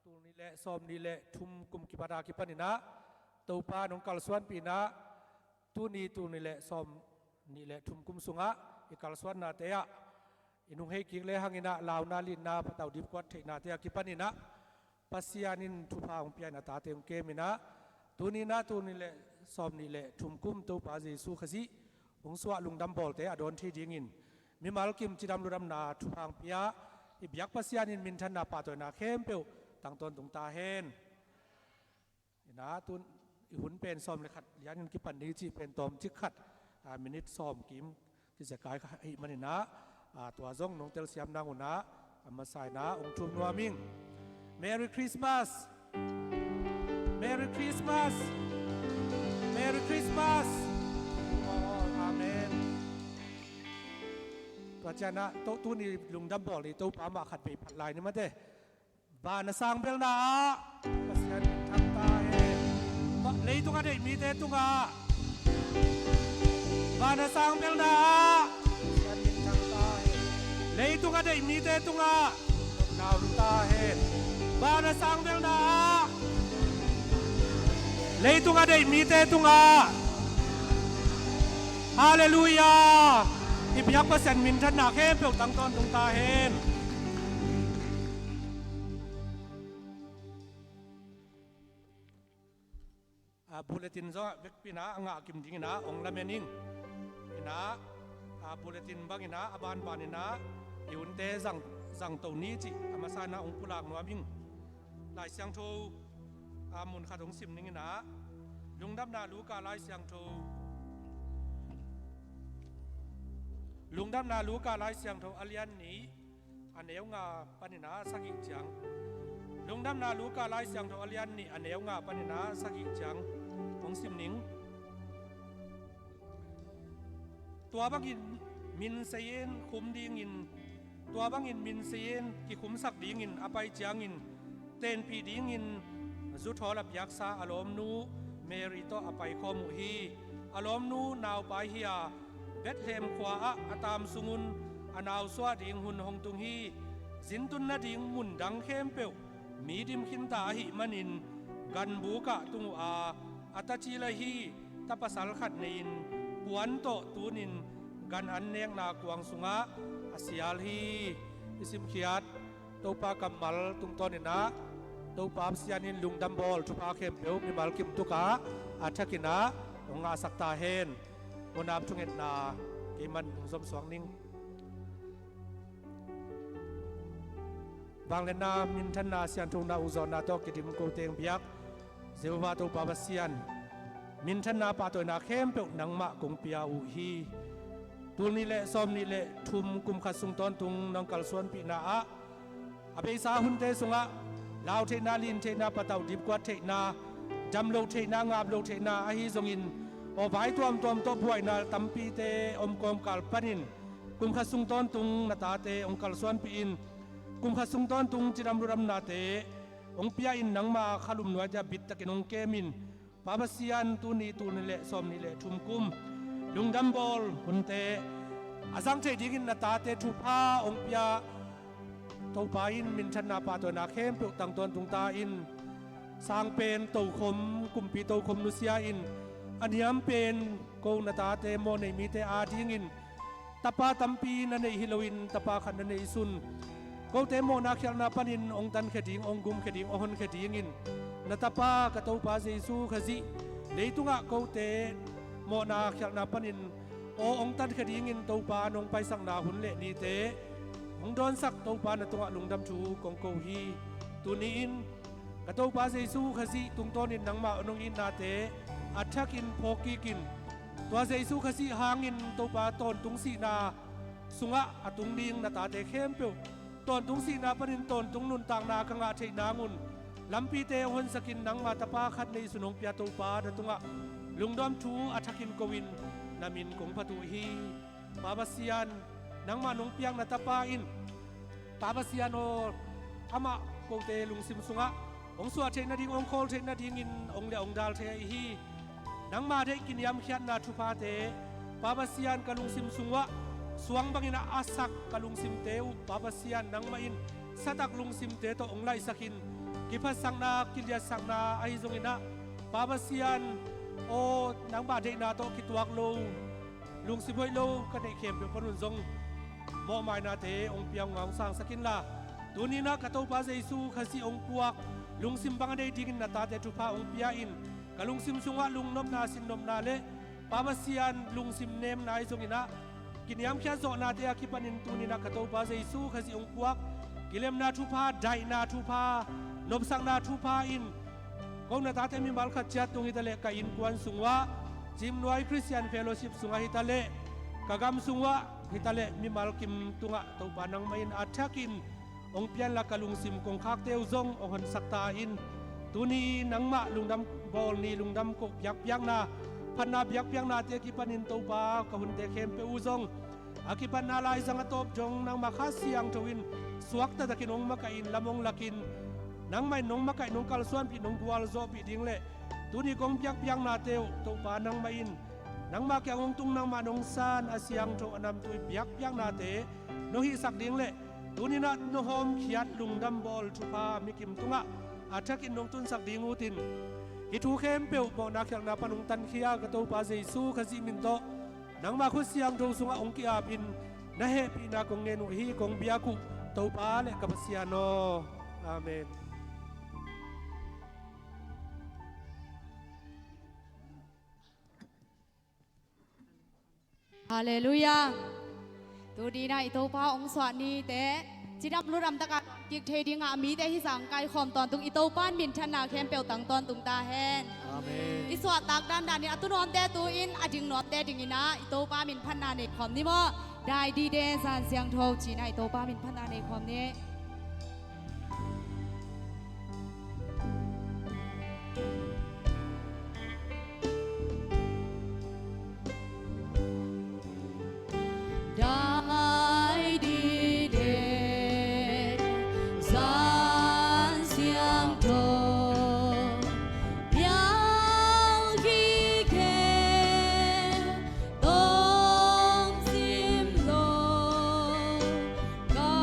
Tul ni le som ni le thum kum ki pada ki panina topa nong kal suan pina tu ni tu ni le som ni le thum kum sunga i kal suan na te ah inung hei king le hangina lau na lin na patau dip kwat the na te ki panina pasianin thupa ong pian ata te ong kemina tuni na tu ni le som ni le thum kum to pa Jesu khazi ong suwa lungdam bol te adon thi ding in mimal kim chidam luram na thuphang pia i biak pasianin min than na pa to na khem peu tang ton tung ta hen ina tun i hun pen som le khat lian in ki pan ni chi pen tom chi khat minute som kim ki zakai kha hi manina tua zong nong tel siam nang una ama sai na ong thum nuaming Merry Christmas Merry Christmas Merry Christmas oh, Amen tua chana to tu ni lungdam bol ni to pa ma khat pe phat lai ni ma te Van a sang bel na ah Pathian min thang ta he leitung a deihmi te tungah van a sang bel na ah Pathian min thang ta he leitung a deihmi te tungah nau ta he van a sang bel na ah leitung a deihmi te tungah Hallelujah! I biak Pathian min thatnak he pek tang ton tung ta hen. A bulletin zo vek pina anga kim ding ina ong lamen ing ina a bulletin bang ina aban ban ina iun te zang zang to ni chi amasa na ong pulak nuam ing lai siang tho a mun kha dong sim ning ina lungdam na lu ka lai siang tho lungdam na lu ka lai siang tho alian ni aneu nga panina sagi chiang lungdam na lu ka lai siang tho alian ni aneu nga panina sagi chiang ong sim ning tua bangin min seyen khum ding in tua bangin min seyen ki khum sak ding in apai chiang in ten pi ding in zu thol a biak sa alom nu Mary to apai kho mu hi alom nu nau pai hia Bethlehem khua ah atam sungun anau sua ding hun hong tung hi zintun na ding mun dang khem peu mi dim khin ta hi manin gan bu ka tung a atachi la hi ta pasal khat nein puan to tunin gan an neng na kuang sunga asial hi isim khiat topa kamal tungton ina topa sianin lungdam bol thupa khem peu mi mal kim tuka athakina nga sakta hen unam thunget na kiman zom suang ning banglen na min than na sian thung na uzon na to kidim ko teng biak Jehovah to pa pasian min than na pa to na khem pe nangma kung pia u hi tul ni le som ni le thum kum khat sung ton tung nang kal suan pi na a abe sa hun te sunga lau the na lin the na patau dip kwat the na dam lo the na ngap lo the na a hi zong in o vai tuam tuam to buai na tampi te om kom kal panin kum khat sung ton tung na ta te ong kal suan pi in kum khat sung ton tung chiram ram na te ong pia in nangma khalum nuai ja bit takin ong kemin Pabasian tu ni tu ni le som ni le thum kum lungdam bol hunte azang the ding in na ta te thu pha ong pia to pa in min than na pa to na khem pe tang ton tung ta in sang pen to khom kumpi to khom nu sia in aniam pen ko na ta te mo nei mi te a ding in tapa tampi na nei hiloin tapa khan na nei sun ko te mo na khial na panin ong tan khe ding ong gum khe ding ohon khe ding in na tapa ka to pa Jesu khazi leitunga ko te mo na khial na panin o ong tan khe ding in to pa nong pai sang na hun le ni te ong don sak to pa na tunga lungdam chu kong ko hi tu ni in ka to pa Jesu khazi tung ton in nangma onong in na te athak in phoki kin Tua Jesuh kha si hangin topa ton tung si na sungah atung ding na ta te khem pe ton tung si na panin ton tung nun tang na ka nga thei na ngun lampi te hon sakin nang ma tapa khat nei sunong pia topa na tunga lungdom thu athakin kowin namin kong patu hi Pabasian nangma nung piang na tapa in Pabasian o ama ko te lungsim sunga ong sua the na ding ong khol the na ding in ong le ong dal the hi nangmah theih kiniam khiatnak thupa te Pabasian ka lungsim sungah suang bangin a asak ka lungsim te u Pabasian nangmah in satak lungsim te to ong lai sakin Ki phat sang na ki liat sang na ai zong ina pa pasian o nang ba de na to ki tuak lo lung si boi lo ka nei khem pe panun zong mo mai na te ong piang ngong sang sakin la tunina ka to pa Jesu khasi ong puak lungsim bang dei ding na ta te thu pha ong pia in ka lungsim sunga lung nom na sin nom na le pa pasian lungsim nem nai zong ina kiniam khia zo na te ki panin tunina ka to pa Jesu khasi ong puak kilem na thu pha dai na thu pha nom sang na thu pha in kong na ta te mi mal khat chat tung hitale ka in kwan sungwa Jim Noi Christian Fellowship sunga hitale kagam sungwa hitale mi mal kim tunga to pa nang main athakin ong pian la kalung sim kong khak teu zong ong hon sakta in tuni nangma lungdam bol ni lungdam ko piak piak na phanna biak piak na te ki panin to pa ka hun te khem pe u zong akipan na lai zang atop jong nang ma kha siang towin suak ta takin ong ma ka in lamong lakin nang mai nong ma kai nong kal suan pi nong gwal zo pi ding le tuni kong piak piak na teu to pa nang ma in nang ma kyang ong tung nang ma nong san asiang tho anam tui biak piak na te no hi sak ding le tunina no hom khiat lungdam bol thupa mikim tunga athakin nong tun sak ding utin hi thu khem pe bo na khyang na panung tan khia ka to pa Jesu khazi min to nangma khu siang thong sunga ong ki apin na he pi na kong nge nu hi kong bia ku to pa le ka pasiano amen. Hallelujah. Tu di na ito pa ong swa ni te chinam lu ram taka kik the ding a mi te hi sang kai khom ton tung ito pan min than na khem peu tang ton tung ta hen. Amen. I swa tak dan dan ni atu nom te tu in ading nom te ding ina ito pa min phan na ne khom ni mo dai di de san siang tho chi na ito pa min phan na ne khom ni. Dai di de san siang tho piang hi khe tong sim lo ka.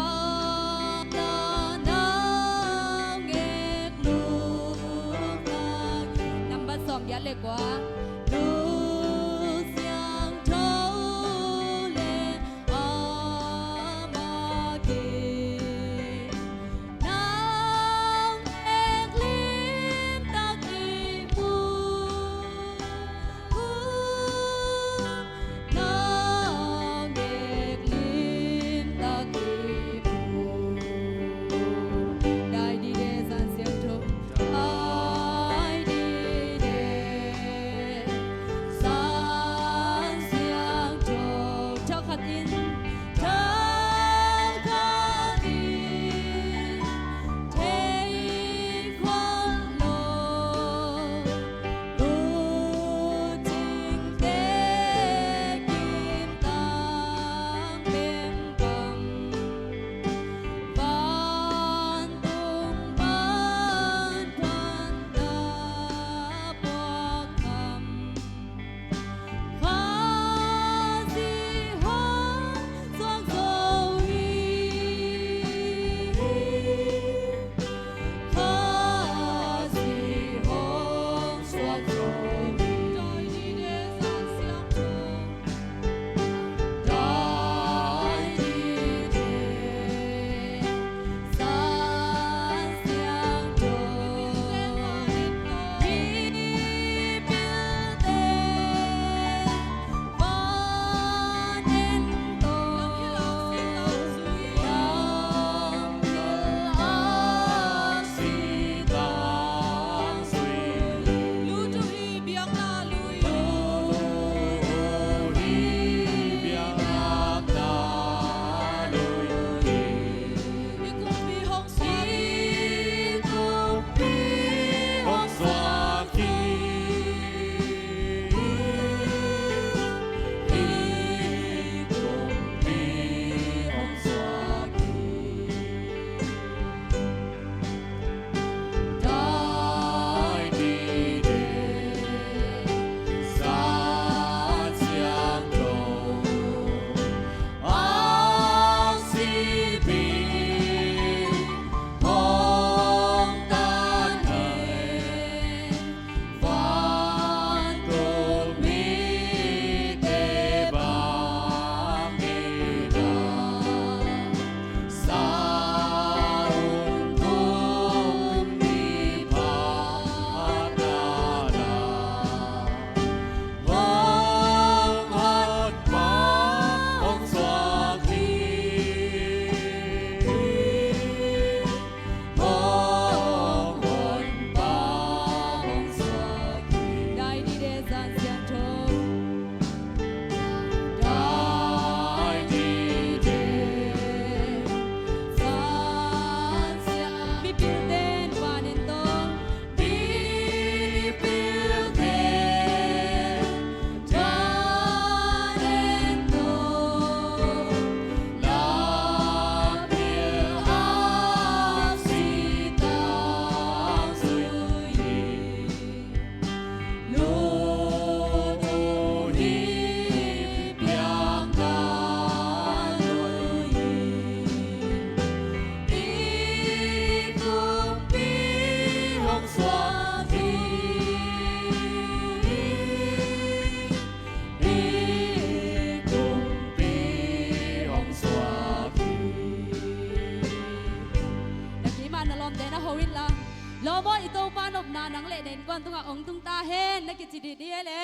na nang le nen kwan tunga ong tung ta hen na ki chi di di le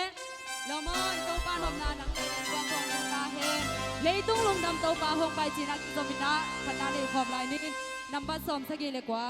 lo mo i to pa nom na nang le nen kwan tung tung ta hen leitung lung dam to pa hong pai chi na ki zomina khana le khom lai ni number som sagi le kwa.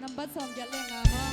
Number 2 ya le nga ma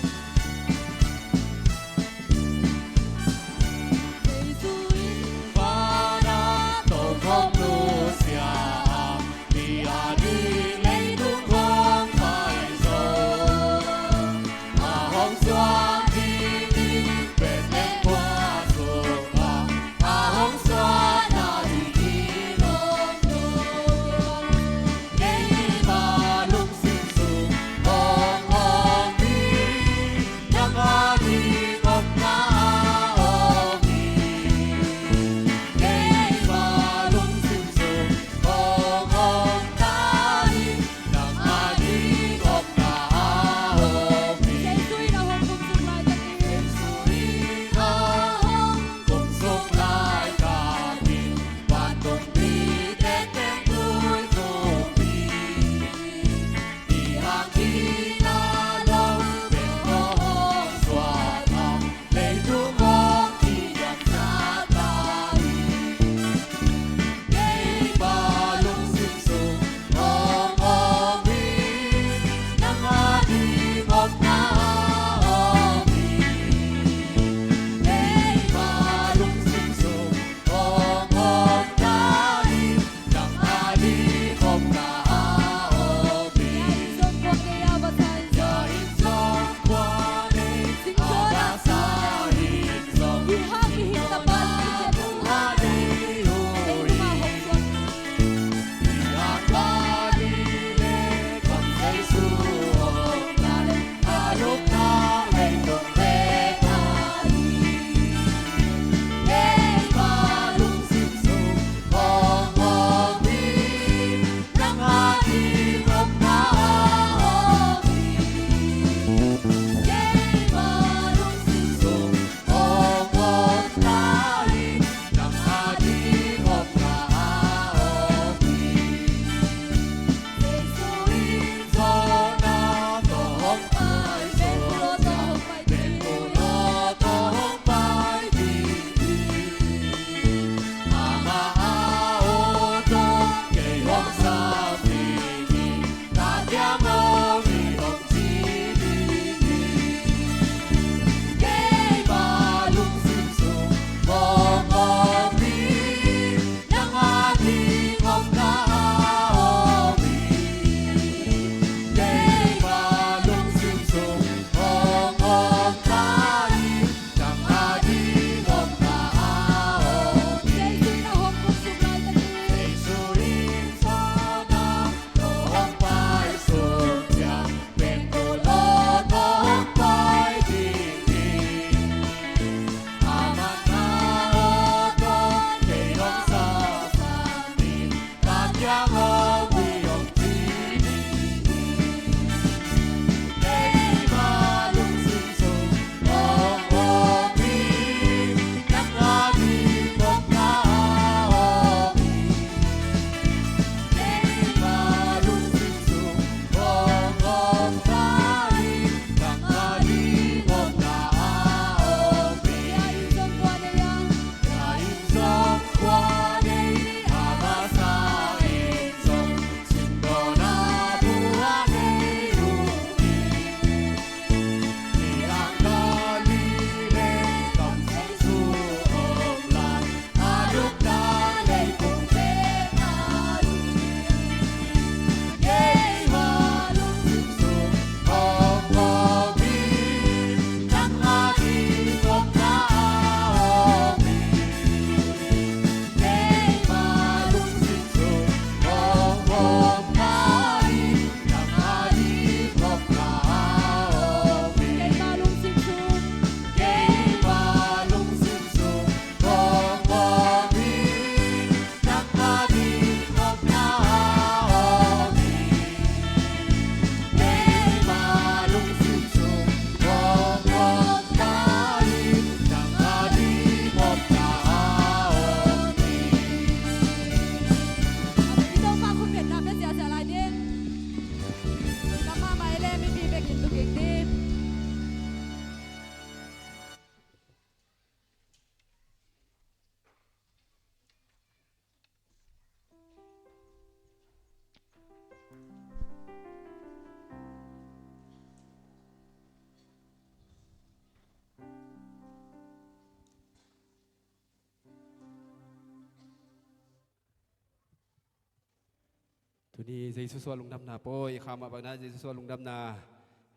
Tuni Jesuh sual lungdam na poi khama bak na Jesuh sual lungdam na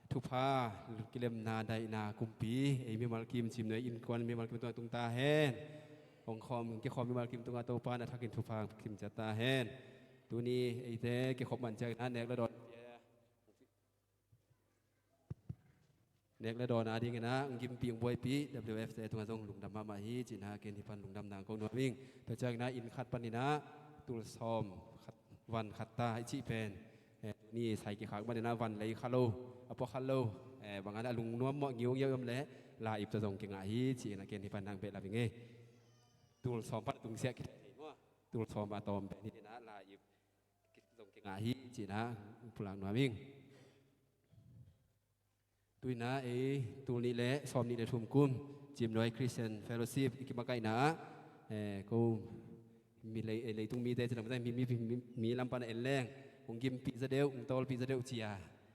thupha kilem na dai na kumpi ei mi mal kim chim nei in kwan mi mal kim tung ta hen ong khom ki khom mi mal kim tunga to pa na thakin thupha kim chata hen tuni ei te ki khop man chak na nek la dot nek le don ading na ngim pi boi pi WF te tunga jong lungdam ma ma hi chin ha ken hi pan lungdam nang kong nuaming te chang na in khat panina tul som khatวันขัดตาอิชิเป็นนี่ใส่กี่ขักมาเนนะวันเลยคาโลอปอคาโลบางอันลุงนวมเหมาะงิ้วเยี่ยมและลาอิบจะส่งเก่งอ่ะฮิจีนะเกณฑ์ที่ปันนางเป็ดลาบิงเงตูลสอมปัดตุงเสียคิดตูลสอมอะตอมเป็นนี่นะลาอิบส่งเก่งอ่ะฮิจีนะพลังนวมิงตุยนะเอตูนี่และสอมนี่และทุ่มกุ้มจิมน้อยคริสเตียนเฟโลชิพอิกิมาไกนะเอกูมีเลยเลยตุงมีแต่จะทำได้มีมีมีลำปานเอลแรงองกิมปีจะเดียวองตอลปีจะเดียวเจีย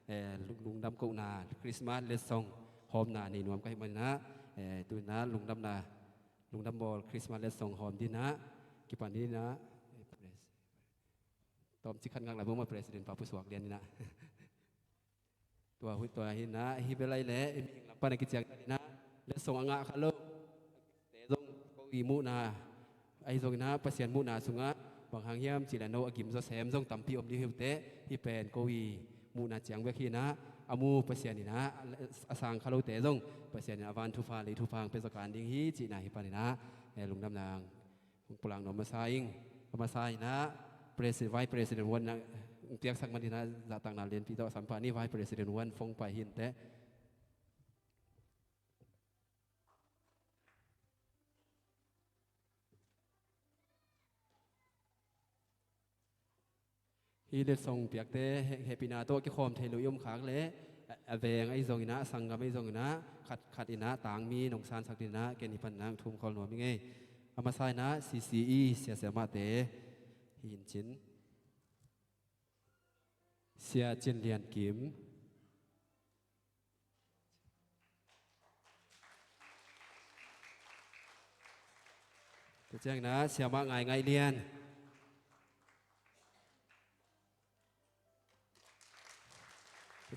เอลุงลุงดำกูนาคริสต์มาสเลสซองหอมนาในนวมก็ให้มันนะเอตุยนะลุงดำนาลุงดำบอลคริสต์มาสเลสซองหอมดีนะกิปันนี้นะตอมจิขันงังหลายเมื่อประธานปาปุสวักเรียนนี่นะตัวหุ่นตัวหินนะฮิเบไลเล่มีลำปานกิจกนะเลสซองอ่างะคาโลเตจงกูอิมุนาไอ้จงนะประเสียนมุนาสุงะบางหางเยี่ยมจีละโนอกิมซอแซมจงตัมปีอมดีฮิวเตฮิเป็นกวีมุนาเจียงเวคีนะอามูประเสียนนะอสังคาโลเตจงประเสียนอวันทุฟาลีทุฟังเป็นสการดิ้งฮีจีนาฮิปานินะลุงดำนางปลังนอมมาไซงมาไซนะ president vice president วันนะเตียกสักมันดีนะจะต่างนาเรียนปีต่อสัมภานี่ vice president วันฟงไปหินเตฮีเลส่งเปียกเตเฮปินาโตกิคอมเทลุยมขากเลเวงไอซงอินะสังกามไอซงอินะขัดขัดอินะต่างมีนงซานสักดินะเกนิพันนางทุมคอลหนวมิเงอามาไซนะ CCE เสียเสียมาเตหินจินเสียจินเลียนกิมเจ้านะเสียมาไงไงเลียน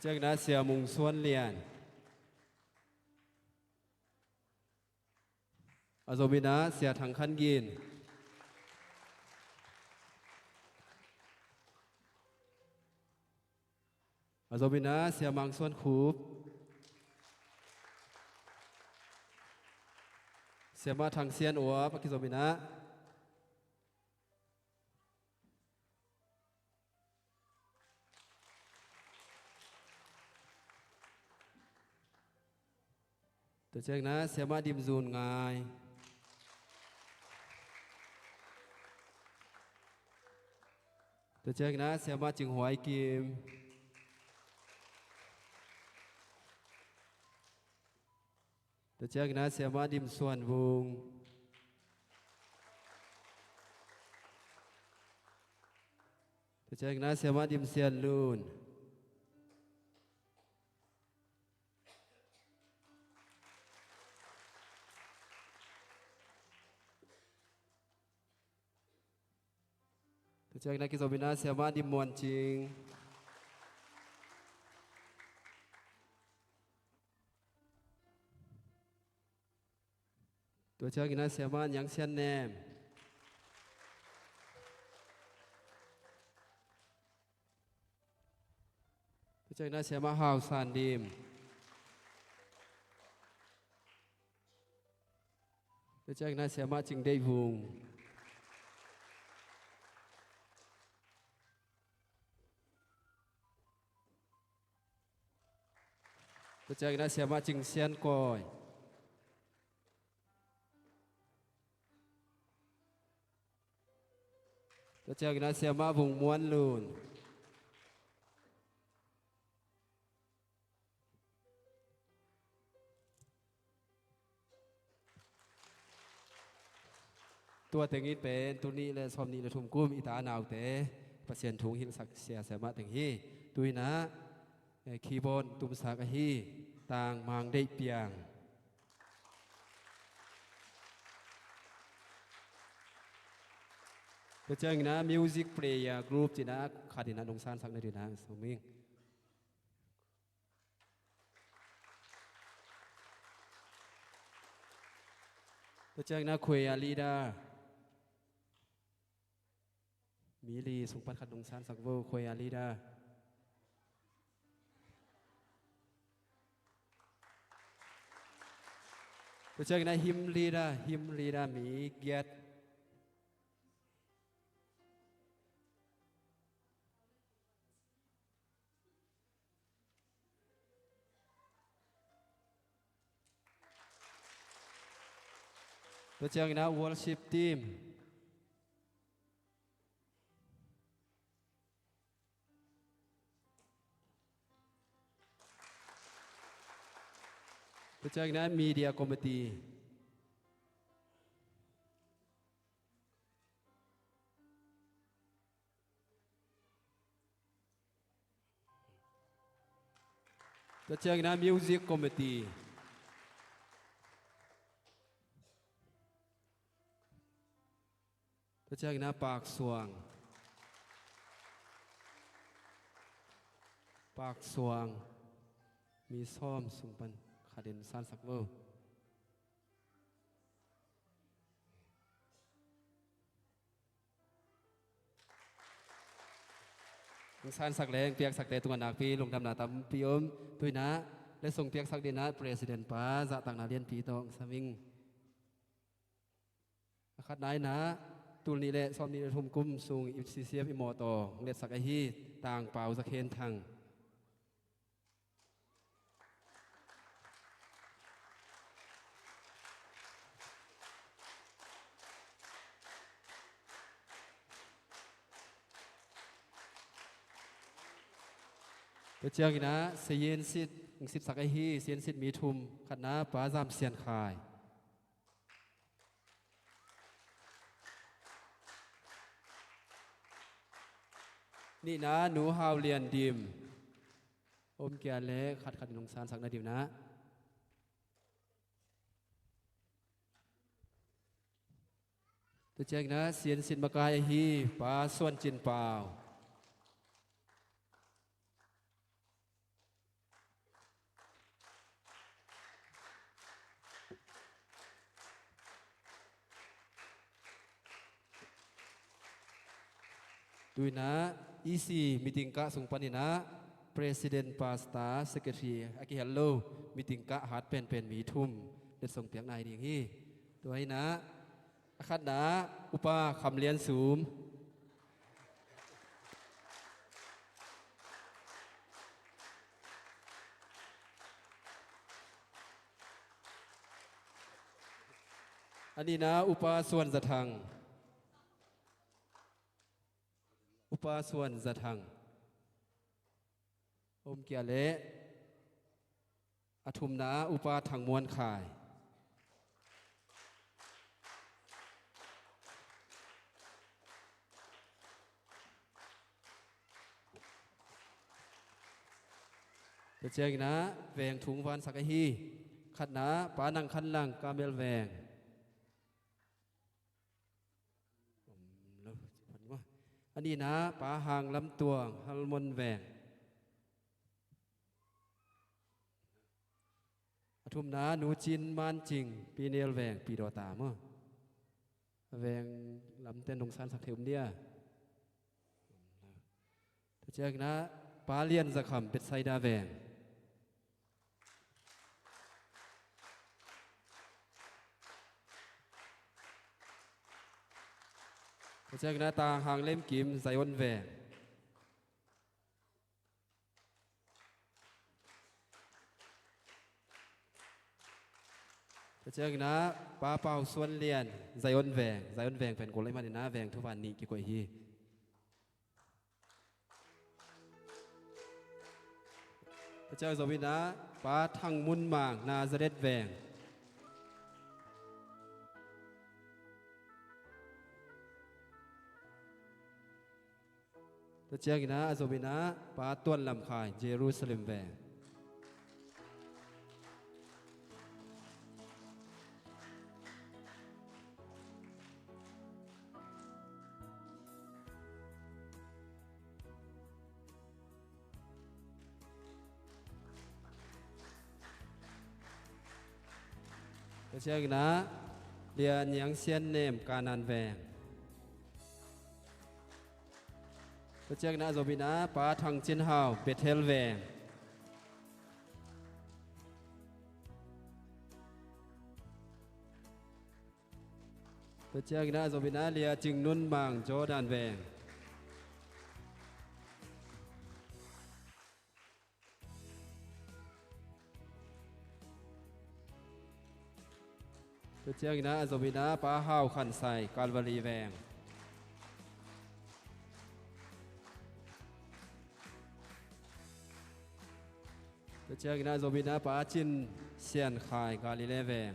เจ้านะเสียมุงส่วนเลียนอาโซมินะเสียถังขันกินอาโซมินะเสียมังส่วนคูบเสียมาทางเซียนอัวปกิโซมินะตัวเจ้านะเสียมาดิมจูนไงตัวเจ้านะเสียมาจึงหวยกิมตัวเจ้านะเสียมาดิมส่วนวงตัวเจ้านะเสียมาดิมเสียนลูนตัวเจ้านะกิโซบินาเสียมาดิมมวนจริงตัวเจ้ากินาเสียมายังเสียนแนมตัวเจ้ากินาเสียมาฮาวซานดิมตัวเจ้ากินาเสียมาจิงได้วงตัวเจ้ากินาเสียมาจิงเซียนกอยตัวเจ้ากินาเสียมาบุงม้วนลูนตัวเต็งนี้เป็นตัวนี้และซอมนี้และทุ่มกุ้มอิตาหนาวเตะเปอร์เซ็นต์ถุงหินสักเสียเสียมาถึงฮีตุยนะคีย์บอร์ดตุ้มสักฮีต่างมังได้เปียง To chang na music player group china khadina nongsan sak na dina suming. To chang na khuya leader มีลีสุงปันขัดนงสานสักเวควยอาลีดาตัวเจ้านะฮิมลีดาฮิมลีดามีเกียรติตัวเจ้านะ worship team ตัวเจ้านะ media committee ตัวเจ้านะ music committee ตัวเจ้านะปากสวงปากสวงมีซ่อมสุงปันขาเด่นซานสักเวอร์ซานสักแรงเปียกสักเตตุงนักปีลงดำนาตำปีอมตุยนะและส่งเปียกสักเดนะประธานป้าจะต่างนาเรียนปีตองสมิงขัดนายนะตุลนี่แหละซ้อมนี่ทุ่มกุ้มสูงอิซีเซียฟอิมอตอเล็ดสักไอฮีต่างเป่าสักเคนทังเจ้ากินะเซียนสิทธิ์สิบสักไอฮีเซียนสิทธิ์มีทุมขัดนะป้าจามเซียนคายนี่นะหนูฮาวเลียนดิมอมเกียร์เล็กขัดขัดนงสารสักนาดิมนะตัวเจ้านะเซียนสินมากายฮีป้าส่วนจินเปล่าดูนะ EC meeting ka sung panina President Pastor Secretary อากิฮัลโหล meeting กะฮัดเป็นเป็นมีทุ่มเด็ดส่งเปียกนายดีฮีตัวให้นะอาคัดนะอุปาคำเลียนสูมอันนี้นะอุปาส่วนจะทังอุปาส่วนจะทังอมเกียเลอทุมนาอุปาทังมวนข่ายจะเจงนะแหวงถุงวันสักฮีขัดนะปานังขันลังกาเมลแหวงอันนี้นะปาหางลำตัวฮัลมอนแหวงอทุมนะหนูจินมานจริงปีเนียลแหวงปีดอตาเมื่อแหวงลำเต้นดงซานสักเทมเดียเจ้านะปาเลียนจะคำเป็ดไซดาแหวงเจ้าหน้าตาหางเล่มกิมไซออนแหวงเจ้าหน้าป้าเป่าส่วนเลียนไซออนแหวงไซออนแหวงเป็นคนเล่มาในหน้าแหวงทุกวันนี้กี่กว่าฮีเจ้าสวินะป้าทังมุนมางนาซาเรตแหวงเจ้ากินะอาโซบินะปาต้วนลำคายเยรูซาเล็มแวง Pasiagina Lian Yang Sian Nem Kanan Veng. Pasiagina Zobina Pa Thang Chin Hau Bethel Veng. Pasiagina Zobina Lia Ching Nun Mang Jordan Veng. Chiangina Zobina Pa Hau Khan Sai Calvary Veng. Chiangina Zobina Pa Chin Sian Khai Galilee Veng.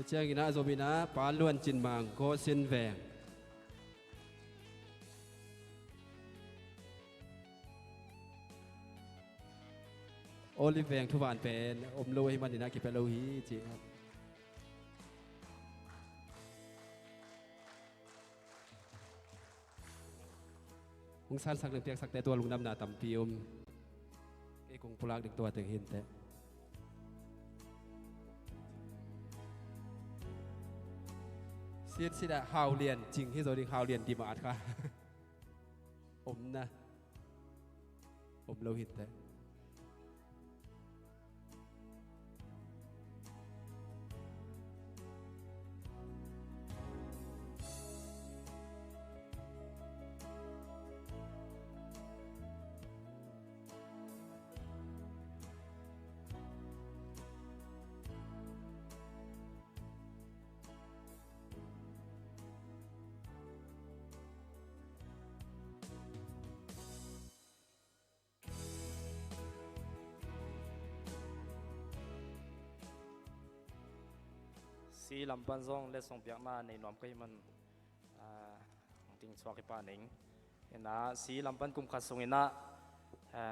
Chiangina Zobina Pa Luan Chin Mang Go Sin Veng. Olive Veng thu van pen om lo hi man ina ki pe lo hi chi. Hung san sak ding piak sak te tua lungnam na tampi um. Ke kung pulak ding tua teng hin te. Sian sida hau lian jing hi zo ding hau lian di ma at kha. Om na. Om lo hin te. Si lampan zong le song piak na nei nuam kai man ting chuak i pa ning ina si lampan kum khat sung ina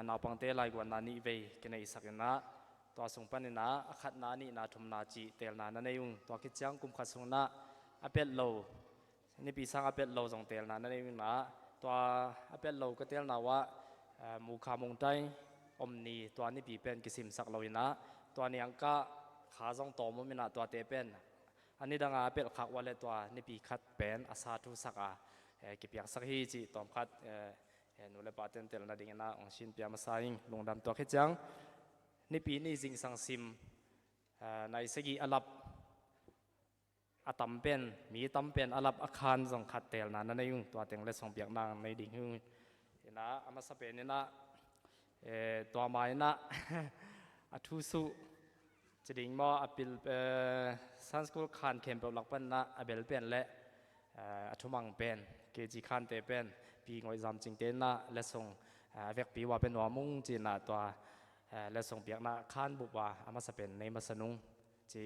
naupang te lai guan na ni ve ke nei sak ina to sung pan ina akhat na ni na thum na chi tel na na nei ung to ki chiang kum khat sung na apet lo ni pi sang apet lo zong tel na na nei ung na to apet lo ka tel na wa mu kha mong tai om ni to ni pi pen ki sim sak lo ina to ni ang ka kha zong to mo mina to te pen ani danga apet khak wale to ni pi khat pen asa thu saka ki piak sak hi chi tom khat nu le pa ten tel na ding na ong shin pia ma saing lungdam to khe chang ni pi ni jing sang sim nai segi alap atam pen mi tam pen alap akhan zong khat tel na na yung to teng le song piak nang nei ding hu ina ama sa pen na to mai na athu su chiding mo apil san school khan khem pe lak pan na abel pen le athumang pen kg khan te pen pi ngoi zam ching te na le song vek pi wa pen wa mung chi na to le song piak na khan bu wa ama sa pen nei ma sanung chi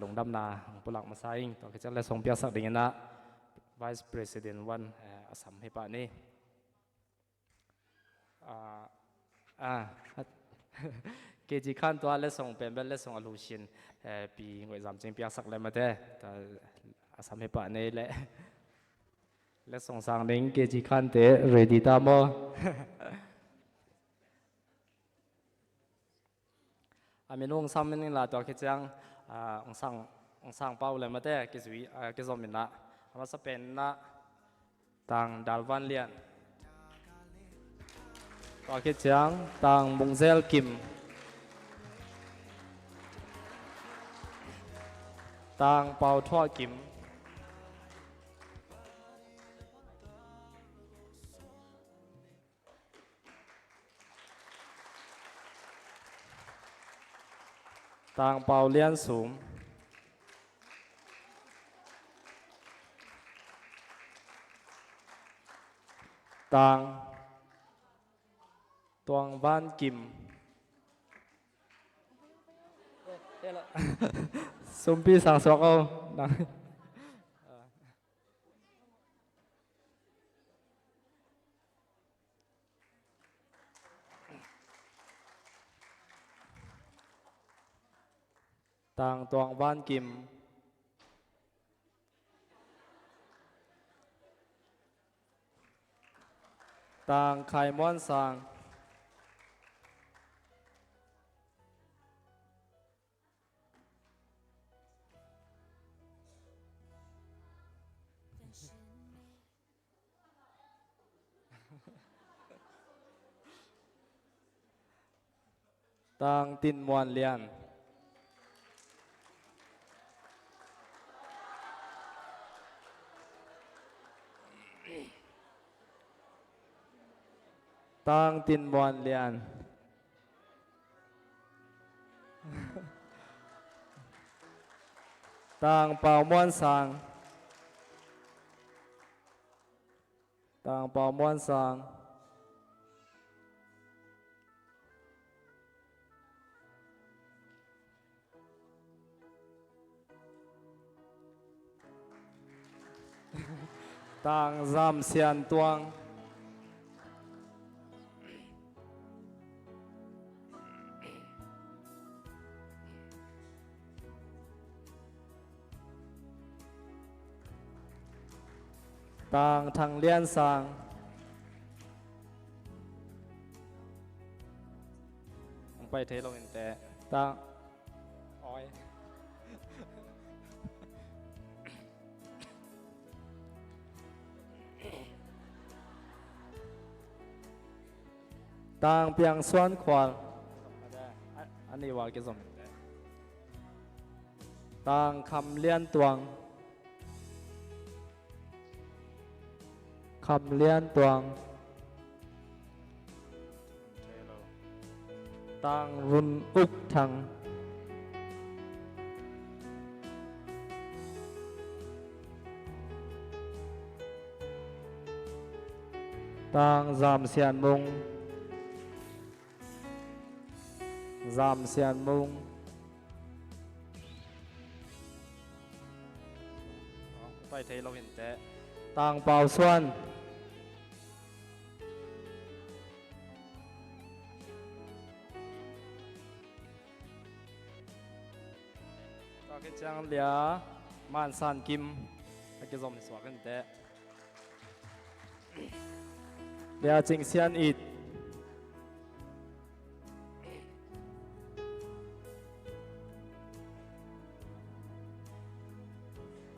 lungdam na pulak masaing to ke le song piak sak ding na Vice President one asam he pa ni kg khan to le song pen bel le song alu shin pi ngoi zam ching piak sak le ma te ta asam he pa nei le le song sang ding kg khan te ready ta mo aminung samin la to ke chang ong sang ong sang pau le ma te ke zui ke zom min na ama sa pen na tang dalvan lian to ke chang tang mungzel kim tang pau thua kim tang pau lian sum tang tuang van kim sumpi sang suak o nang tang tuang van kim Tang Khai Muan Sang. Tang Tin Muan Lian. Tang Tin Muan Lian. Tang Pau Muan Sang. Tang Pau Muan Sang. Tang Zam Sian Tuang. Tang Thang Lian Sang. Pai thei lo in te. Tang oi. Tang Piang Suan Khual. Ani wa ke zom. Tang Kham Lian Tuang. Kham Lian Tuang. Tang Run Uk Thang. Tang Zam Sian Mung. Zam Sian Mung. Pai thei lo in te. Tang Pau Suan. Ta ke chang lia man san kim a ke zom suak in te. Lia ching sian it.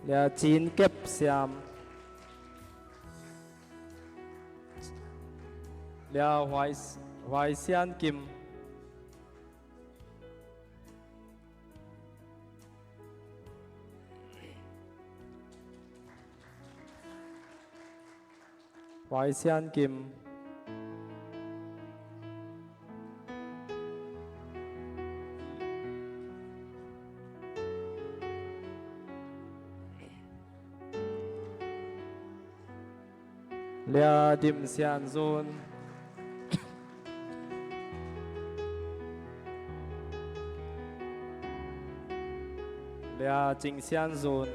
Lia chin kep siam. Lia hoài hoài sian kim. Hoài sian kim. Lia dim sian zun. Lia jing sian zun.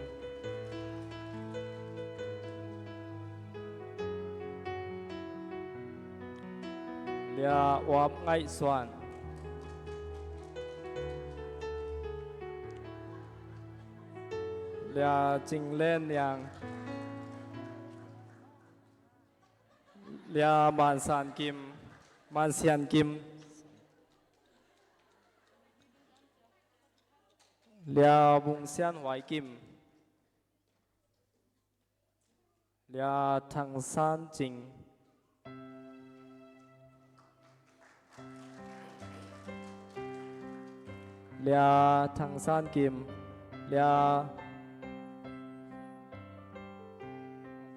Lia uap ngai suan. Lia jing len yang. Lia man san kim. Man sian kim. Lia bung sian hoài kim. Lia thang san jing. Lia thang san kim. Lia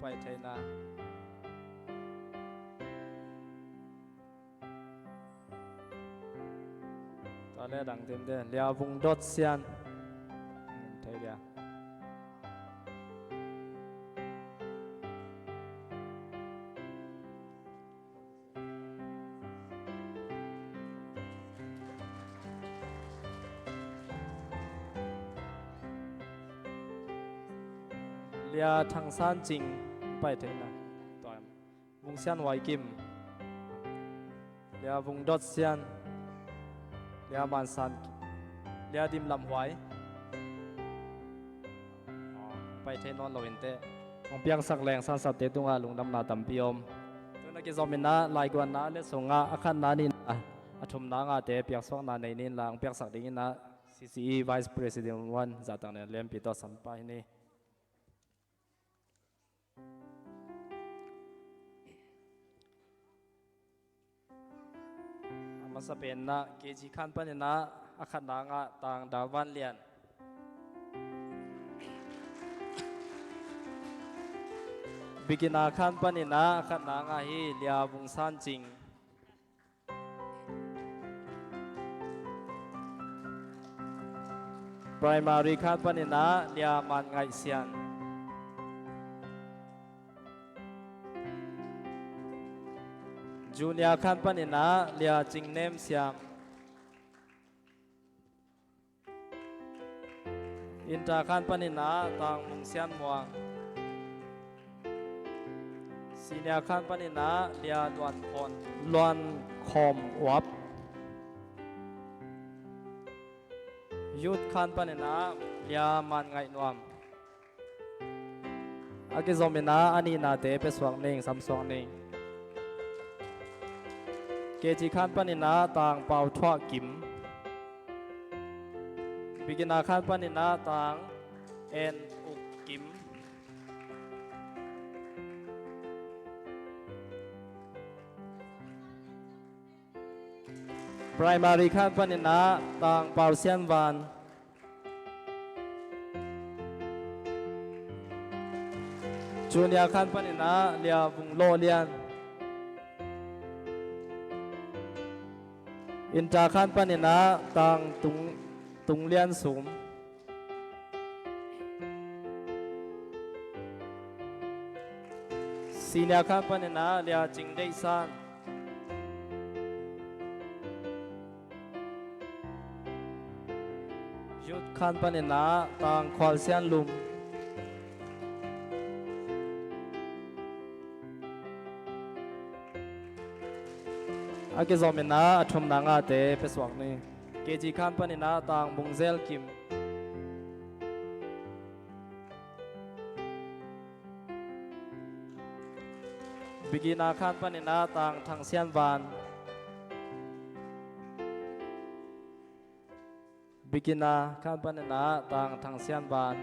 pai thei na. Ta le dang tim de lia vung dot sian. Thei dia. Lia thang san jing pai thei na. Toy vung sian wai kim. Lia vung dot sian. Lia man san lia dim lam huai. Pai thei non lo in te. Ong piang sak leng san sat te tunga lungdam na tampi om. Ki zomina laiguan na le sunga akhan na ni na athum na nga te piak sok na nei nin lang piak sak ding na CCE Vice President 1 zatang ne lem pi to sampa hi ni. Masa pen na KG khan pan na akhat na nga tang Dawan Lian. Bikina khan pan ina akhat na nga hi Lia Vung San Ching. Primary khan pan ina Lia Man Ngai Sian. Junior khan pan ina Lia Ching Nem Siam. Inta khan panin ah tang mung sian muang. Senior khan panin ah lia luan khon luan khom uap. Youth khan panin ah lia man ngai nuam. Ake zomina ani na te pe suang ning sam suang ning. KG khan panina tang pau thwa kim. Bigina khan panina tang en uk kim. Primary khan panina tang pau sian van. Junior khan panin ah lia vung lo lian. Inta khan panin ah tang tung tung lian sum. Senior khan panin ah lia ching dei san. Youth khan panin ah tang khual sian lum. A ke zom in ah a thum na nga te peswak ni. KG khan panin ah tang bungzel kim. Bigina khan panin ah tang thang sian van. Bikina khan panin ah tang thang sian van.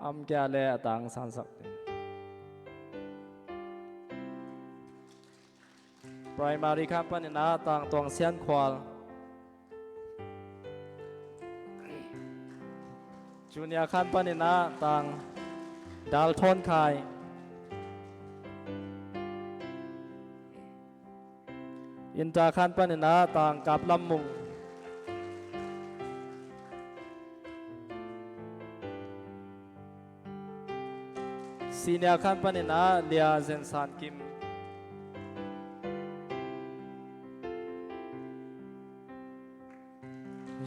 Am kya le atang san sak te. Primary khan panin ah tang tuang sian khwal. Junior khan panin ah tang dal thon khai. Inta khan panin ah tang kap lam mung. Senior khan panin ah Lia Zen San Kim.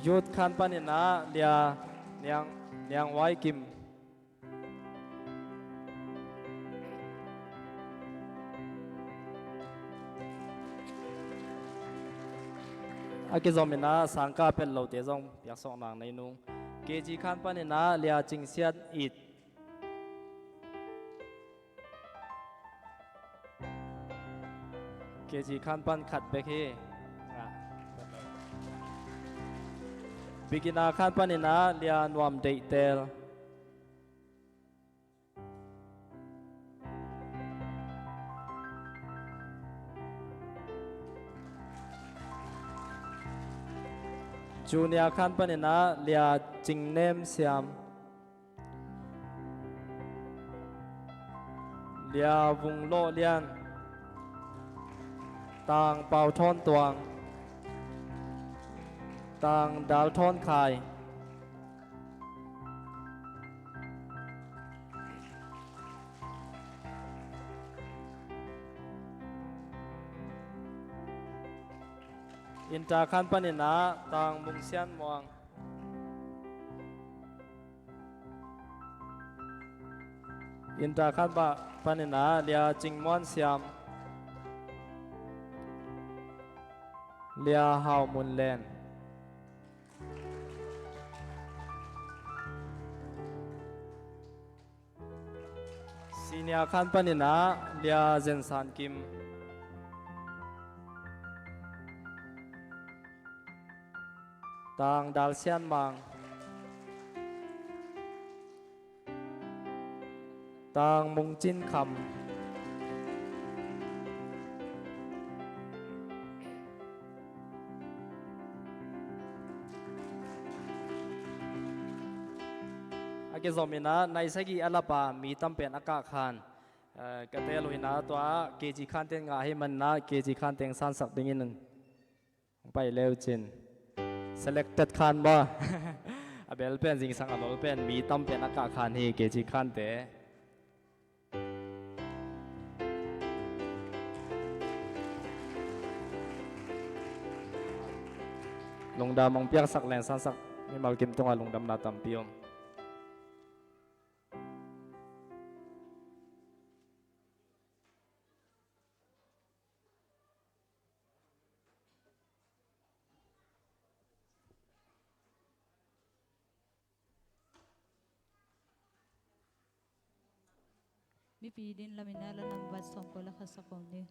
Youth khan panin ah Lia Niang Niang Wai Kim. Ake zom ina sangka pel lo te zong piak sok nang nei nung. KG khan pan ina lia ching sian it. KG khan pan khat bek hi. Bigina khan pan ina lia nuam dei tel. Junior khan pan ina lia ching nem siam. Lia vung lo lian. Tang pau thon tuang. Tang dal thon khai. Inta khan panin ah tang mung sian muang. Inta khan ba panin ah lia ching muan siam. Lia hau mun len. Senior khan panin ah Lia Zen San Kim. Tang Dal Sian Mang. Tang Mung Cin Kham. Ake zomina naisagi alapa mi tampen aka khan ka te loina to kg khan ten nga hi man na kg khan teng san sak ding in pai leo chin selected khan ba abel pen jing sang alol pen mi tam pen aka khan hi kg khan te lungdam ong piak sak leng san sak mi mal kim tung a lungdam na tampi om. Mipi din lamina la nambat som ko la khasakol ni.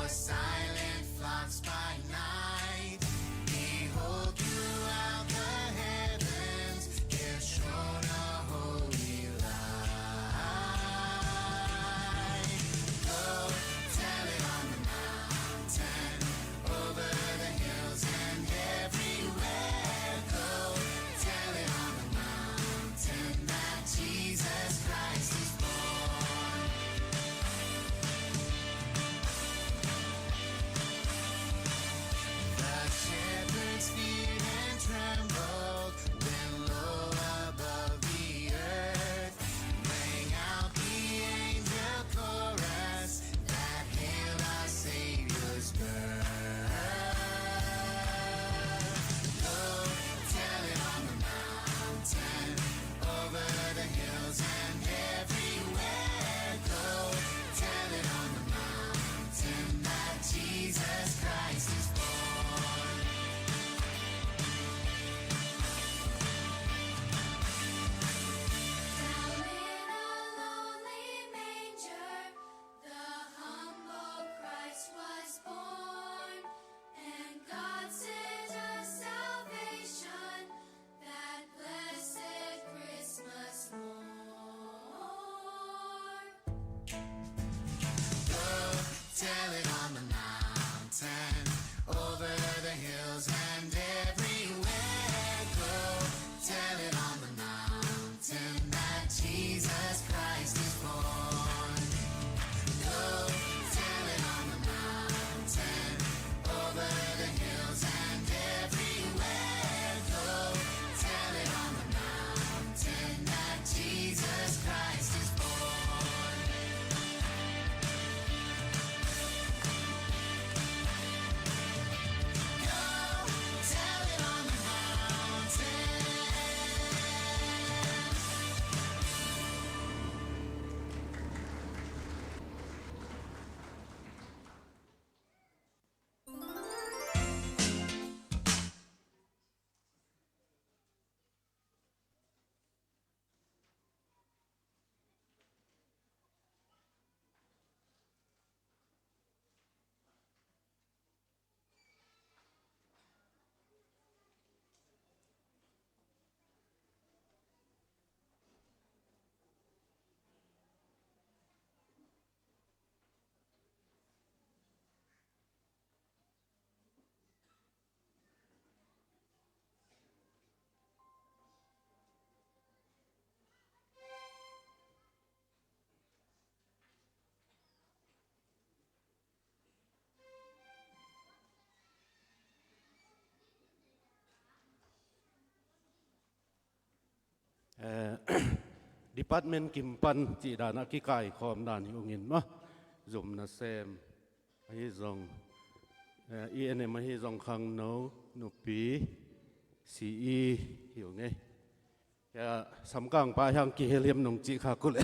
silent flocks by night. Behold, throughout the heavens there shone a holy light. Go tell it on the mountain, over the hills and everywhere. Go tell it on the mountain that Jesus Christ is born. The shepherds feared and trembled when low above the earth rang out the angel chorus that hailed our Savior's birth. Go tell it on the mountain, over the hills and everywhere. Go tell it on the mountain that Jesus Christ is born. Down in a lonely manger, the humble Christ was born, and God sent us salvation that blessed Christmas morn. Go tell it on the mountain, over the hills and everywhere. Go tell it on the mountain that Jesus Christ is born. Go tell it on the mountain, over the hills and everywhere. Go tell it on the mountain that Jesus Christ is born. Go tell it on the mountain. Department kim pan chi dana ki kai khom dan hi ungin ma zum na sem hi zong ENM hi zong khang no nupi CE hi ung e ya samkang pa hyang ki helium nong chi kha kule.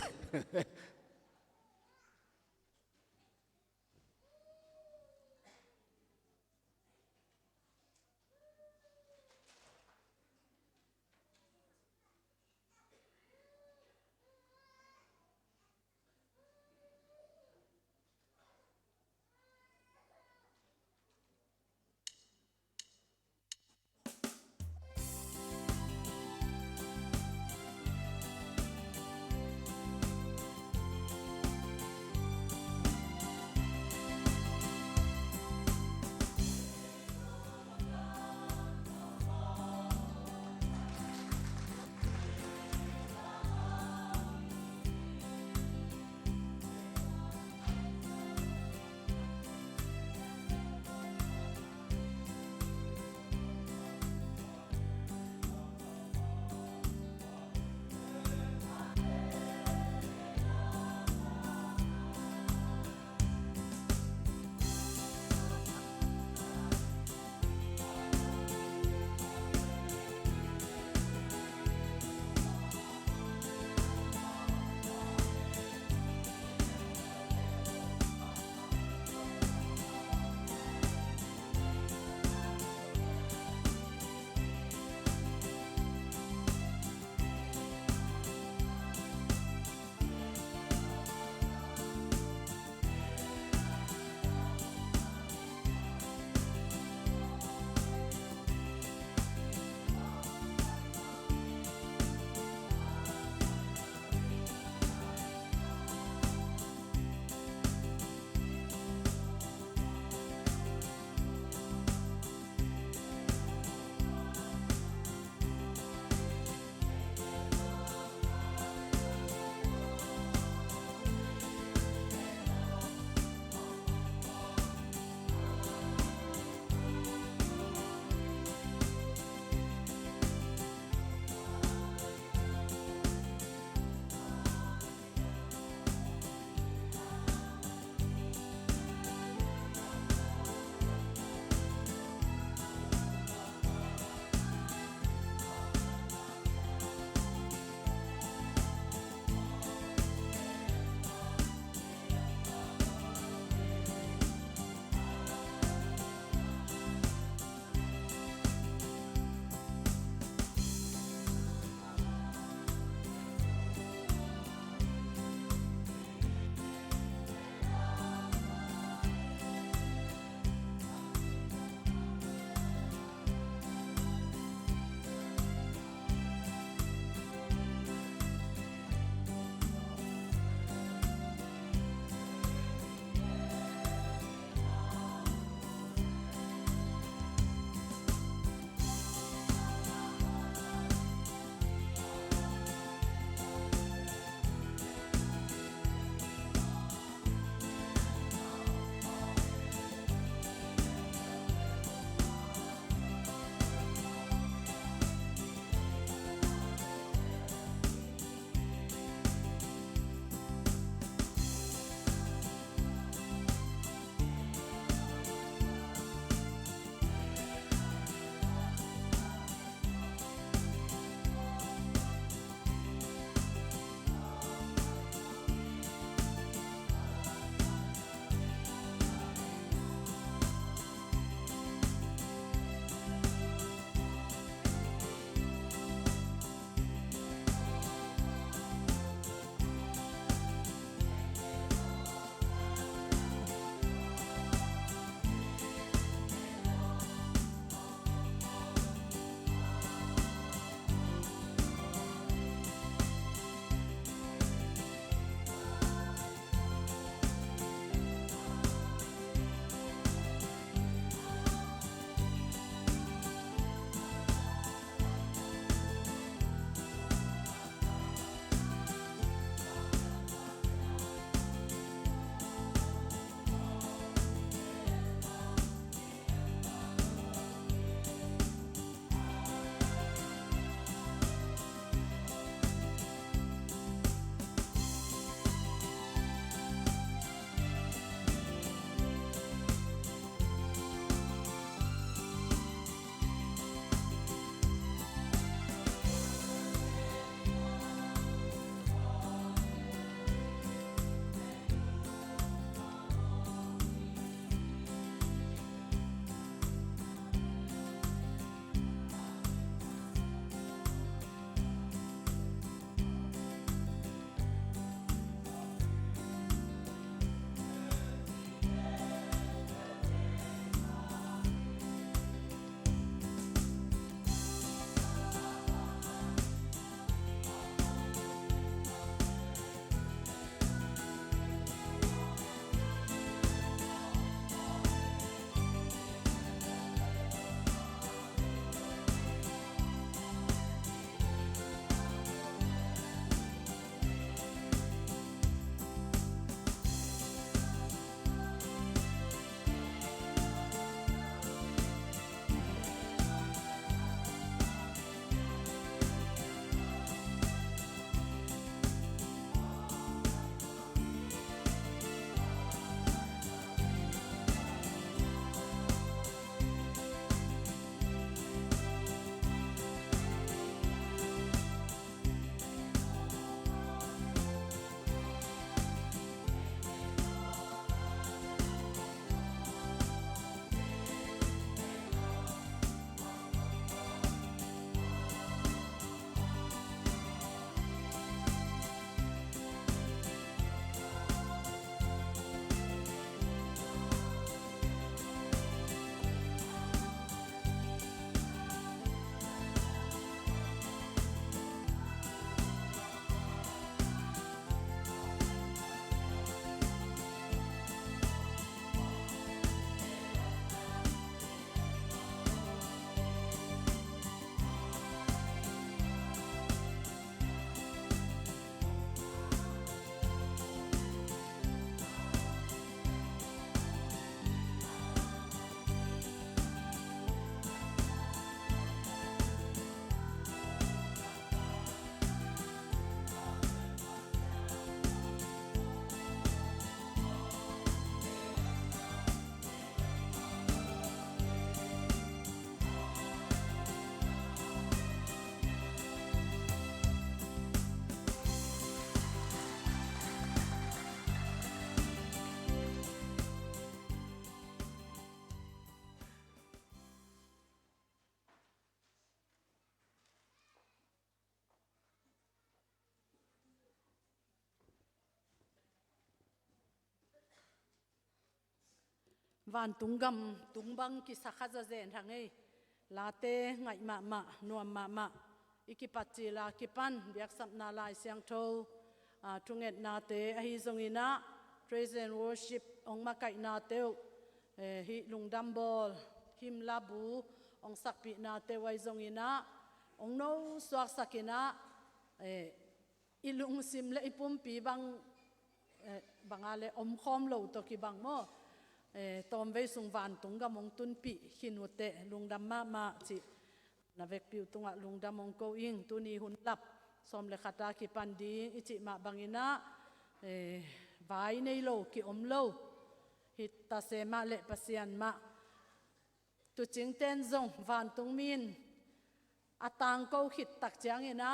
Van tung gam tung bang ki sakha za zen hangei la te ngai ma ma nuam ma ma ikipat chi la kipan biak sap na lai siang tho thunget na te a hi zongina praise and worship ong ma kai na teu hi lungdam bol him la bu ong sak pi na te wai zongina ong no suak sakina ilung sim le ipum pi bang banga le om khom lo to ki bang mo tom ve sung van tung ga mong tun pi hinu te lungdam ma ma chi na vek piu tunga lungdam ong ko ing tu ni hun lap som le khata ki pan ding ichi ma bangina vai nei lo ki om lo hi ta se ma le pasian ma tu ching ten zong van tung min atang ko hit tak chiang ina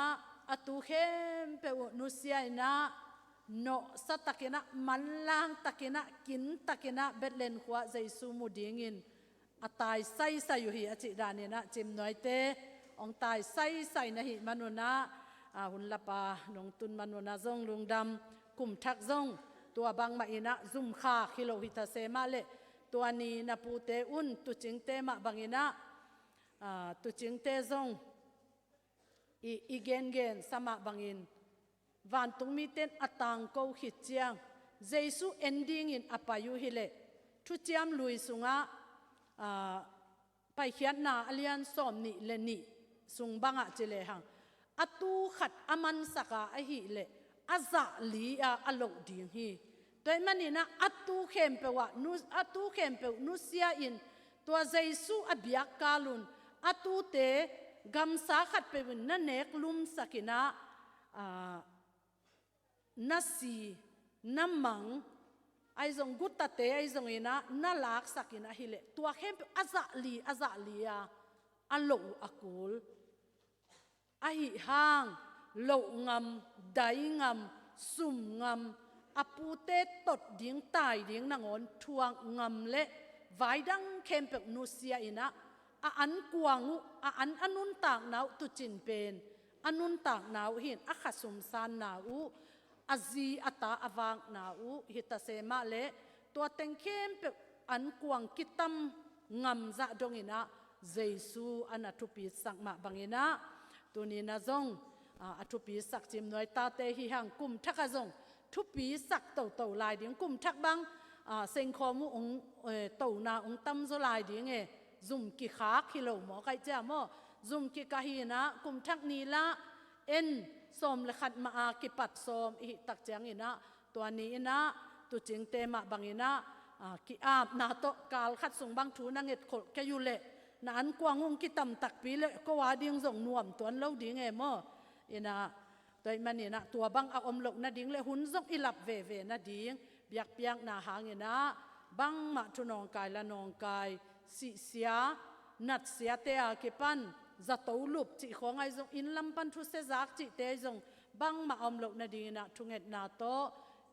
atu khem pe nu sia ina no sa takina manlang takina kin takina betlen khwa jaisu mu ding in atai sai sai yu hi achi dan ina chim noi te ong tai sai sai na hi manuna a hun lapa nong tun manuna zong lungdam kum thak zong tua bang ma ina zum kha khilo hi ta se ma le tua ni na pu te un tu ching te ma bangina tu ching te zong i igen gen sama bangin van tung mi ten atang ko hi chiang Jesu ending in apayu hi le thu chiam lui sunga pai khian na alian som ni le ni sung banga chile hang atu khat aman saka a hi le aza li a alo ding hi toy manina atu khem pe wa nu atu khem pe nu sia in tua Jesu abiak kalun atu te gam sa khat pe na nek lum sakina na si na mang ai zong gutta te ai zong ina na lak sakina hi le tua khem pe aza li aza li a alo akul a hi hang lo ngam dai ngam sum ngam apu te tot ding tai ding na ngon thuang ngam le vai dang khem pe nu sia ina a an kuangu a an anun tak nau tu chin pen anun tak nau hin a khasum san na u azi ata awang na u hita se ma le tua teng khem pe an kuang kitam ngam za dongina Jesu ana thupi sak ma bangina tunina zong a thupi sak chim noi ta te hi hang kum thaka zong thupi sak to to lai ding kum thak bang seng kho mu ong to na ong tam zo lai ding e zum ki kha khilo mo kai cha mo zum ki ka hi na kum thak ni la en som le khat ma a ki pat som hi tak chang ina tua ni ina tu ching te ma bangina ki ap na to kal khat sung bang thu na nget khol ke yu le na an kwangung ki tam tak pi le ko wa ding zong nuam tuan lo ding e mo ina toy mani na tua bang a om lo na ding le hun zong ilap ve ve na ding biak piang na hang ina bang ma thu nong kai la nong kai si sia nat sia te a ke pan za to lup chi kho ngai zong in lam pan thu se zak chi te zong bang ma om lo na ding na thu nget na to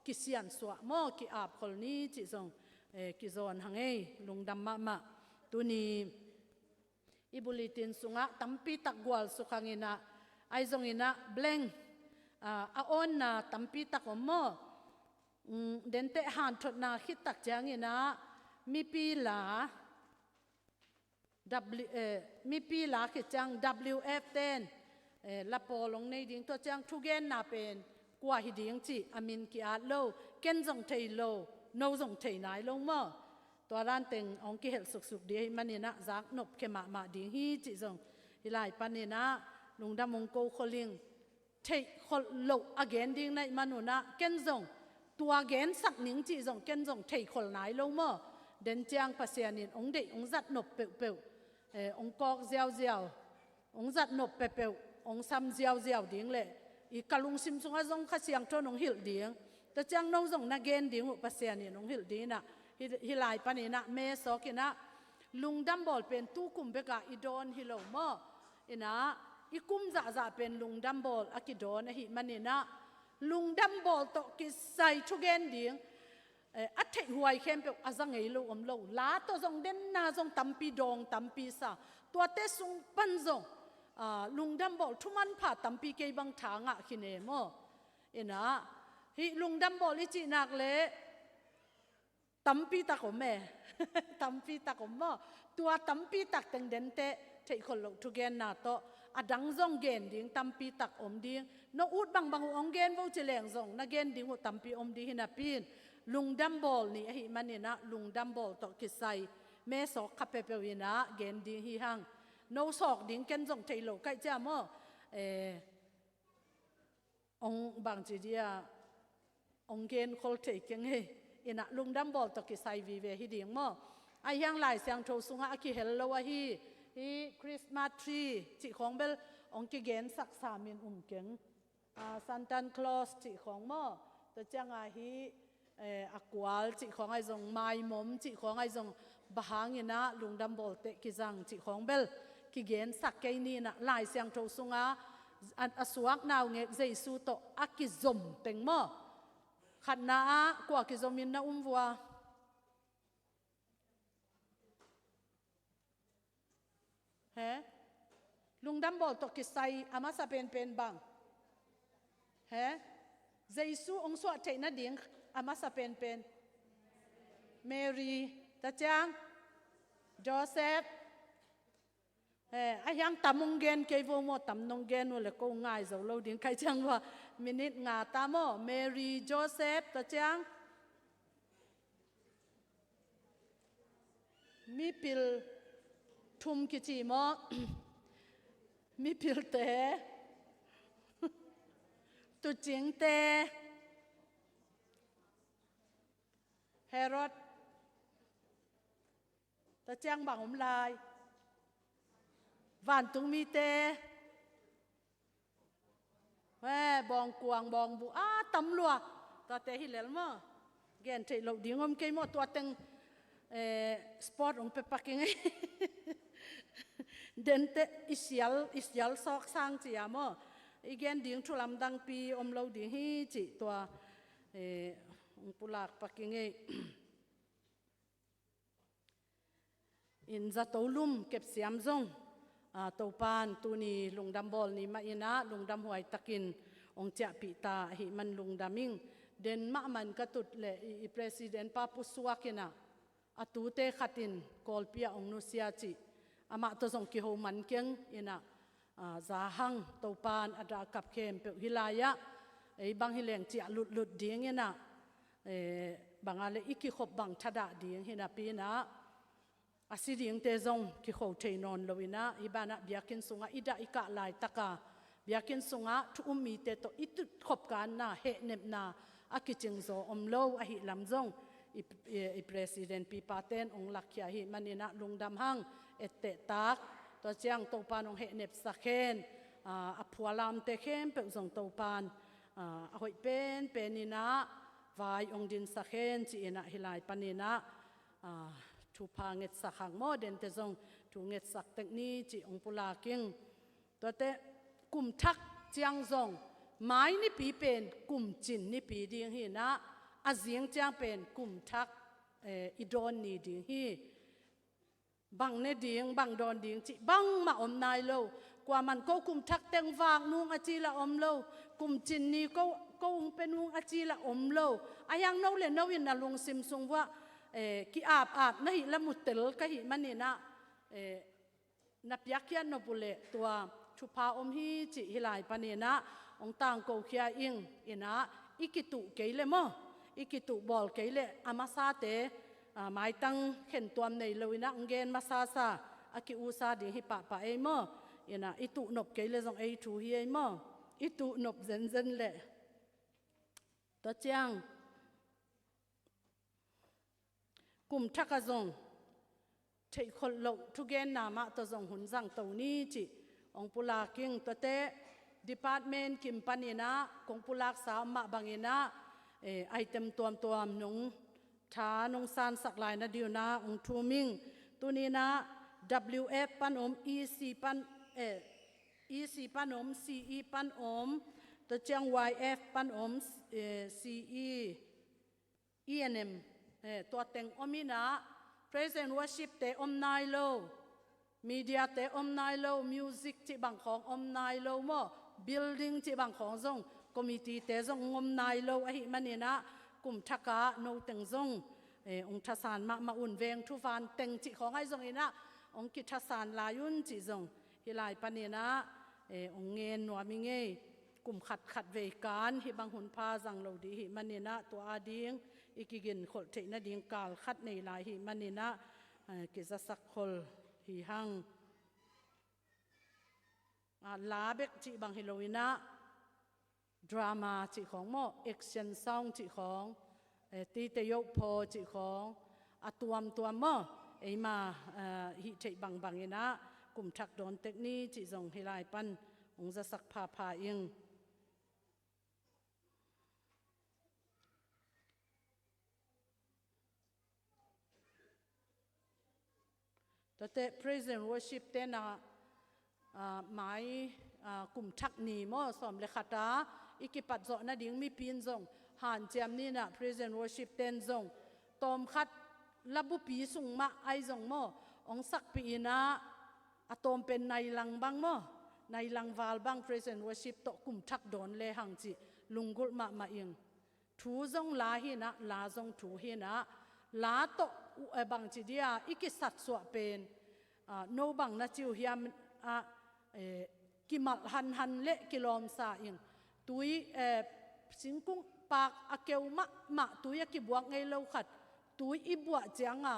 ki sian suwa mo ki ap khol ni chi zong ki zon hangei lungdam ma ma tuni ibulitin sunga tampi takgwal sukhangina ai zongina blank a on na tampi takom mo den te han thot na khit tak changina mi pi la W mi pi la khi chang WF ten la polong nei ding to chang thu gen na pen kwa hi ding chi amin ki a lo ken jong thei lo no jong thei nai lo mo ตัวร้านเต็งองกิเหลสุกสุกดีมันนี่นะจากนบเขมามาดิ้งฮีจิจงฮิไลปันนี่นะลุงดำมงโกโคลิงเทคโลอเกนดิ้งในมนุนะเกนจงตัวเกนสักหนิงจิจงเกนจงเทคลนายลงมอเดนจียงภาษานินองเดองจัดนบเปียวเปียวองกอกเจียวเจียวองจัดนบเปียวเปียวองซ้ำเจียวเจียวดิ้งเลยอีกะลุงซิมซุงอาจงข้าเสียงโจนองหิลดิ้งแต่เจียงน้องจงนักเกนดิ้งอุปเสียนินองหิลดิ้งนะ hi lai pani na me so kina lungdam bol pen tu kum beka i don hi lo mo ina i kum za za pen lungdam bol aki don hi manina lungdam bol to ki sai thu gen ding a thei huai khem pe azang ei lo om lo la to zong den na zong tampi dong tampi sa tua te sung pan zong lungdam bol thuman pha tampi ke bang tha nga khine mo ina hi lungdam bol i chi nak le. Tampi tak om e. Tampi tak om mo. Tua tampi tak teng den te thei khol lo thu gen na to adang zong gen ding tampi tak om ding no ut bang bang ong gen vo chi leng zong na gen ding u tampi om di hina pin lungdam bol ni hi manina lungdam bol to kisai me sok khape pe wina gen ding hi hang no sok ding ken zong thei lo kai cha mo eh ong bang chi dia ong gen khol thei keng he ina lungdam bol to ki sai vi ve hi ding mo ai yang lai siang tho sunga aki hel lo a hi hi Christmas tree chi khong bel ong ki gen sak sa min um keng Santa Claus chi khong mo to changa hi akwal chi khong ai zong mai mom chi khong ai zong bahang ina lungdam bol te ki jang chi khong bel ki gen sak ke ni na lai siang tho sunga an asuak naw nge Jesu to aki zom teng mo khat na a kwa ki zomin na umvua he lungdam bol to ki sai ama sa pen pen bang he Jesu ong suwa thei na ding ama sa pen pen Mary ta chang Joseph a yang tamong gen ke vo mo tam nong gen le ko ngai zo lo ding kai chang wa minute nga ta mo Mary Joseph ta chang mi pil thum ki chi mo mi pil te tu ching te Herod ta chiang bang um lai van tung mi te we bong kuang bong bu a tam lua ta te hi lel mo gen thei lo ding om ke mo tua teng sport ong pe paking den te isial isial sok sang chi amo igen ding thulam dang pi om lo ding hi chi tua ong pulak paking e In za to lum kep siam zong to pan tu ni lungdam bol ni ma ina lungdam huai takin ong chia pi ta hi man lungdaming den ma man ka tut le i president pa pu suakina atu te khatin kolpia ong nu sia chi ama to zong ki ho man keng ina za hang to pan ada kap khem pe hilaya ei bang hi leng chia lut lut ding ina banga le iki khop bang thada ding hina pi na asi ding te zong ki kho thei non loina ibana biakin sunga ida ika lai taka biakin sunga thu ummi te to itu khop kan na he nep na akiching zo om lo a hi lam zong i president pi pa ten ong lakya hi manina lungdam hang ette tak to chiang to pan ong he nep sakhen a phualam te khem pe zong to pan a hoi pen penina vai ong din sakhen chi ina hilai panina thu pha nget sakhang mo den te zong thu nget sak tek ni chi ong pula king to te kum thak chiang zong mai ni pi pen kum chin ni pi ding hi na a ziang chiang pen kum thak i don ni ding hi bang ne ding bang don ding chi bang ma om nai lo kwa man ko kum thak teng wang nung a chi la om lo kum chin ni ko ko ung pe nung a chi la om lo ayang no le no in na lung sim sung wa ki ap ap na hi la mutel ka hi mani na na piak hian no bule tua thu pha om hi chi hilai pani na ong tang ko khia ing ina ikitu keile mo ikitu bol keile ama sa te mai tang khen tuam nei loina ngen ma sa sa aki u sa ding hi pa pa ei mo ina itu nop keile zong ei thu hi ei mo itu nop zen zen le to chiang kum thaka zong thei khol lo thu gen na ma to zong hun jang to ni chi ong pula king to te department kim panina kong pulak sa ma bangina item tuam tuam nung tha nung san sak lai na diu na ong thu ming tuni na WF pan om EC pan EC pan om CE pan om to chiang YF pan om CE ENM to teng omina praise and worship te om nai lo media te om nai lo music chi bang khong om nai lo mo building chi bang khong zong committee te zong ngom nai lo a hi manina kum thaka no teng zong. Ong thasan ma ma un veng thu van teng chi khong ai zong ina ong ki thasan lai un chi zong hi lai panina ong ngen nuami ngei kum khat khat ve kan hi bang hun pha zang lo di hi manina to a ding ikigin khol theina ding kal khat nei lai hi manina ki za sak khol hi hang la bek chi bang hi loina drama chi khong mo action song chi khong ti te yo pho chi khong atuam tuam mo eima hi thei bang bang ina kum thak don tek ni chi zong hi lai pan ong za sak pha pha ing Tate praise and worship te na mai kum thak ni mo som le khata ikipat zo na ding mi pin zong han chiam ni na praise and worship ten zong tom khat labu pi sung ma ai zong mo ong sak pi ina atom pen nai lang bang mo nai lang wal bang praise and worship to kum thak don le hang chi lungul ma ma ing Thu zong la hi na la zong thu hi na la to bang chi dia iki sat suwa pen no bang na chiu hiam a kimal han han le kilom sa ing tui singkung pak a keu ma ma tui a ki buak ngei lo khat tui i bua chiang a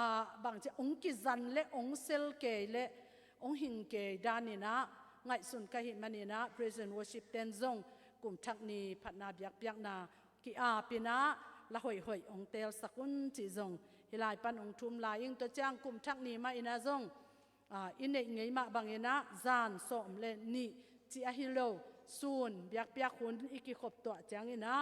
a bang che ong ki zan le ong sel ke le ong hing ke danina ngai sun ka hi manina present worship ten zong kum thak ni phatna biak piak na ki a pina la hoi hoi ong tel sakun chi zong hilai pan ong thum la ing to chang kum thak ni ma ina zong a in nei ngei ma bangina zan som le ni chi a hi lo sun biak piak hun iki khop to chang ina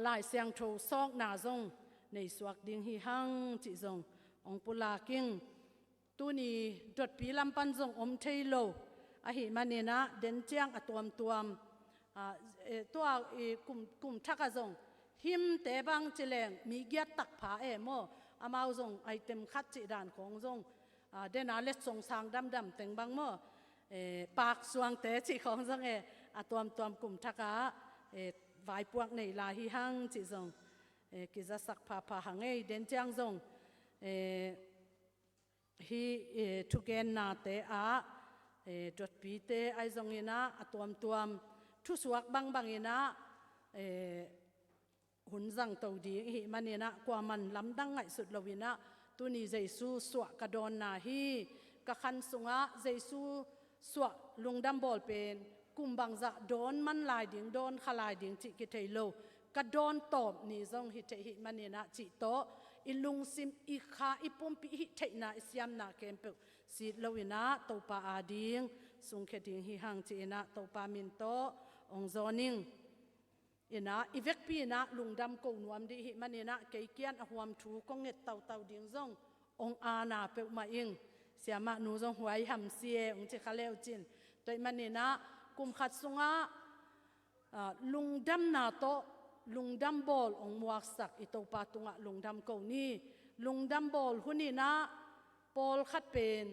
lai siang tho sok na zong nei suak ding hi hang chi zong ong pula king tu ni dot pi lam pan zong om thei lo a hi manina den chiang a tuam tuam tua kum kum thaka zong him te bang chileng mi giat tak pha e mo amau zong item khat chi dan khong zong den a let song sang dam dam teng bang mo pak suang te chi khong zong e a tuam tuam kum thaka vai puak nei la hi hang chi zong ki za sak pha pha hang ei den chiang zong hi thuken na te a dot pi te ai zong ina a tuam tuam thu suak bang bang ina hun zang to ding hi manina kwa man lam dang ngai sut lowina tuni Jesu suwa ka don na hi ka khan sunga Jesu suwa lungdam bol pen kumbang za don man lai ding don khalai ding chi ki thei lo ka don tom ni zong hi the hi manina chi to ilung sim i kha i pum pi hi thei na siam na kem pe si loina to pa a ding sung khe ding hi hang chi na to pa min to ong zoning ina ivek pi na lungdam ko nuam di hi manina keikian a huam thu ko nget tau tau ding zong ong a na pe ma ing siama nu zong huai ham sie ong che khaleu chin toi manina kum khat sunga lungdam na to lungdam bol ong muak sak i to pa tunga lungdam ko ni lungdam bol huni na pol khat pen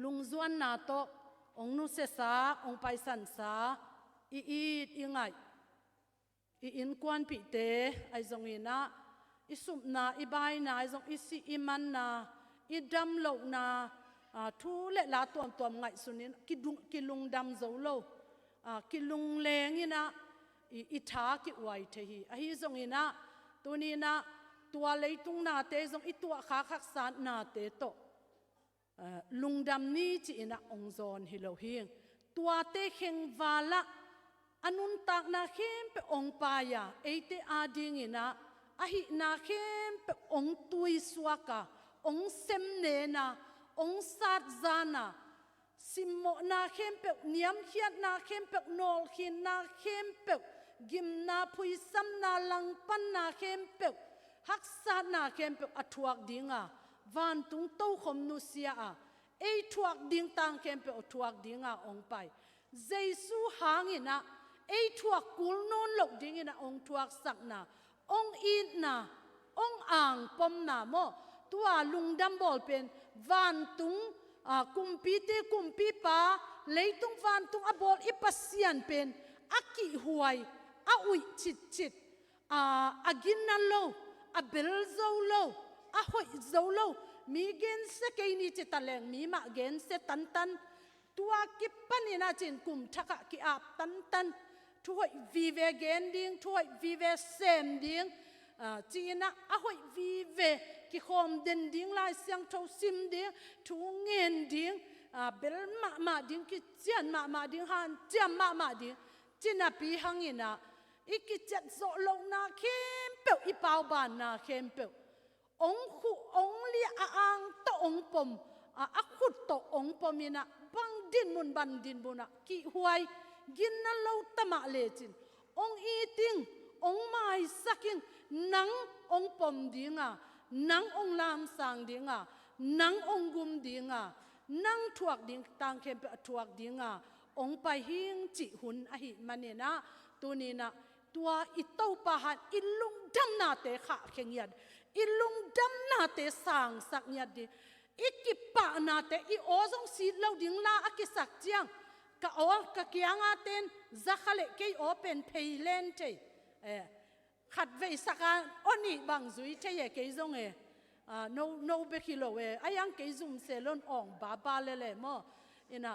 lungzuan na to ong nu se sa ong pai san sa i it i ngai i in kwan pi te ai zong ina i sup na i bai na ai zong i si i man na i dam lo na thu le la tuam tuam ngai sunin ki dung ki lung dam zo lo ki lung leng ina i i tha ki uai the hi a hi zong ina tuni na tua leitung na te zong i tua kha khak san na te to lungdam ni chi ina ong zon hi lo hing tua te kheng wala anun tak na khem pe ong pa ya eite a ding ina a hi na khem pe ong tui suaka ong sem ne na ong sat zana simmo na khem pe niam khiat na khem pe nol khin na khem pe gim na phui sam na lang pan na khem pe hak sa na khem pe athuak dinga van tung to khom nu sia a ei thuak ding tang kem pe o thuak ding a ong pai Jesu hangina ei thuak kul non lo ding ina ong thuak sak na ong in na ong ang pom na mo tua lungdam bol pen van tung a kumpi te kumpi pa leitung van tung a bol i pasian pen aki huai a ui chit chit. A agin na lo a bel zo lo a hoi zo lo mi gen se ke ni chi taleng mi ma gen se tan tan tua ki panina chin kum thaka ki ap tan tan thu hoi vi ve gen ding thu hoi vi ve sem ding china a hoi vi ve ki khom den ding lai siang tho sim ding thu ngen ding bel ma ma ding ki chian ma ma ding han chiam ma ma ding china pi hangina iki chat zo lo na khem pe i pau ban na khem pe ong khu ong li a ang to ong pom a a khut to ong pomina bang din mun ban din buna ki huai gin na lo tama le chin ong i ting ong mai saking nang ong pom dinga nang ong lam sang dinga nang ong gum dinga nang thuak ding tang khem pe thuak dinga ong pai hing chi hun a hi manina tunina tua i to pa han i lung dam na te kha kheng yat i lung dam na te sang sak nyat di i ki pa na te i ozong si lo ding la a ki sak chiang ka o ka kianga ten zakhale ke open phei len te e khat ve saka oni bang zui te ye ke zong e no no be kilo e ayang ke zum se lon ong ba ba le le mo ina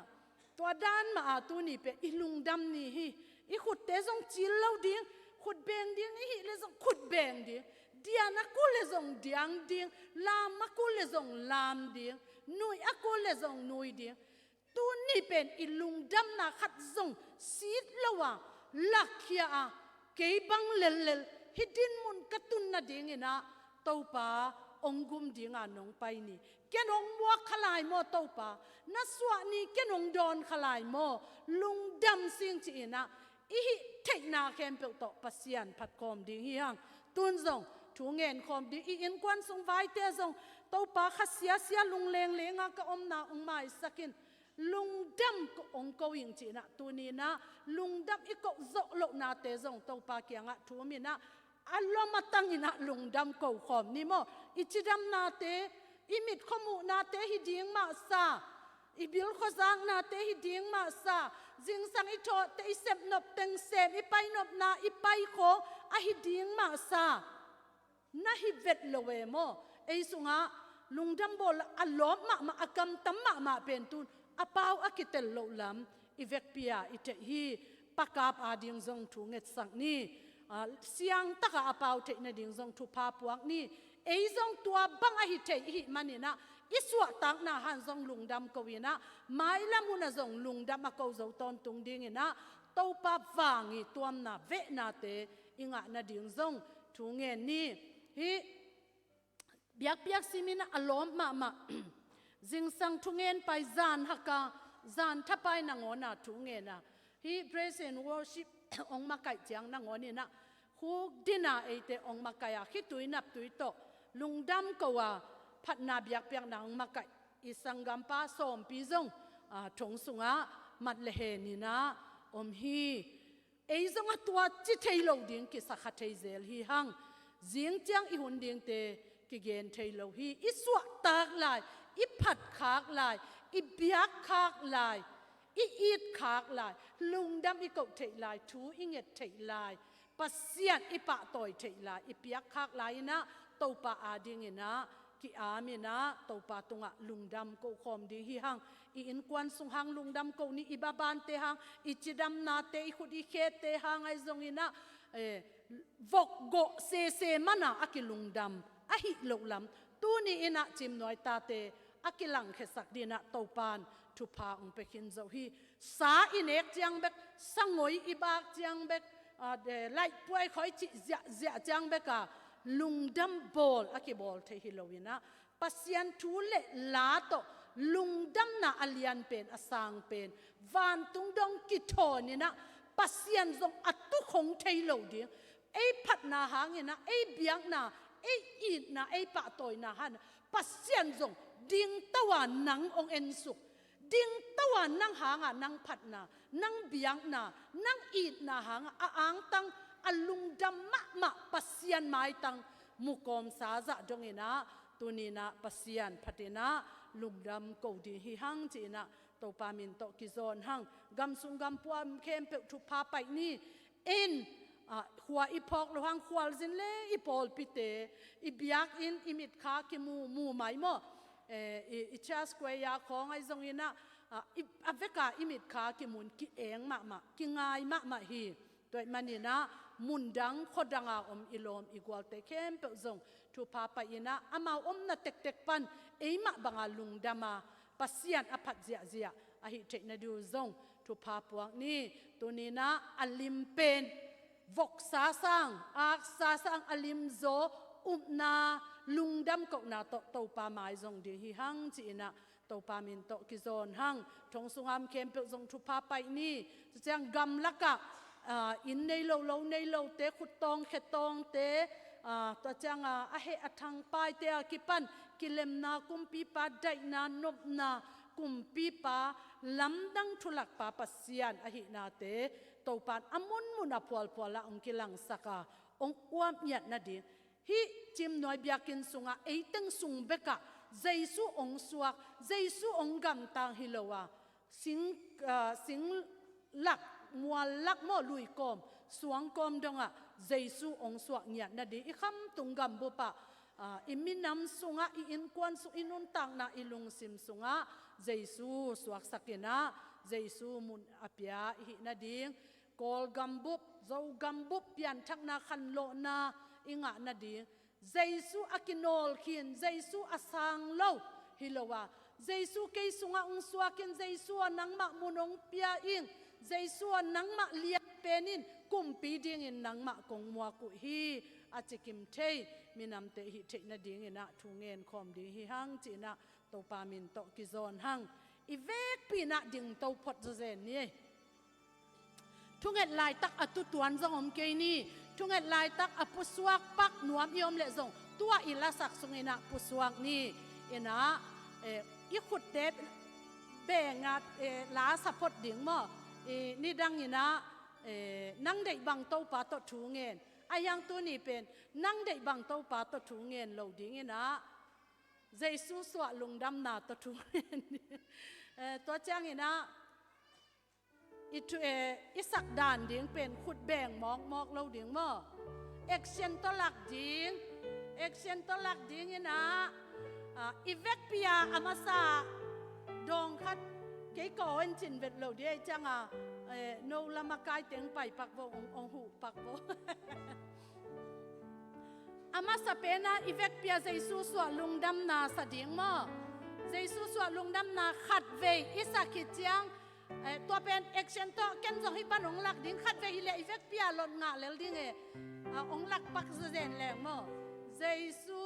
ตัวด้านมาอาตูนี่เปอีลุงดำนี่ฮีอีขุดเตซงจีลเลาดิ้งขุดเบงดิ้งอีเลซงขุดเบงดิ้งเดียนักูเลซงเดียงดิ้งลามมากูเลซงลามดิ้งนุยอากูเลซงนุยดิ้งตัวนี่เป็นอีลุงดำนาขัดซงซีดละวะลักเขียอาเกบังเลเลฮิดินมุนกระตุนนาดิ้งนะเต้าปาองกุมดิ้งอ่ะน้องไปนี่แกนองมัวขลายมอเต้าปานัสวะนี่แกนองดอนขลายมอลุงดำสิงจีนะอีหิเทนาเข้มเปโตปัสยันผัดคอมดิ้งฮิฮังตุนซงถูเงินคอมดิ้งอีอินกวนสงไว้เตซงเต้าปาขัดเสียเสียลุงเลงเลงอะก็อมนาองไม่สักินลุงดำก็องก็ยิงจีนะตัวนี้นะลุงดำอีกก็โจโลนาเตซงเต้าปาเกียงอะถูมีนะอัลลอฮ์มาตั้งอินะลุงดำก็คอมนี่มออิจิดำนาเตอิมิดขมูนาเตฮิดิงมาซาอิบิลขจางนาเตฮิดิงมาซาจิงสังอิโตเตอิเซบนบเต็งเซมอิไปนบนาอิไปโคอฮิดิงมาซานาฮิเวตโลเวโมเอสุงะลุงดำบอลอัลลอฮ์มามาอากำตัมมามาเป็นตุนอปาวอกิเตลโลลัมอิเวกเปียอิเตฮีปะกาบอาดิงซงทุงเงสังนี่เสียงตะกะอปาวเทนดิงซงทุพาปวงนี่เอซงตัวบังอหิเทหิมันนี่นะอิสวะตังนาหันซงลุงดำกวีนะไม้ละมุนะซงลุงดำมาเกาเจ้าตอนตุงดิ่งนะเต้าปะวางีตัวนาเวนาเตอิงะนาดิ่งซงทุงเงนี่ฮิเบียกเบียกซิมินะอลอมมามาจิงสังทุงเงินไปจานฮักกาจานทับไปนางอนาทุงเงินนะฮิ praise and worship องมาไก่เจียงนางอนี่นะฮูกดินาเอเตองมาไก่อะคิดตุยนับตุยโตลุงดำกว่าพัดนาเบียกเปียกนางมาไก่อิสังกัมปาสอมปีซงทงสุงะมัดเลเฮนี่นะอมฮีเอซงตัวจิเทโลดิงกิสักเทเซลฮีหังเจียงเจียงอีหุนดิงเตกิเกนเทโลฮีอิสวะตากลายอิผัดขากลายอิเบียกขากลายอิอีดขากลายลุงดำอิกเทลายทูอิเงตเทลายปัสเซียนอิปะต่อยเทลายอิเปียกขากลายนะโตปะอาดิงนะกิอามีนะโตปะตุงะลุงดำโกคอมดีฮีหังอีอินกวนสุงหังลุงดำโกนี่อิบาบานเตหังอิจิดำนาเตอิขุดอิเคเตหังไอซงอินะเอวกโกเซเซมานะอากิลุงดำอหิโลลำตูนี่อินะจิมน้อยตาเตอากิลังเคสักดีนะโตปานทุพาองเปกินเจ้าฮีสาอินเอกจียงเบกสังงอยอิบากจียงเบกเดไลป่วยคอยจิเจียเจียจียงเบกะลุงดำบอลอากิบอลเทฮิโลวินะปัสยันทูเลลาโตลุงดำนาอเลียนเป็นอสังเป็นวันตุงดงกิโทนี่นะปัสยันทรงอัตุคงเทโลดีไอพัดนาหางนี่นะไอเบียงนาไออีนาไอปะตอยนาหันปัสยันทรงดิ่งตะวันนังองเอ็นสุกดิ่งตะวันนังหางอ่ะนังผัดนานังเบียงนานังอีนาหางอ่ะอ่างตังอลุงดำมะมะปัสยันไม้ตังมุกอมสาจะจงเอนะตัวนี้นะปัสยันพัฒนาลุงดำเกาดีฮิหังจีนะตัวปามินโตกิโซนหังกำสุงกำปวมเข้มเปทุพาไปนี่เอ็น Hua i phok lo hang khwal zin le i pawl pi te i biak in i mit kha ki mu mu mai mo i cha square ya khong ai zong ina a veka i mit kha ki mun ki eng ma ma ki ngai ma ma hi toi manina mundang khodanga om ilom igual te khem pe zong thu pha pa ina amau om na tek tek pan eima banga lungdama pasian aphat zia zia a hi theina du zong thu pha puak ni tunina alim pen vok sa sang ak sa sang alim zo umna lungdam ko na to to pa mai zong ding hi hang chi ina to pa min to ki zon hang thong sungam khem pe zong thu pha pai ni chang gam laka in nei lo lo nei lo te khut tong khe tong te to chang a he athang pai te a ki pan kilem na kumpi pa dai na nop na kumpi pa lamdang thulak pa pasian a hi na te to pan amun mun a phual phual la ong kilang saka ong uam yat na ding hi chim noi biakin sunga eiteng sung beka jaisu ong suak jaisu ong gam tang hi lowa sing sing lak mual lak mo lui kom suang kom donga jaisu ong suak ngiat na di i kham tung gam bu pa iminam sunga i in kwan su inun tang na ilung sim sunga jaisu suak sakina jaisu mun apia hi na ding kol gambup zo gambup pian thak na khan lo na inga na ding jaisu akinol khin jaisu asang lo hilowa jaisu ke sunga ung suakin jaisu nangma munong pia ing jaisu nangma lian penin kumpi ding in nangma kong mua ku hi achikim thei minam te hi thei na ding ina thu ngen khom ding hi hang chi na to pa min to ki zon hang i vek pi na ding to phot zo zen ni thu nget lai tak atu tuan zong om ke ni thu nget lai tak apu suak pak nuam iom le zong tua ila sak sung ina pu suak ni ina i khut te be nga la support ding mo ni dang ina nang dei bang to pa to thu ngen ayang tu ni pen nang dei bang to pa to thu ngen lo ding ina Jesu suwa lungdam na to thu ngen to chang ina itu e isak dan ding pen khut beng mok mok lo ding mo action to lak ding action to lak ding ina ivek pia amasa dong khat ke ko en chin vet lo de changa no lama kai teng pai pak vo ong ong hu pak vo amasa pena ivek pia Jesu suwa lungdam na sa ding mo Jesu suwa lungdam na khat ve isakhi chiang ตัวเป็น action ตัวแกนจงให้ปันองหลักดิ้งขัดเวฮิเลอีเฟกเปียลดงะเลลดิ้งเอองหลักปักเจนแรงโมเจซู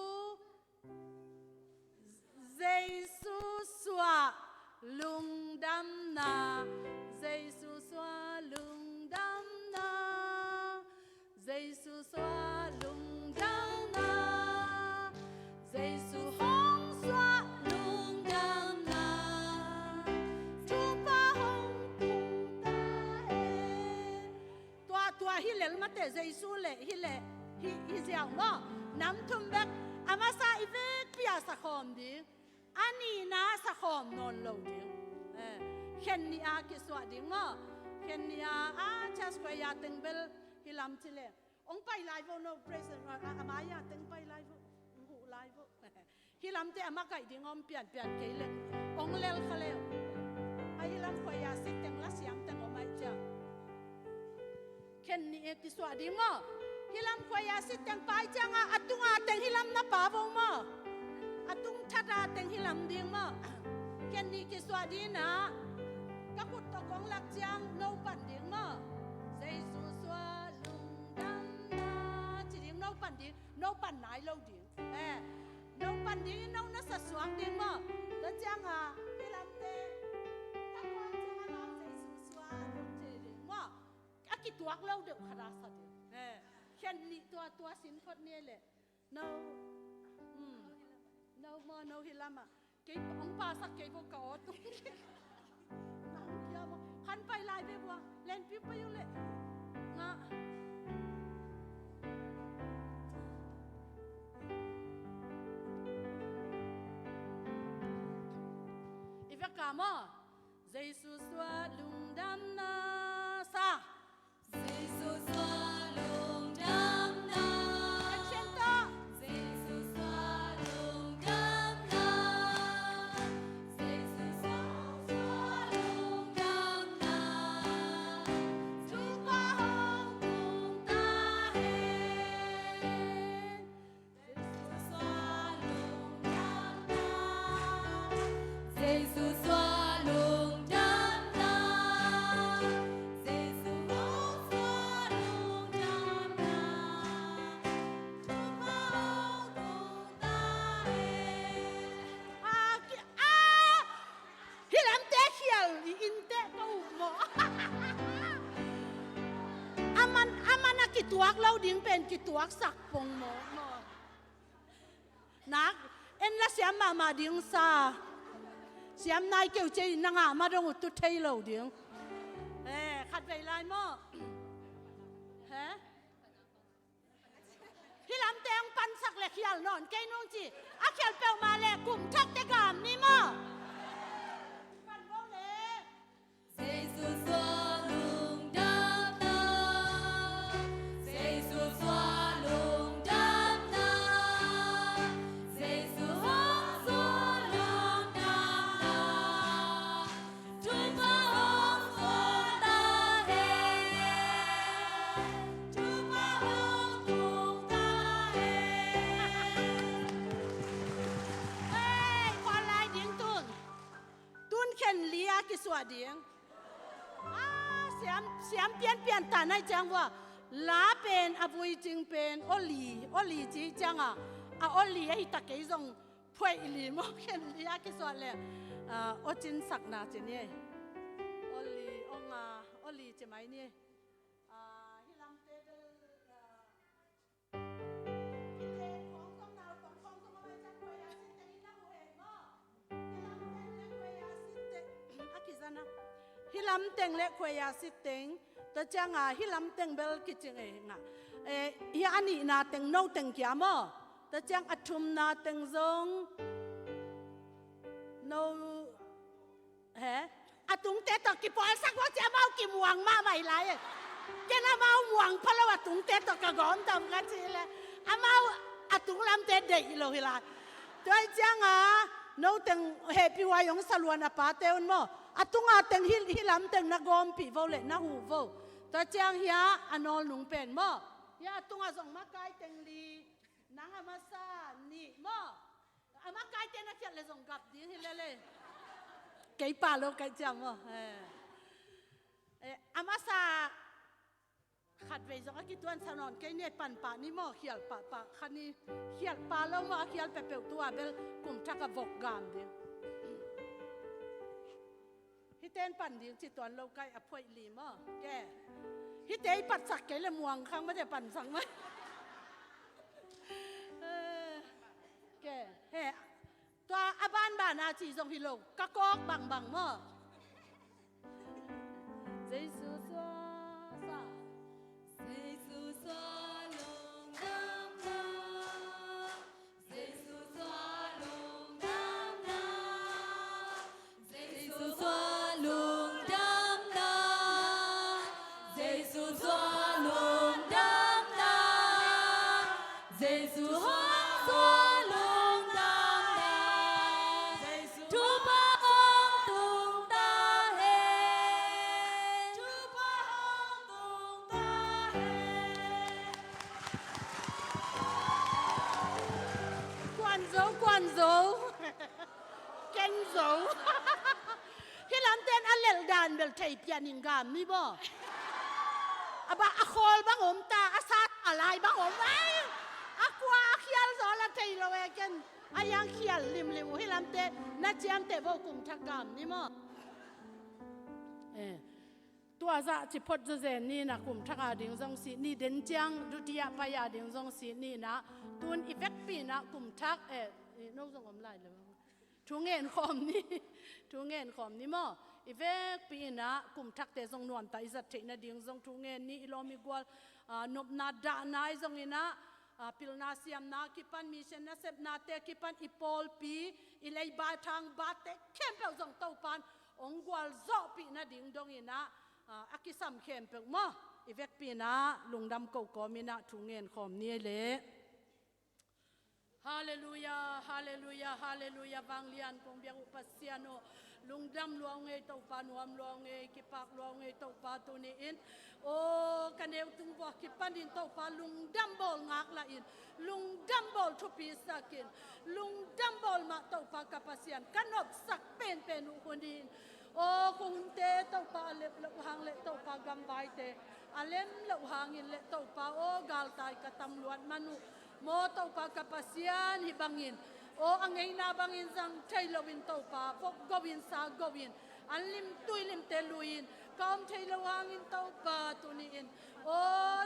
เจซูสัวลุงดำนาเจซูสัวลุงดำนาเจซูสัวลุงดำนาเจซูฮงสัวลุงดำนาทุปะฮงปุงตาเอตัวตัวฮิเลลมาเตเจซูเลฮิเลฮิฮิเจียวโมน้ำทุ่มเบกอามาซาอีเวกเปียสะคอมดิอันนี้นะสะคอมนอนโลดิเคนนี่อากิสวดิโมเคนนี่อาอาชาสควายาตึงเบลฮิลัมทิเลองไปไลฟ์โนเพรสอามายาตึงไปไลฟ์หูไลฟ์ฮิลัมเตอามาไก่ดิงอมเปลี่ยนเปลี่ยนเกลองเลลเขาเลวไอฮิลัมควายาสิตึงละเสียงตึงอไม่เจ้าเคนนี่เอกิสวดิโมฮิลัมควายาสิตึงไปจังอาตุงอาตึงฮิลัมนะปาวงโมอาตุงทัดอาตึงฮิลัมดิงโมเคนนี่กิสวดีนะก็ขุดตกของหลักจังโนปันดิงโมเจซูสัวลุงดังนาจีดิงโนปันดิงโนปันไหนโลดิงเอโนปันดิงโนนัสสวงดิงโมแล้วจังอาฮิลัมเตตะกอนจังอาเจซูสัวลุงเจดิงโมอากิตัวเล่าเดือดขนาดสัตว์เอเคนนี่ตัวตัวสินพดเนี่ยแหละ no no mo no hilama เกี่องปาสักเกี่ยวกับอตุงนังเกี่ยวขันไปลายไปบัวเล่นปิ๊บไปอยู่เลยงะอีเวกามอเจสุสวลุงดำนาซา เจสุสวลุ Tuak lo ding pen ki tuak sak pong mo mo. Nak en la siam ma ma ding sa. Siam nai keu che na nga ma dong tu thei lo ding. Eh khat ve lai mo. He? Hi lam teng pan sak le khial non ke nung chi a khial peu ma le kum thak te gam ni mo. Pan bo le. Hey, qua lai ding tun. Tun khen lia ki sua ding. Ah, siam siam pian pian ta nai chang wa. La pen avui ching pen oli oli chi chang a. A oli ai ta ke zong phuai li mo khen lia ki sua le. O chin sak na chi ni. Oli onga oli chi mai ni. Hi lam te bel hi lam teng le khwaya sit teng ta changa hi lam teng bel ki ching e nga e hi ani na teng no teng kya mo ta chang athum na teng zong no he atung te to ki pol sak wa cha mau ki muang ma mai lai ke na mau muang phala wa tung te to ka gom tam ka chi le amau atung lam te dei lo hi la toy chang a no teng happy wa yong saluan a pa te un mo atunga teng hi hi lam teng na gom pi vo le na hu vo to chang hia anol nung pen mo ya atunga zong ma kai teng li nang ama sa ni mo ama kai te na khiat le zong gap ding hi le le cái pa lo cái chang mo eh ama sa khat ve zong ki tuan sanon ke ne pan pa ni mo khial pa pa khani khial pa lo mo khial pe pe tua bel kum thaka vok gam ding hi ten pan ding chi tuan lo kai a phoi li mo ke hi te pat sak ke le muang khang ma de pan sang ma ke he ตัวอาบ้านบ้านอาจีจงฮิโลกะกอกบังบังมอเจสุสวาซา 关走关走，跟走，hi lam ten a lel dan bel thei pian in gam mi bo aba a khol bang om ta a sa alai bang om ai a kwa a khial zo la thei lo e ken ayang khial lim lim hi lam te na chiam te vo kum thakam ni mo eh ตัวจะจิพดจะเจนี่นะกลุ่มทักอาดิงจงสีนี่เด่นจังดุติยาปยาดิงจงสีนี่นะตุนอีเฟกปีนะกลุ่มทักเออนกจงอมไหลเลยทุงเงินคอมนี่ทุงเงินคอมนี่มออีเฟกปีนะกลุ่มทักเตจงนวลแต่อิสัตเทนะดิงจงทุงเงินนี่อิลอมีกวลนบนาดานายจงนี่นะปิลนาเซียมนาคิปันมีเชนนะเซบนาเตคิปันอีปอลปีอิเลบาทางบาเตเข้มเปจงเต้าปันองกวลโซปีนะดิงดงนี่นะ akisam khem pe mo ivek pi na lungdam ko ko mi na thu ngen khom ni le hallelujah hallelujah hallelujah wang lian kong biang upasiano lungdam luang nge to pa nuam luang nge ki pak luang nge to pa tu ni in o kaneu tung bo ki panin to pa lungdam bol ngak la in lungdam bol thu pi sakin lungdam bol ma to pa kapasian kanop sak pen pen u hunin โอ้คุณเตเต้าปาเล็บเลหางเละเต้าปากำไว้เตอเลมเลหางอินเละเต้าปาโอ้กาลตายกะตำลวดมนุโมเต้าปากะปัสยานฮิบังอินโอ้อังไงนาบังอินสังไทยลวินเต้าปาฟกกวินสากวินอันลิมตุยลิมเตลุยนกอมไทยเลหางอินเต้าปาตุนีอิน O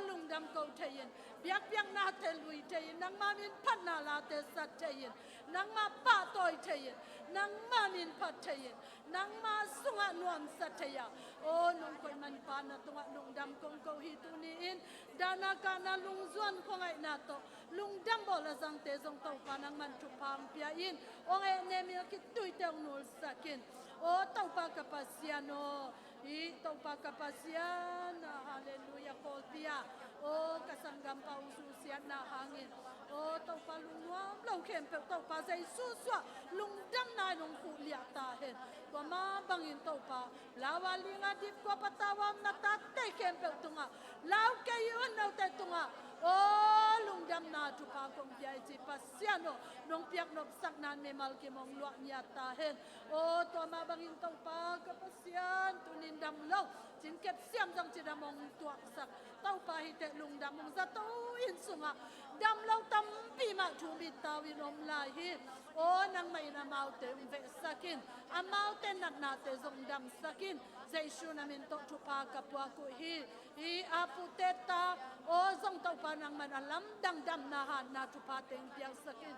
lungdam ko thein biak piak na te lui thein nangmah min phat na la te sat thein nangmah pa toi thein nangmah min phat thein nangmah sungah nuam sa theya o nung koi man pa na tungah lungdam kong ko hi tu ni in dana ka na lungzuan khongai na to lungdam bo la zang te zong to pa nang man thu phang pia in ong e ne mil ki tui teng nul sakin o to pa ka pasiano i to pa ka pasian hallelujah kol pia o ka sangam pa u su sian na hangin o to pa lung nuam lo khem pe to pa zai su su lungdam nai nong khu lia ta hen to ma bangin to pa lawa linga dip ko patawam na ta te khem pe tunga lau ke yun no te tunga o lungdam na tu pa kong biai chi pasiano nong piak nop sak nan me mal ke mong lua nya ta hen o to ma bangin to pa ka pasian tunin dam lo chin kep siam jong chi damong tuak sak to pa hi te lungdam mong za to in sunga dam lo tam pi ma thu mi tawin om lai hi o nang mai na mau te um ve sakin a mau te nat na te zong dam sakin Jesu na min to thu pa ka pua ku hi i apu te ta o zong to pa nang man alam dang dam na han na thu pa teng piang sakin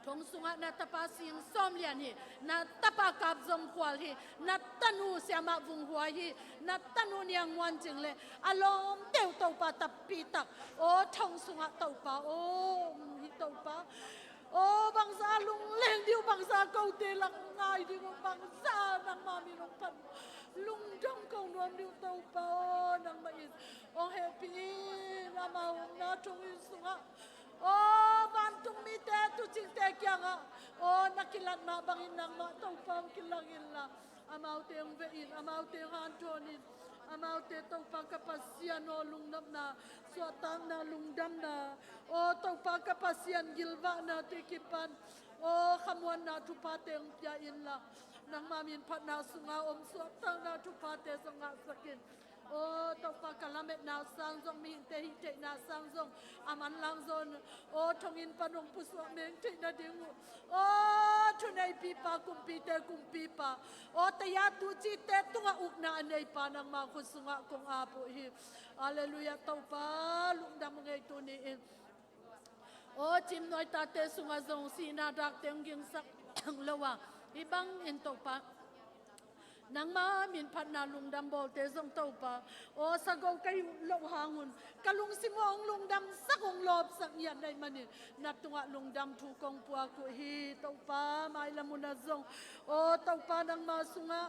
thong sunga na tapa sing som lian hi na tapa kap zong khwal hi na tanu siama vung huai hi na tanu niang wan ching le alom teu to pa tap pi tak o thong sunga to pa o hi to pa o bangsa lung leng diu bangsa ko te lak ngai ding bangsa nang ma mi nong pan lung dong ko nuam diu to pa o nang ma in ong happy na ma na thong in sunga o van tung mi te tu ching te kyanga o nakilat ma bangin nang ma to pa kilang in la amau te ong ve in amau te han thon in amau te to pa ka pasian o lungnam na so tang na lungdam na o to pa ka pasian gilwa na te kipan o khamuan na thu pa te ong pia in la nang ma min phat na sunga om so tang na thu pa te songa sakin o to pa kalamet na sang zong mi te hi te na sang zong aman lang zon o thongin panong puswa meng te na ding o thunai pi pa kum pi te kum pi pa o te ya tu chi te tunga uk na anei pa nang ma khu sunga kong a pu hi hallelujah to pa lungdam ngei tu ni in o chim noi ta te sunga zong si na dak teng ging sak lowa i bang in to pa nangma min phat na lungdam bol te zong to pa o sago kai lo hangun kalung singong lungdam sakong lop sak yan dai manin natunga lungdam thu kong pua ku hi to pa mai lamuna zong o to pa nangma sunga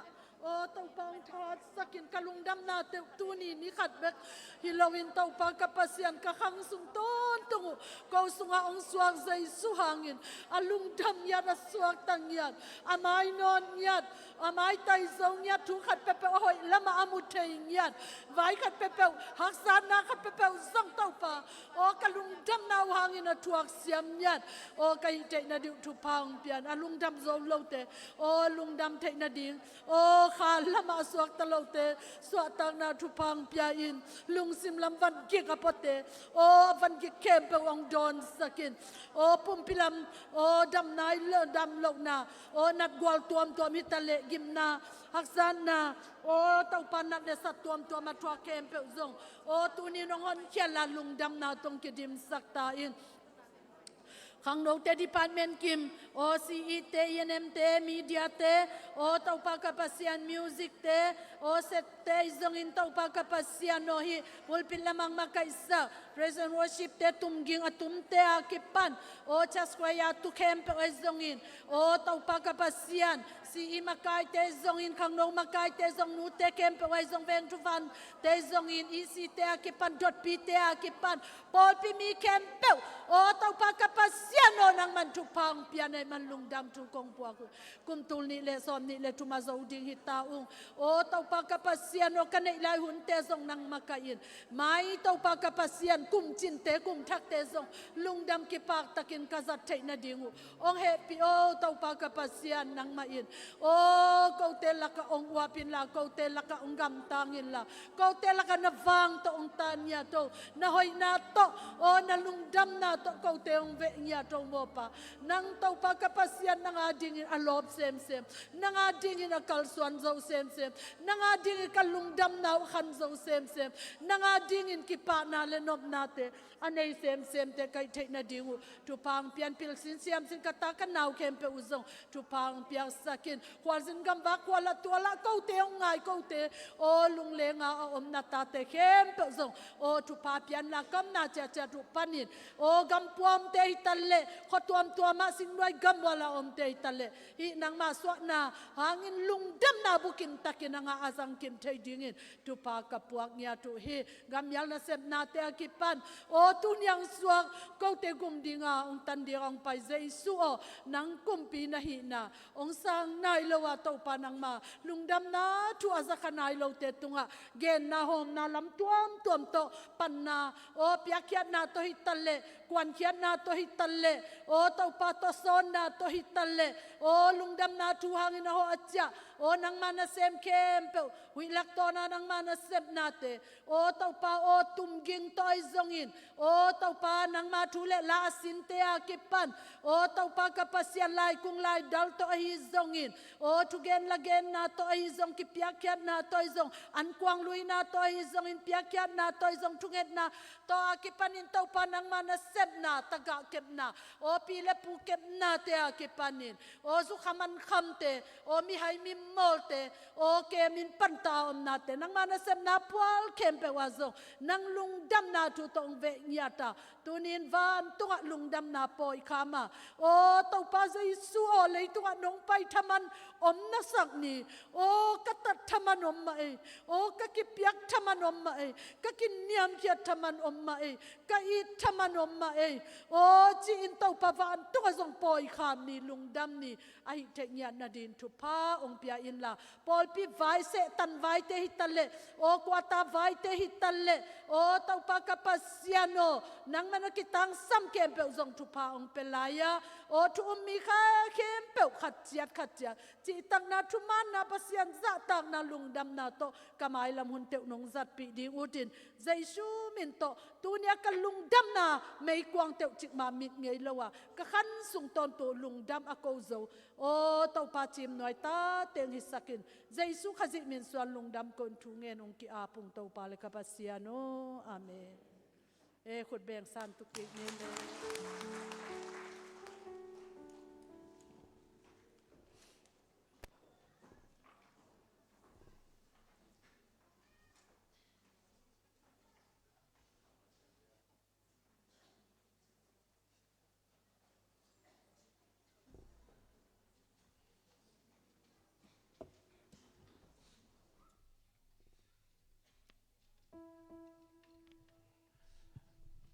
o to pa ong tha sakin kalungdam na te tu ni ni khat bek hilowin to pa ka pasian ka khang sung ton tungu ko sunga ong suak zai su hangin alungdam ya ra suak tang yan amai non yat amai tai zong ya thu khat pe pe hoi lama amu thei ngiat vai khat pe pe hak san na khat pe pe zong to pa o ka lung dam na hangin a thuak siam ngiat o kai te na diu thu phang pian a lung dam zo lo te o lung dam the na ding o kha lama suak ta lo te suak tak na thu phang pia in lung sim lam van ki ka pote o van ki kem pe ong don sakin o pumpilam o dam nai lo dam lo na o nat gwal tuam tuam hi tale gim na haksan na o tau pan nat le sat tuam tuam a thua kem pe zong o tu ni nong hon khial la lung dam na tong ki dim sak ta in khang no te department kim o CE te ENM te media te o tau pa ka pasian music te o set te zong in tau pa ka pasian no hi pulpit lamang makaisa praise and worship te tumging atum te a kipan o chaskwaya tu khem pe zong in o taupa ka pasian si i makai te zong in khang no makai te zong nu te kem pe wai zong veng tu van te zong in ec te a ki pan dot pi te a ki pan pol pi mi kem pe o taupa ka pasian o nang man tu phang pian ai man lung dam tu kong pua ku kum tul ni le som ni le tu ma zo ding hi ta ung o taupa ka pasian o ka nei lai hun te zong nang maka in mai taupa ka pasian kum chin te kum thak te zong lungdam ki pak takin ka zat theih na dingu ong he pi o taupa ka pasian nang ma in o ko te laka ong uapin la ko te laka ong gam tangin la ko te laka na wang to ong tan nya to na hoi na to o na lungdam na to ko te ong ve nya to mo. pa nang to pa ka pasian nanga ding in alop sem sem nanga ding in akal suan zo sem sem nanga ding in kalungdam na khan zo sem sem nanga ding in ki pa na le nop na te anei sem sem te kai thei na ding u tu pang pian pil sin siam sin kata ka nau kem pe u zong tu pang piang sakin khwal zin gam wa kwala tuala ko te ong ngai ko te o lung le nga a om na ta te khem pe zong o tu pa pian la kam na cha cha tu panin o gam puam te hi tal le kho tuam tuama sing noi gam wala om te hi tal le hi nang ma swa na hangin lung dam na bukin takin anga azang kim thei dingin tu pa ka puak nya tu hi gam yal na sep na te akipan o tu nyang suak ko te gum dinga ong tan ding ong pai Jesu o nang kumpi na hi na ong sang nai lo wa to pa nang ma lungdam na thu azakha nai lo te tunga gen na hom na lam tuam tuam to pan na o pia khiat na to hi tal le kwan khiat na to hi tal le o to pa to son na to hi tal le o lungdam na thu hangin ho acha o nang ma na sem kem pe hui lak to na nang ma na sep na te o to pa o tum ging toy zongin o to pa nang ma thu le la sin te a ki pan o to pa ka pasian lai kung lai dal to hi zongin o thu gen la gen na to hi zong ki pia khiat na to zong an kwang lui na to hi zong in pia khiat na to zong thu nget na to a ki pan in to pa nang ma na sep na taga kep na o pi le pu kep na te a ki panin o zu khaman kham te o mi hai mi mol te o ke min pan ta om na te nang ma na sem na pual khem pe wa zo nang lung dam na thu tong ve nya ta tunin van tunga lung dam na poi khama o to pa Jesu o lei tunga nong pai thaman om na sak ni o ka tat thaman om ma e o ka ki piak thaman om ma e ka ki niam khiat thaman om ma e ka i thaman om ma e o chi in to pa van tunga zong poi kham ni lung dam ni ai the nya na din thu pha ong pia in la pol pi vai se tan vai te hi tal le o kwa ta vai te hi tal le o tau pa ka pa siano nang man ki tang sam kem pe zong thu pha ong pe la ya o thu um mi kha khem pe khat chiat khat chiat chi tang na thu man na pasian za tang na lung dam na to kamai lam hun teu nong zat pi ding utin Jesu min to tunia ka lung dam na mei kwang teu chik ma mit ngei lowa ka khan sung ton tu lungdam a ko zo o to pa chim noi ta teng hi sakin Jesu khazi min suan lungdam kon thu ngen ong ki a pung to pa le ka pa siano amen e khut beng san tu ki ni le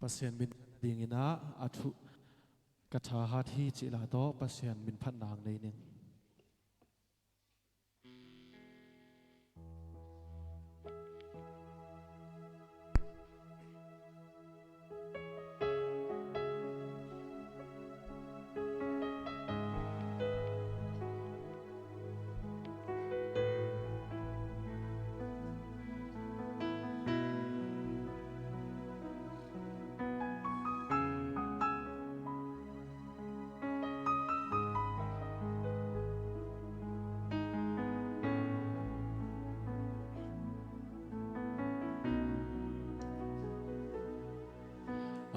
Pasien min ding ina athu katha hat hi chi la to pasien min phat nang nei ning.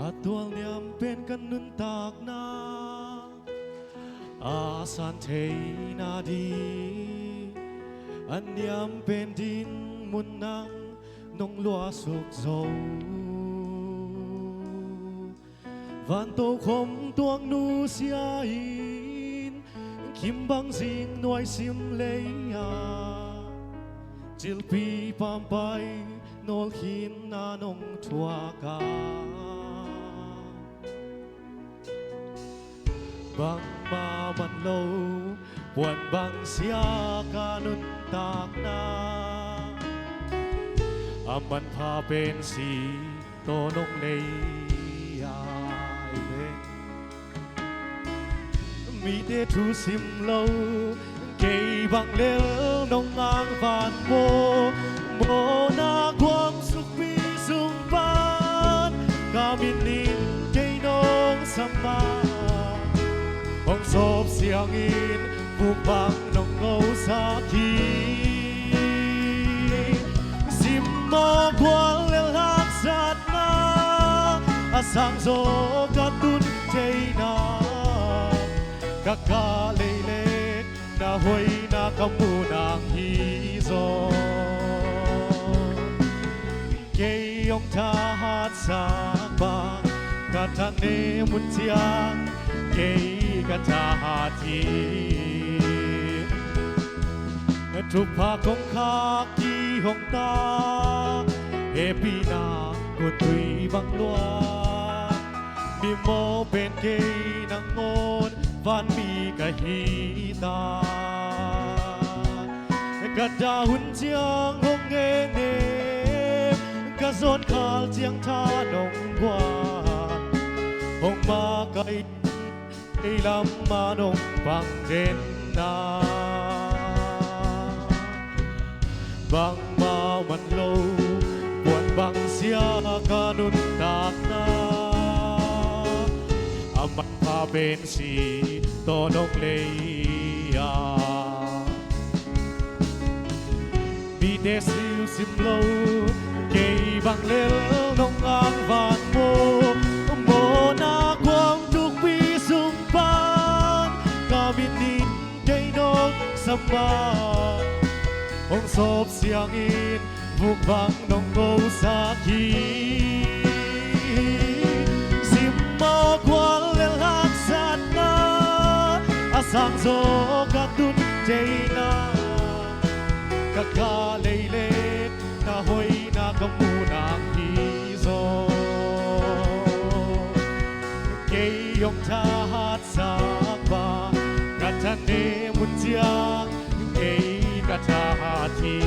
Atual niam pen kan nun tak na asan thei na di an niam pen din mun nang nong lua suk zo van to khom tuang nu sia in kim bang zing nuai sim lei a chil pi pam pai nol hin na nong thua ka bang ma man lo buan bang sia ka nun tak na aman pha pen si to nong nei ai ve mi te thu sim lo cây bang lel nong ngang van mo mo na quang suk pi sung pan kamin nin cây nong sama. siang in vuk bang nong ngo sa khi sim mo kwal le lak sat na a sang zo ka tun chei na ka ka le le na hoi na ka mu nang hi zo Kei yong tha hat sa ba ka tha ne mun chiang kei ka tha thi tu pha kong kha ki hong ta happy na ko tui bang lua mi mo pen kei nang ngon van mi ka hi ta ka da hun chiang hong nge ne ka zon khal chiang tha nong quan hong ma kai ei lam ma nong bang den na bang ma man lo buồn bang sia ka nun tak na amat pa ben si to nong leia mi te siu sim lo kei bang lel nong ang van mo mo na quang tuk pi sum pan ka min nin kei nong sama hong sop siang in vuk bang nong go sa khi sim mo kwal le lak sat na a sang zo ka tun chei na ka ka lei le na hoi na ka mu nang hi zo kei yong tha hat sa ba ka tha ne mun chiang kei ka tha thi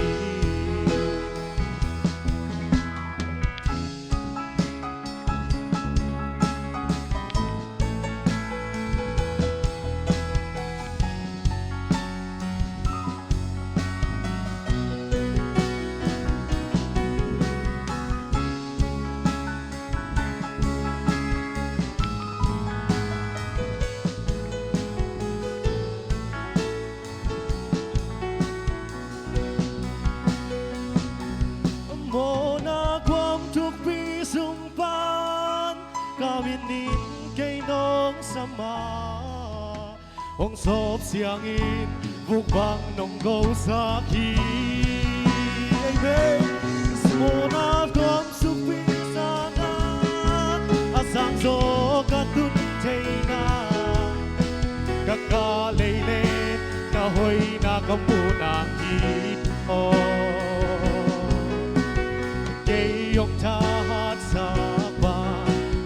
Mo na kwam tuk pi sumpan kamin nin kay nong sama hong sop siang in vuk bang nong go sa khi Amen. Mo na kwam suk pi sa na asang zo ka tun chei na ka ka lei le na hoi na ka mu na hi o kei yong tha hat sa ba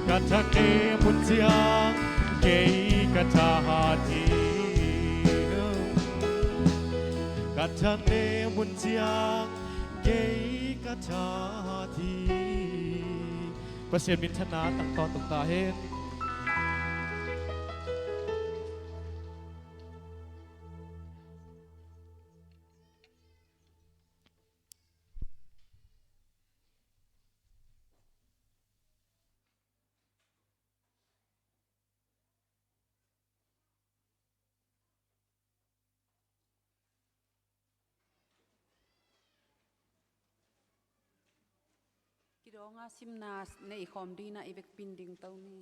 ka tha ne mun chiang kei ka tha thi ka tha ne mun chiang kei ka tha thi Pasien min thana tang ton tung ta hen Kidonga simna nei khom dina ibek pinding tau ni.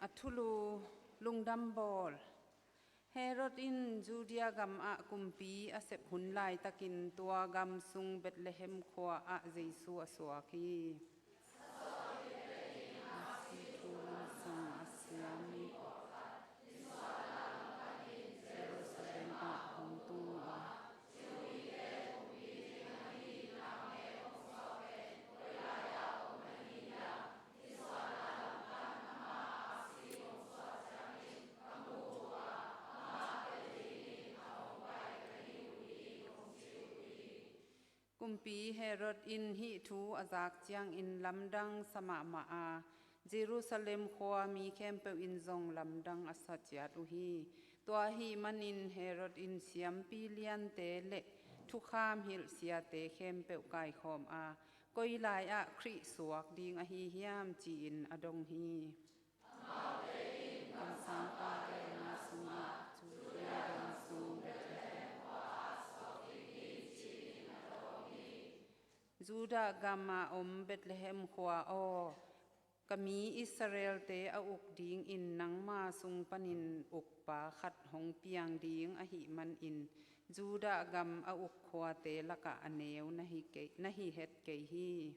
Athulu lungdam bol. Herod in Judea gam a kumpi a sep hun lai takin tua gam sung Bethlehem khua a Jesu a suaki. Jerusalem a hong tung a. Kumpi Herod in hi thu azak chiang in lamdang sama ma a Jerusalem khua mi khem pe in zong lamdang asa chiat u hi tua hi manin Herod in siam pi lian te le thu kham hil sia te khem pe kai khom a koi lai a khri suak ding a hi hiam chi in adong hi. Kan sangpa na sungah Judea ram sung Bethlehem. Judah gama om Bethlehem khua o kami Israel te a uk ding in nangma sung panin uk pa khat hong piang ding a hi man in Judah gam a uk khua te laka aneu na hi ke na hi het ke hi.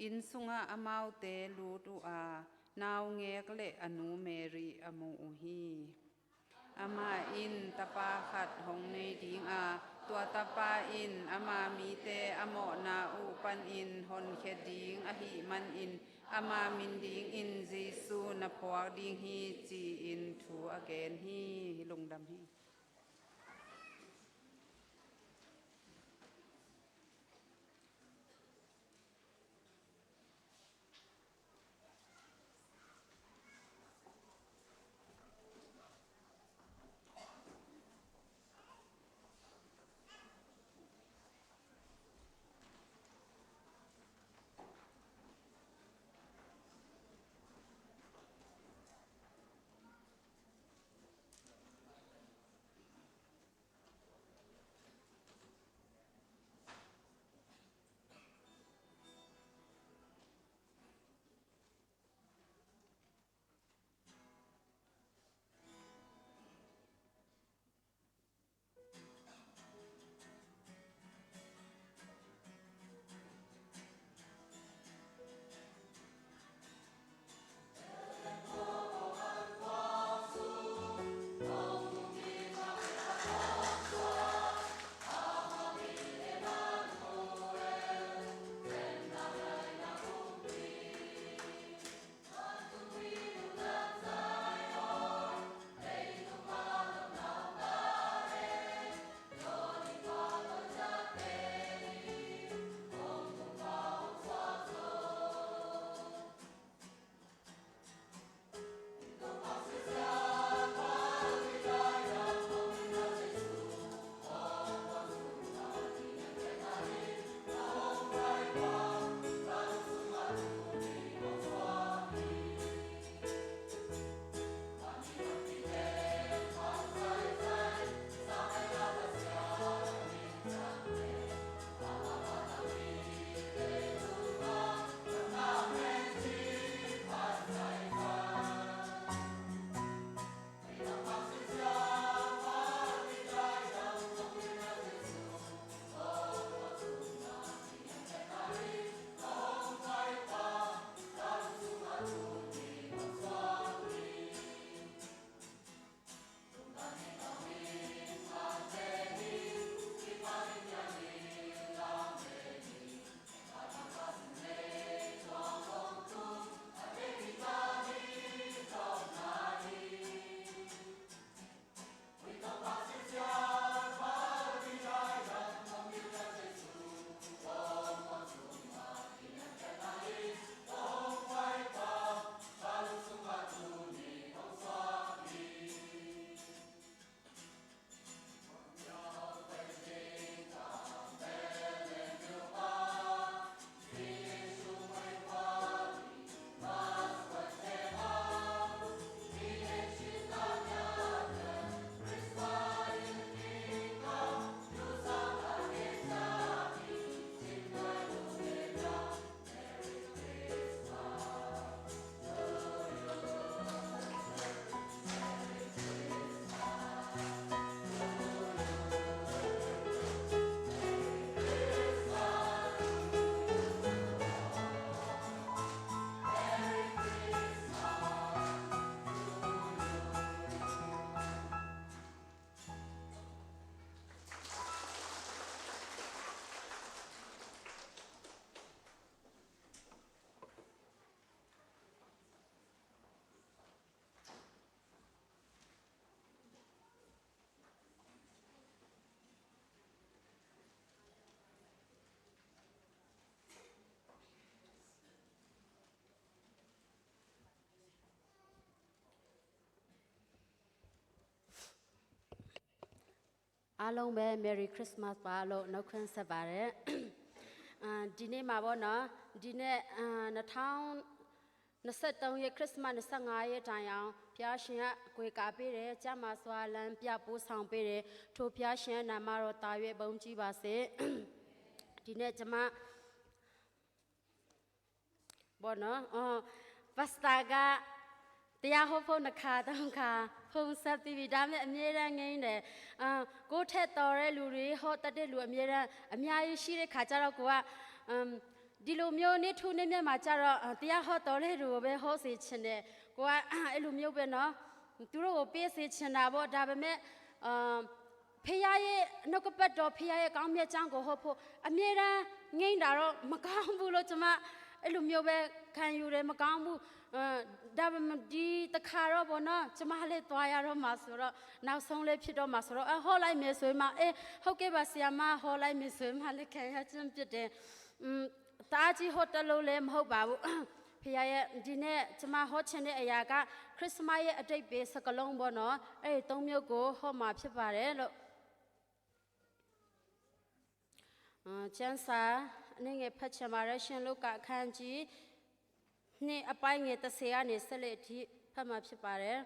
In sunga amau te lut u a nau ngek le anu Mary amu u hi. Ama in tapa khat hong nei ding a tua tapa in ama mi te amo na u pan in hon khe ding a hi man in ama min ding in Jesu na phuak ding hi chi in thu again hi lungdam hi. အားလုံးပဲ Merry Christmas ပါလို့နှုတ်ခွန်းဆက်ပါတယ်အာဒီနေ့မှာပေါ့နော်ဒီနေ့အာ2023ရက်ခရစ်စမတ်25ရက်တိုင်အောင်ဖျားရှင်ကအကွေကာပေးတယ်ကြမှာစွာလမ်းပြပိုးဆောင်ပေးတယ်ထိုဖျားရှင်နာမတော်တာ၍ဘုန်းကြီးပါစေဒီနေ့ကျမဘောနော်အော်ပစတာကတရားဟောဖို့နှခါတောင်းခါဖုံဆက်ပြီးပြီဒါမဲ့အမြဲတမ်းငိမ့်တယ်အာကိုထက်တော်တဲ့လူတွေဟောတတ်တဲ့လူအမြဲတမ်းအများကြီးရှိတဲ့ခါကျတော့ကိုကအမ်ဒီလိုမျိုးနေထူနေမြတ်မှာကျတော့တရားဟောတော်တဲ့လူကိုပဲဟောစေချင်တယ်ကိုကအဲ့လိုမျိုးပဲနော်သူတို့ကိုပေးစေချင်တာပေါ့ဒါပေမဲ့အာဖေရရဲ့နှုတ်ကပတ်တော်ဖေရရဲ့ကောင်းမြတ်ကြောင်းကိုဟောဖို့အမြဲတမ်းငိမ့်တာတော့မကောင်းဘူးလို့ကျမအဲ့လိုမျိုးပဲခံယူတယ်မကောင်းဘူးအဲဒါပေမဲ့ဒီတခါတော့ဗောနော်ကျမလည်းသွားရတော့မှာဆိုတော့နောက်ဆုံးလေးဖြစ်တော့မှာဆိုတော့အဟောလိုက်မယ်ဆိုရင်မအေးဟုတ်ကဲ့ပါဆီယာမဟောလိုက်မယ်ဆိုရင်မလည်းခံရခြင်းဖြစ်တယ်อืมတားကြီးဟောတလို့လည်းမဟုတ်ပါဘူးဖေရရဲ့ဒီနေ့ကျမဟောချင်တဲ့အရာကခရစ်စမတ်ရဲ့အတိတ်ပဲစကလုံးပေါ့နော်အဲ့ဒီသုံးမျိုးကိုဟောမှာဖြစ်ပါတယ်လို့အာကျမ်းစာအနေငယ်ဖတ်ချင်ပါတယ်ရှင်လုကာအခန်းကြီးနှစ်အပိုင်းငယ်30ကနေဆက်လက်အထိဖတ်မှာဖြစ်ပါတယ်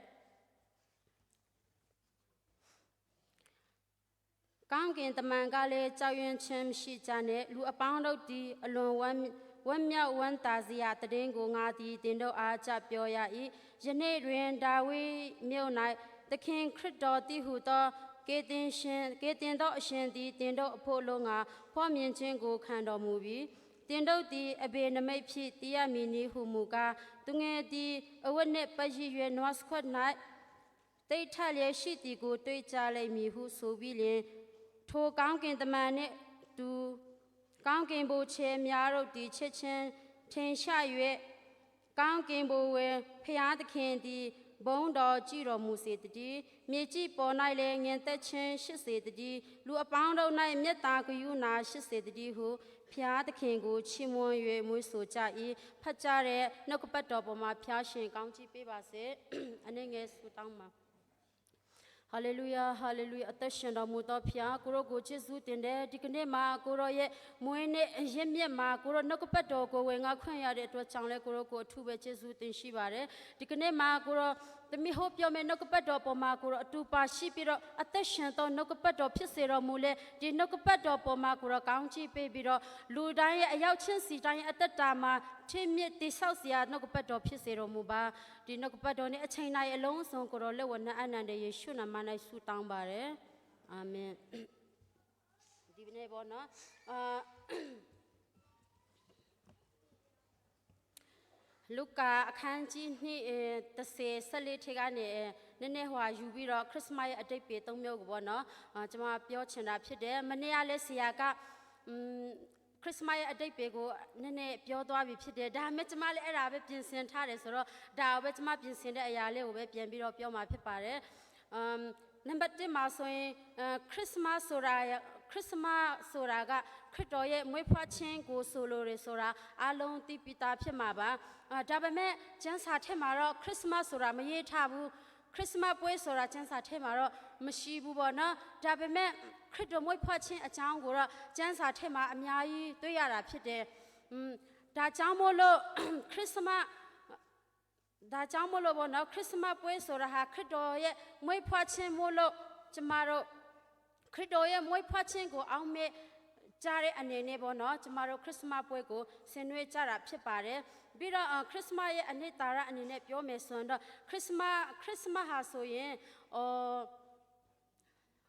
ကောင်းကင်တမန်ကလည်းကြောက်ရွံ့ခြင်းမရှိကြနဲ့လူအပေါင်းတို့သည်အလွန်ဝမ်းဝမ်းမြောက်ဝမ်းသာစရာတည်င်းကိုငါသည်တင်တို့အားကြပြောရ၏ယနေ့တွင်ဒါဝိမြို့၌သခင်ခရစ်တော်တည်ဟုသောကေတင်ရှင်ကေတင်သောအရှင်သည်တင်တို့အဖို့လုံးငါဖွားမြင်ခြင်းကိုခံတော်မူပြီးတင်တို့သည်အဘေနမိတ်ဖြစ်တရားမီနီဟုမူကားသူငယ်သည်အဝတ်နှင့်ပရှိ၍နွားစခွတ်၌တိတ်ထလျက်ရှိသည်ကိုတွေ့ကြလိမ့်မည်ဟုဆိုပြီးလျှင်ထိုကောင်းကင်တမန်နှင့်သူကောင်းကင်ဘိုချေများတို့သည်ချစ်ချင်းထင်ရှာ၍ကောင်းကင်ဘိုဝင်ဖျားသခင်သည်ဘုံတော်ကြည်တော်မူစေတည်းမြေကြီးပေါ်၌လည်းငင်သက်ခြင်းရှိစေတည်းလူအပေါင်းတို့၌မေတ္တာကရုဏာရှိစေတည်းဟုဖျားသခင်ကိုချီးမွမ်း၍မွေးဆိုကြ၏ဖတ်ကြတဲ့နှုတ်ကပတ်တော်ပေါ်မှာဖျားရှင်ကောင်းချီးပေးပါစေအနေငယ်ဆုတောင်းပါဟာလေလုယာဟာလေလုယာအသက်ရှင်တော်မူသောဖခင်ကိုရောကိုယေရှုတင်တဲ့ဒီကနေ့မှာကိုရောရဲ့မွေးနေ့အရင်မြတ်မှာကိုရောနှုတ်ကပတ်တော်ကိုဝင်ငါခွင့်ရတဲ့အတွက်ကြောင့်လဲကိုရောကိုအထူးပဲယေရှုတင်ရှိပါတယ်ဒီကနေ့မှာကိုရောသမီးဟောပြောမယ်နှုတ်ကပတ်တော်ပေါ်မှာကိုရောအတူပါရှိပြီးတော့အသက်ရှင်သောနှုတ်ကပတ်တော်ဖြစ်စေတော်မူလဲဒီနှုတ်ကပတ်တော်ပေါ်မှာကိုရောကောင်းချီးပေးပြီးတော့လူတိုင်းရဲ့အရောက်ချင်းစီတိုင်းရဲ့အသက်တာမှာထင်းမြစ်တိဆောက်စရာနှုတ်ကပတ်တော်ဖြစ်စေတော်မူပါဒီနှုတ်ကပတ်တော်နဲ့အချိန်တိုင်းအလုံးစုံကိုရောလက်ဝနအနန္တယေရှုနာမ၌ဆုတောင်းပါတယ်အာမင်ဒီနေ့ပေါ့နော်အာလူကာအခန်းကြီးနှစ်30 14ထက်ကနေနည်းနည်းဟွာယူပြီးတော့ခရစ်စမတ်ရဲ့အတိတ်ပေသုံးမျိုးကိုပေါ့နော်အာကျွန်မပြောချင်တာဖြစ်တယ်မနေ့ကလည်းဆရာကအမ်ခရစ်စမတ်ရဲ့အတိတ်ပေကိုနည်းနည်းပြောသွားပြီဖြစ်တယ်ဒါပေမဲ့ကျွန်မလည်းအဲ့ဒါပဲပြင်ဆင်ထားတယ်ဆိုတော့ဒါပဲကျွန်မပြင်ဆင်တဲ့အရာလေးကိုပဲပြန်ပြီးတော့ပြောမှာဖြစ်ပါတယ်အမ်နံပါတ်1မှာဆိုရင်ခရစ်စမတ်ဆိုတာခရစ်စမတ်ဆိုတာကခရစ်တော်ရဲ့မွေးဖွားခြင်းကိုဆိုလိုရဆိုတာအလုံးသိပြီးသားဖြစ်မှာပါအာဒါပေမဲ့ကျမ်းစာထက်မှာတော့ခရစ်စမတ်ဆိုတာမရေးထားဘူးခရစ်စမတ်ပွဲဆိုတာကျမ်းစာထဲမှာတော့မရှိဘူးပေါ့နော်ဒါပေမဲ့ခရစ်တော်မွေးဖွားခြင်းအကြောင်းကိုတော့ကျမ်းစာထဲမှာအများကြီးတွေ့ရတာဖြစ်တယ်อืมဒါကြောင့်မို့လို့ခရစ်စမတ်ဒါကြောင့်မို့လို့ပေါ့နော်ခရစ်စမတ်ပွဲဆိုတာဟာခရစ်တော်ရဲ့မွေးဖွားခြင်းမို့လို့ကျမတို့ခရစ်တော်ရဲ့မွေးဖွားခြင်းကိုအောက်မေ့ကြတဲ့အနေနဲ့ပေါ့နော်ကျမတို့ခရစ်စမတ်ပွဲကိုဆင်နွှဲကြတာဖြစ်ပါတယ်ပြီးတော့ခရစ်စမတ်ရဲ့အနှစ်သာရအနေနဲ့ပြောမယ်ဆိုရင်တော့ခရစ်စမတ်ခရစ်စမတ်ဟာဆိုရင်အော်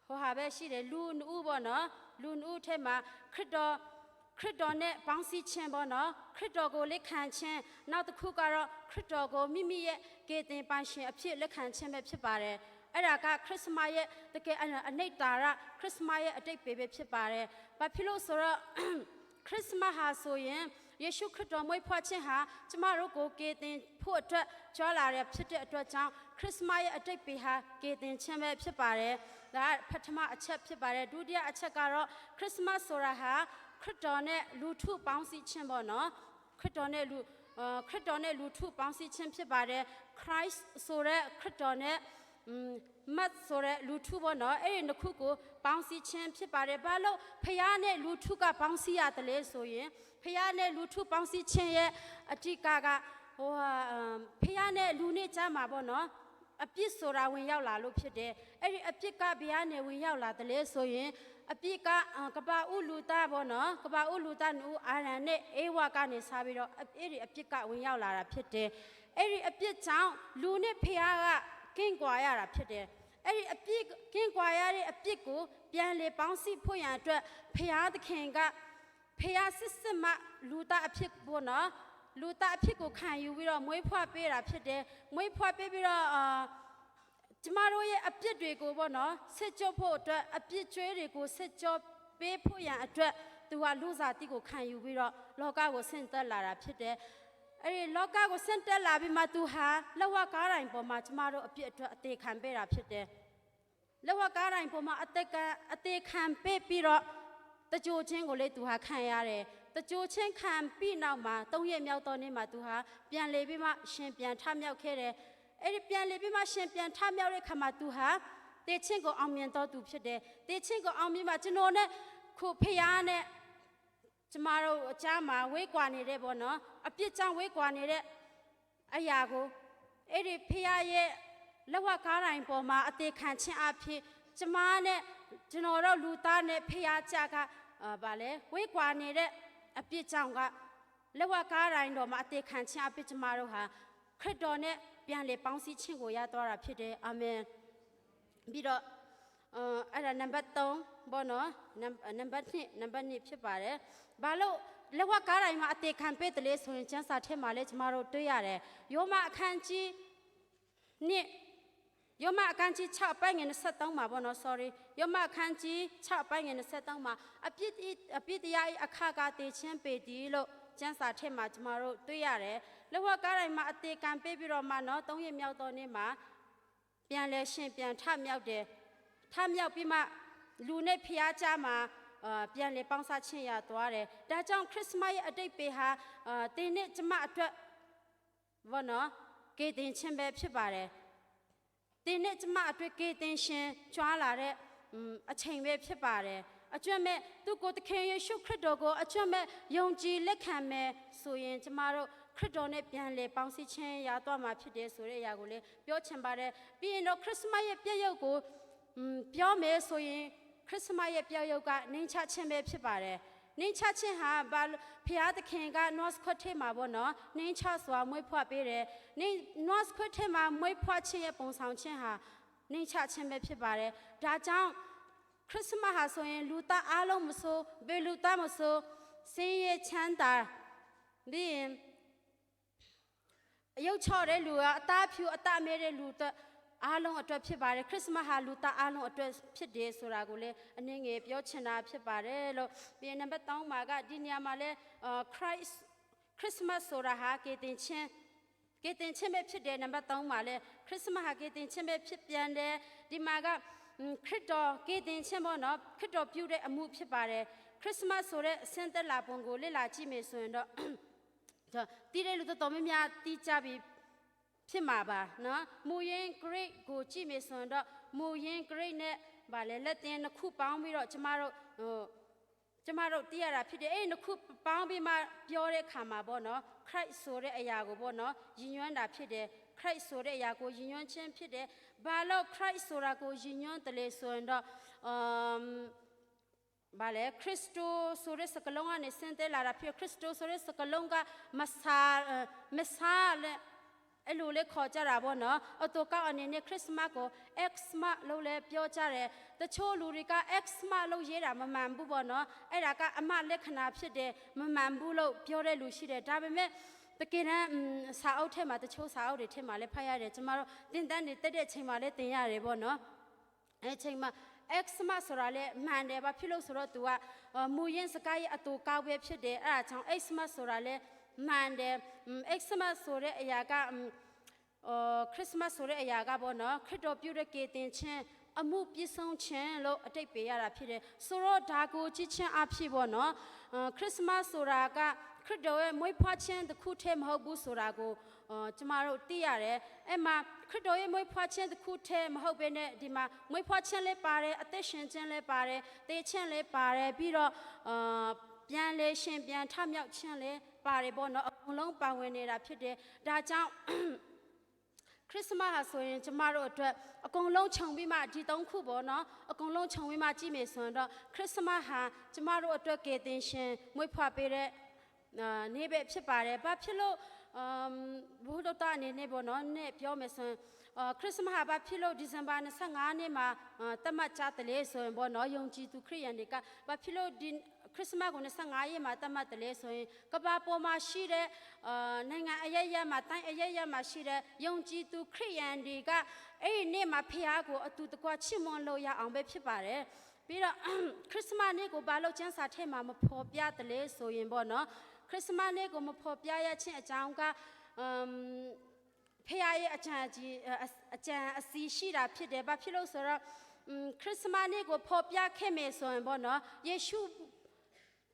ဟိုဟာပဲရှိတယ်လူနဦးပေါ့နော်လူနဦးထဲမှာခရစ်တော်ခရစ်တော်နဲ့ပေါင်းစည်းခြင်းပေါ့နော်ခရစ်တော်ကိုလက်ခံခြင်းနောက်တစ်ခုကတော့ခရစ်တော်ကိုမိမိရဲ့ကယ်တင်ပိုင်ရှင်အဖြစ်လက်ခံခြင်းပဲဖြစ်ပါတယ်အဲ့ဒါကခရစ်စမတ်ရဲ့တကယ်အနိတ်တာရခရစ်စမတ်ရဲ့အတိတ်ပဲပဲဖြစ်ပါတယ်။ဘာဖြစ်လို့ဆိုတော့ခရစ်စမတ်ဟာဆိုရင်ယေရှုခရစ်တော်မွေးဖွားခြင်းဟာကျမတို့ကိုကယ်တင်ဖို့အတွက်ကြွာလာတဲ့ဖြစ်တဲ့အတွက်ကြောင့်ခရစ်စမတ်ရဲ့အတိတ်ပေဟာကယ်တင်ခြင်းပဲဖြစ်ပါတယ်။ဒါပထမအချက်ဖြစ်ပါတယ်။ဒုတိယအချက်ကတော့ခရစ်စမတ်ဆိုတာဟာခရစ်တော်နဲ့လူထုပေါင်းစည်းခြင်းပေါ့နော်။ခရစ်တော်နဲ့လူခရစ်တော်နဲ့လူထုပေါင်းစည်းခြင်းဖြစ်ပါတယ်။ Christ ဆိုတဲ့ခရစ်တော်နဲ့ မတ်ဆိုတဲ့လူထုပေါ့နော်အဲ့ဒီနှစ်ခုကိုပေါင်းစည်းခြင်းဖြစ်ပါတယ်ဘာလို့ဖျားနဲ့လူထုကပေါင်းစည်းရတယ်လဲဆိုရင်ဖျားနဲ့လူထုပေါင်းစည်းခြင်းရဲ့အဓိကကဟိုဟာဖျားနဲ့လူနဲ့ကြားမှာပေါ့နော်အပြစ်ဆိုတာဝင်ရောက်လာလို့ဖြစ်တယ်အဲ့ဒီအပြစ်ကဘုရားနဲ့ဝင်ရောက်လာတယ်လဲဆိုရင်အပြစ်ကကပဥလူသားပေါ့နော်ကပဥလူသားနူအာရန်နဲ့အေဝကနေစားပြီးတော့အဲ့ဒီအပြစ်ကဝင်ရောက်လာတာဖြစ်တယ်အဲ့ဒီအပြစ်ကြောင့်လူနဲ့ဖျားကကင်းကွာရတာဖြစ်တယ်အဲ့ဒီအပြစ်ကင်းကွာရတဲ့အပြစ်ကိုပြန်လေပေါင်းစည်းဖို့ရန်အတွက်ဖျားသခင်ကဖျားစစ်စစ်မှလူသားအဖြစ်ပေါ့နော်လူသားအဖြစ်ကိုခံယူပြီးတော့မွေးဖွားပေးတာဖြစ်တယ်မွေးဖွားပေးပြီးတော့အာကျမတို့ရဲ့အပြစ်တွေကိုပေါ့နော်စစ်ကြောဖို့အတွက်အပြစ်ကြွေးတွေကိုစစ်ကြောပေးဖို့ရန်အတွက်သူကလူစားတိကိုခံယူပြီးတော့လောကကိုဆင့်သက်လာတာဖြစ်တယ်အဲ့ဒီလောကကိုဆင့်တက်လာပြီးမှသူဟာလက်ဝကားတိုင်းပေါ်မှာကျမတို့အပြစ်အတွက်အသေးခံပေးတာဖြစ်တယ်လက်ဝကားတိုင်းပေါ်မှာအသက်ကအသေးခံပေးပြီးတော့တကြိုချင်းကိုလေသူဟာခံရတယ်တကြိုချင်းခံပြီးနောက်မှာ၃ရက်မြောက်သောနေ့မှာသူဟာပြန်လေပြီးမှရှင်ပြန်ထမြောက်ခဲ့တယ်အဲ့ဒီပြန်လေပြီးမှရှင်ပြန်ထမြောက်တဲ့ခါမှာသူဟာတေချင်းကိုအောင်မြင်တော်သူဖြစ်တယ်တေချင်းကိုအောင်မြင်မှကျွန်တော်နဲ့ခုဖျားနဲ့ကျမတို့အချားမှာဝေးကွာနေတဲ့ပေါ့နော်အပြစ်ကြောင့်ဝေးကွာနေတဲ့အရာကိုအဲ့ဒီဖျားရဲ့လက်ဝကားတိုင်းပေါ်မှာအသေးခံခြင်းအဖြစ်ကျမနဲ့ကျွန်တော်တို့လူသားနဲ့ဖျားကြကအာဗာလဲဝေးကွာနေတဲ့အပြစ်ကြောင့်ကလက်ဝကားတိုင်းတော်မှာအသေးခံခြင်းအဖြစ်ကျမတို့ဟာခရစ်တော်နဲ့ပြန်လေပေါင်းစည်းခြင်းကိုရသွားတာဖြစ်တယ်အာမင်ပြီးတော့အဲ့ဒါနံပါတ်3ဘောနော်နံပါတ်2နံပါတ်2ဖြစ်ပါတယ်ဘာလို့လက်ဝကားတိုင်းမှာအသေးခံပေးတယ်လေဆိုရင်ကျမ်းစာထဲမှာလည်းကျမတို့တွေ့ရတယ်ယောမအခန်းကြီးနှစ်ယောမအခန်းကြီး6ပိုင်းငယ်23မှာပေါ့နော် sorry ယောမအခန်းကြီး6ပိုင်းငယ်23မှာအပြစ်အပြစ်တရား၏အခါကတည်ခြင်းပေသည်လို့ကျမ်းစာထဲမှာကျမတို့တွေ့ရတယ်လက်ဝကားတိုင်းမှာအသေးခံပေးပြီးတော့မှနော်၃ရက်မြောက်သောနေ့မှာပြန်လဲရှင်ပြန်ထမြောက်တယ်ထမြောက်ပြီးမှလူနဲ့ဖျားကြမှာအာပြန်လေပေါင်းစားခြင်းရသွားတယ်ဒါကြောင့်ခရစ်စမတ်ရဲ့အတိတ်ပေဟာအာတင်းနဲ့ကျမအတွက်ဘောနော်ကေတင်ခြင်းပဲဖြစ်ပါတယ်တင်းနဲ့ကျမအတွက်ကေတင်ရှင်ကြွားလာတဲ့အချိန်ပဲဖြစ်ပါတယ်အကျွတ်မဲ့သူကိုသခင်ယေရှုခရစ်တော်ကိုအကျွတ်မဲ့ယုံကြည်လက်ခံမဲ့ဆိုရင်ကျမတို့ခရစ်တော်နဲ့ပြန်လေပေါင်းစည်းခြင်းရသွားမှာဖြစ်တယ်ဆိုတဲ့အရာကိုလည်းပြောချင်ပါတယ်ပြီးရင်တော့ခရစ်စမတ်ရဲ့ပြည့်ရုပ်ကိုပြောမယ်ဆိုရင်ခရစ်စမတ်ရဲ့ပြည့်ရုပ်ကနှိမ်ချခြင်းပဲဖြစ်ပါတယ်နှိမ်ချခြင်းဟာဘာဖျားသခင်က North ခွတ်ထဲမှာပေါ့နော်နှိမ်ချစွာမွေးဖွားပေးတယ်နှိမ် North ခွတ်ထဲမှာမွေးဖွားခြင်းရဲ့ပုံဆောင်ခြင်းဟာနှိမ်ချခြင်းပဲဖြစ်ပါတယ်ဒါကြောင့်ခရစ်စမတ်ဟာဆိုရင်လူသားအားလုံးမဆိုဘယ်လူသားမဆိုဆင်းရဲချမ်းသာပြီးရင်အယုတ်ချော့တဲ့လူကအသားဖြူအသားမဲတဲ့လူတော့အားလုံးအတွက်ဖြစ်ပါတယ်ခရစ်စမတ်ဟာလူသားအားလုံးအတွက်ဖြစ်တယ်ဆိုတာကိုလည်းအနည်းငယ်ပြောချင်တာဖြစ်ပါတယ်လို့ပြီးရင်နံပါတ်3မှာကဒီနေရာမှာလဲအာ Christ Christmas ဆိုတာဟာကေတင်ချင်းကေတင်ချင်းပဲဖြစ်တယ်နံပါတ်3မှာလဲခရစ်စမတ်ဟာကေတင်ချင်းပဲဖြစ်ပြန်တယ်ဒီမှာကခရစ်တော်ကေတင်ချင်းပေါ့နော်ခရစ်တော်ပြုတဲ့အမှုဖြစ်ပါတယ်ခရစ်စမတ်ဆိုတဲ့အဆင့်သက်လာပုံကိုလေ့လာကြည့်မယ်ဆိုရင်တော့တီးတဲ့လူတော်တော်များများတီးကြပြီးဖြစ်မှာပါနော်မူရင်း great ကိုကြည့်မယ်ဆိုရင်တော့မူရင်း great နဲ့ဗာလဲလက်တင်နှစ်ခုပေါင်းပြီးတော့ကျမတို့ဟိုကျမတို့သိရတာဖြစ်တယ်အဲ့နှစ်ခုပေါင်းပြီးမှပြောတဲ့ခါမှာပေါ့နော် Christ ဆိုတဲ့အရာကိုပေါ့နော်ယဉ်ညွန်းတာဖြစ်တယ် Christ ဆိုတဲ့အရာကိုယဉ်ညွန်းခြင်းဖြစ်တယ်ဘာလို့ Christ ဆိုတာကိုယဉ်ညွန်းတယ်လဲဆိုရင်တော့အမ်ဘာလဲခရစ်တိုဆိုတဲ့စကားလုံးကနေဆင်းသက်လာတာဖြစ်ခရစ်တိုဆိုတဲ့စကားလုံးကမဆာမဆာလဲအဲ့လိုလေးခေါ်ကြတာပေါ့နော်အတူကောက်အနေနဲ့ခရစ်စမတ်ကို Xmas လို့လည်းပြောကြတယ်တချို့လူတွေက Xmas လို့ရေးတာမမှန်ဘူးပေါ့နော်အဲ့ဒါကအမလက္ခဏာဖြစ်တယ်မမှန်ဘူးလို့ပြောတဲ့လူရှိတယ်ဒါပေမဲ့တကယ်တမ်းစာအုပ်ထဲမှာတချို့စာအုပ်တွေထဲမှာလည်းဖတ်ရတယ်ကျမတို့တင်တန်းတွေတက်တဲ့ချိန်မှာလည်းတင်ရတယ်ပေါ့နော်အဲ့ချိန်မှာ Xmas ဆိုတာလည်းမှန်တယ်ဘာဖြစ်လို့ဆိုတော့ तू ကမူရင်းစကားရဲ့အတူကောက်ပဲဖြစ်တယ်အဲ့ဒါကြောင့် Xmas ဆိုတာလည်းမှန်တယ် Xmas ဆိုတဲ့အရာက ခရစ်စမတ်ဆိုတဲ့အရာကပေါ့နော်ခရစ်တော်ပြုတဲ့ကေတင်ချင်းအမှုပြည့်စုံခြင်းလို့အတိတ်ပေးရတာဖြစ်တယ်ဆိုတော့ဒါကိုကြည့်ချင်းအဖြစ်ပေါ့နော်ခရစ်စမတ်ဆိုတာကခရစ်တော်ရဲ့မွေးဖွားခြင်းတစ်ခုတည်းမဟုတ်ဘူးဆိုတာကိုကျမတို့သိရတယ်အဲ့မှာခရစ်တော်ရဲ့မွေးဖွားခြင်းတစ်ခုတည်းမဟုတ်ဘဲနဲ့ဒီမှာမွေးဖွားခြင်းလည်းပါတယ်အသက်ရှင်ခြင်းလည်းပါတယ်သေခြင်းလည်းပါတယ်ပြီးတော့အာပြန်လေရှင်ပြန်ထမြောက်ခြင်းလည်းပါတယ်ပေါ့နော်အကုန်လုံးပါဝင်နေတာဖြစ်တယ်ဒါကြောင့် ခရစ်စမတ်ဟာဆိုရင်ကျမတို့အတွက်အကုန်လုံးခြုံပြီးမှဒီသုံးခုပေါ့နော်အကုန်လုံးခြုံပြီးမှကြည့်မယ်ဆိုရင်တော့ခရစ်စမတ်ဟာကျမတို့အတွက်ကယ်တင်ရှင်မွေးဖွားပေးတဲ့အာနေ့ပဲဖြစ်ပါတယ်။ဘာဖြစ်လို့အမ်ဘုဒ္ဓတာအနေနဲ့ပေါ့နော်နဲ့ပြောမယ်ဆိုရင်အာခရစ်စမတ်ဟာဘာဖြစ်လို့ဒီဇင်ဘာ25နေ့မှာတတ်မှတ်ကြတယ်လေဆိုရင်ပေါ့နော်ယုံကြည်သူခရစ်ယာန်တွေကဘာဖြစ်လို့ဒီခရစ်စမတ်ကို25ရက်မှာတတ်မှတ်တယ်လေဆိုရင်ကမ္ဘာပေါ်မှာရှိတဲ့အာနိုင်ငံအရရမှာတိုင်းအရရမှာရှိတဲ့ယုံကြည်သူခရစ်ယာန်တွေကအဲ့ဒီနေ့မှာဖခင်ကိုအတူတကွချစ်မွန်လို့ရအောင်ပဲဖြစ်ပါတယ်ပြီးတော့ခရစ်စမတ်နေ့ကိုဘာလို့ကျမ်းစာထဲမှာမဖော်ပြတယ်လဲဆိုရင်ပေါ့နော်ခရစ်စမတ်နေ့ကိုမဖော်ပြရခြင်းအကြောင်းကအမ်ဖခင်ရဲ့အကြံကြီးအကြံအစီရှိတာဖြစ်တယ်ဘာဖြစ်လို့ဆိုတော့ခရစ်စမတ်နေ့ကိုဖော်ပြခဲ့မယ်ဆိုရင်ပေါ့နော်ယေရှု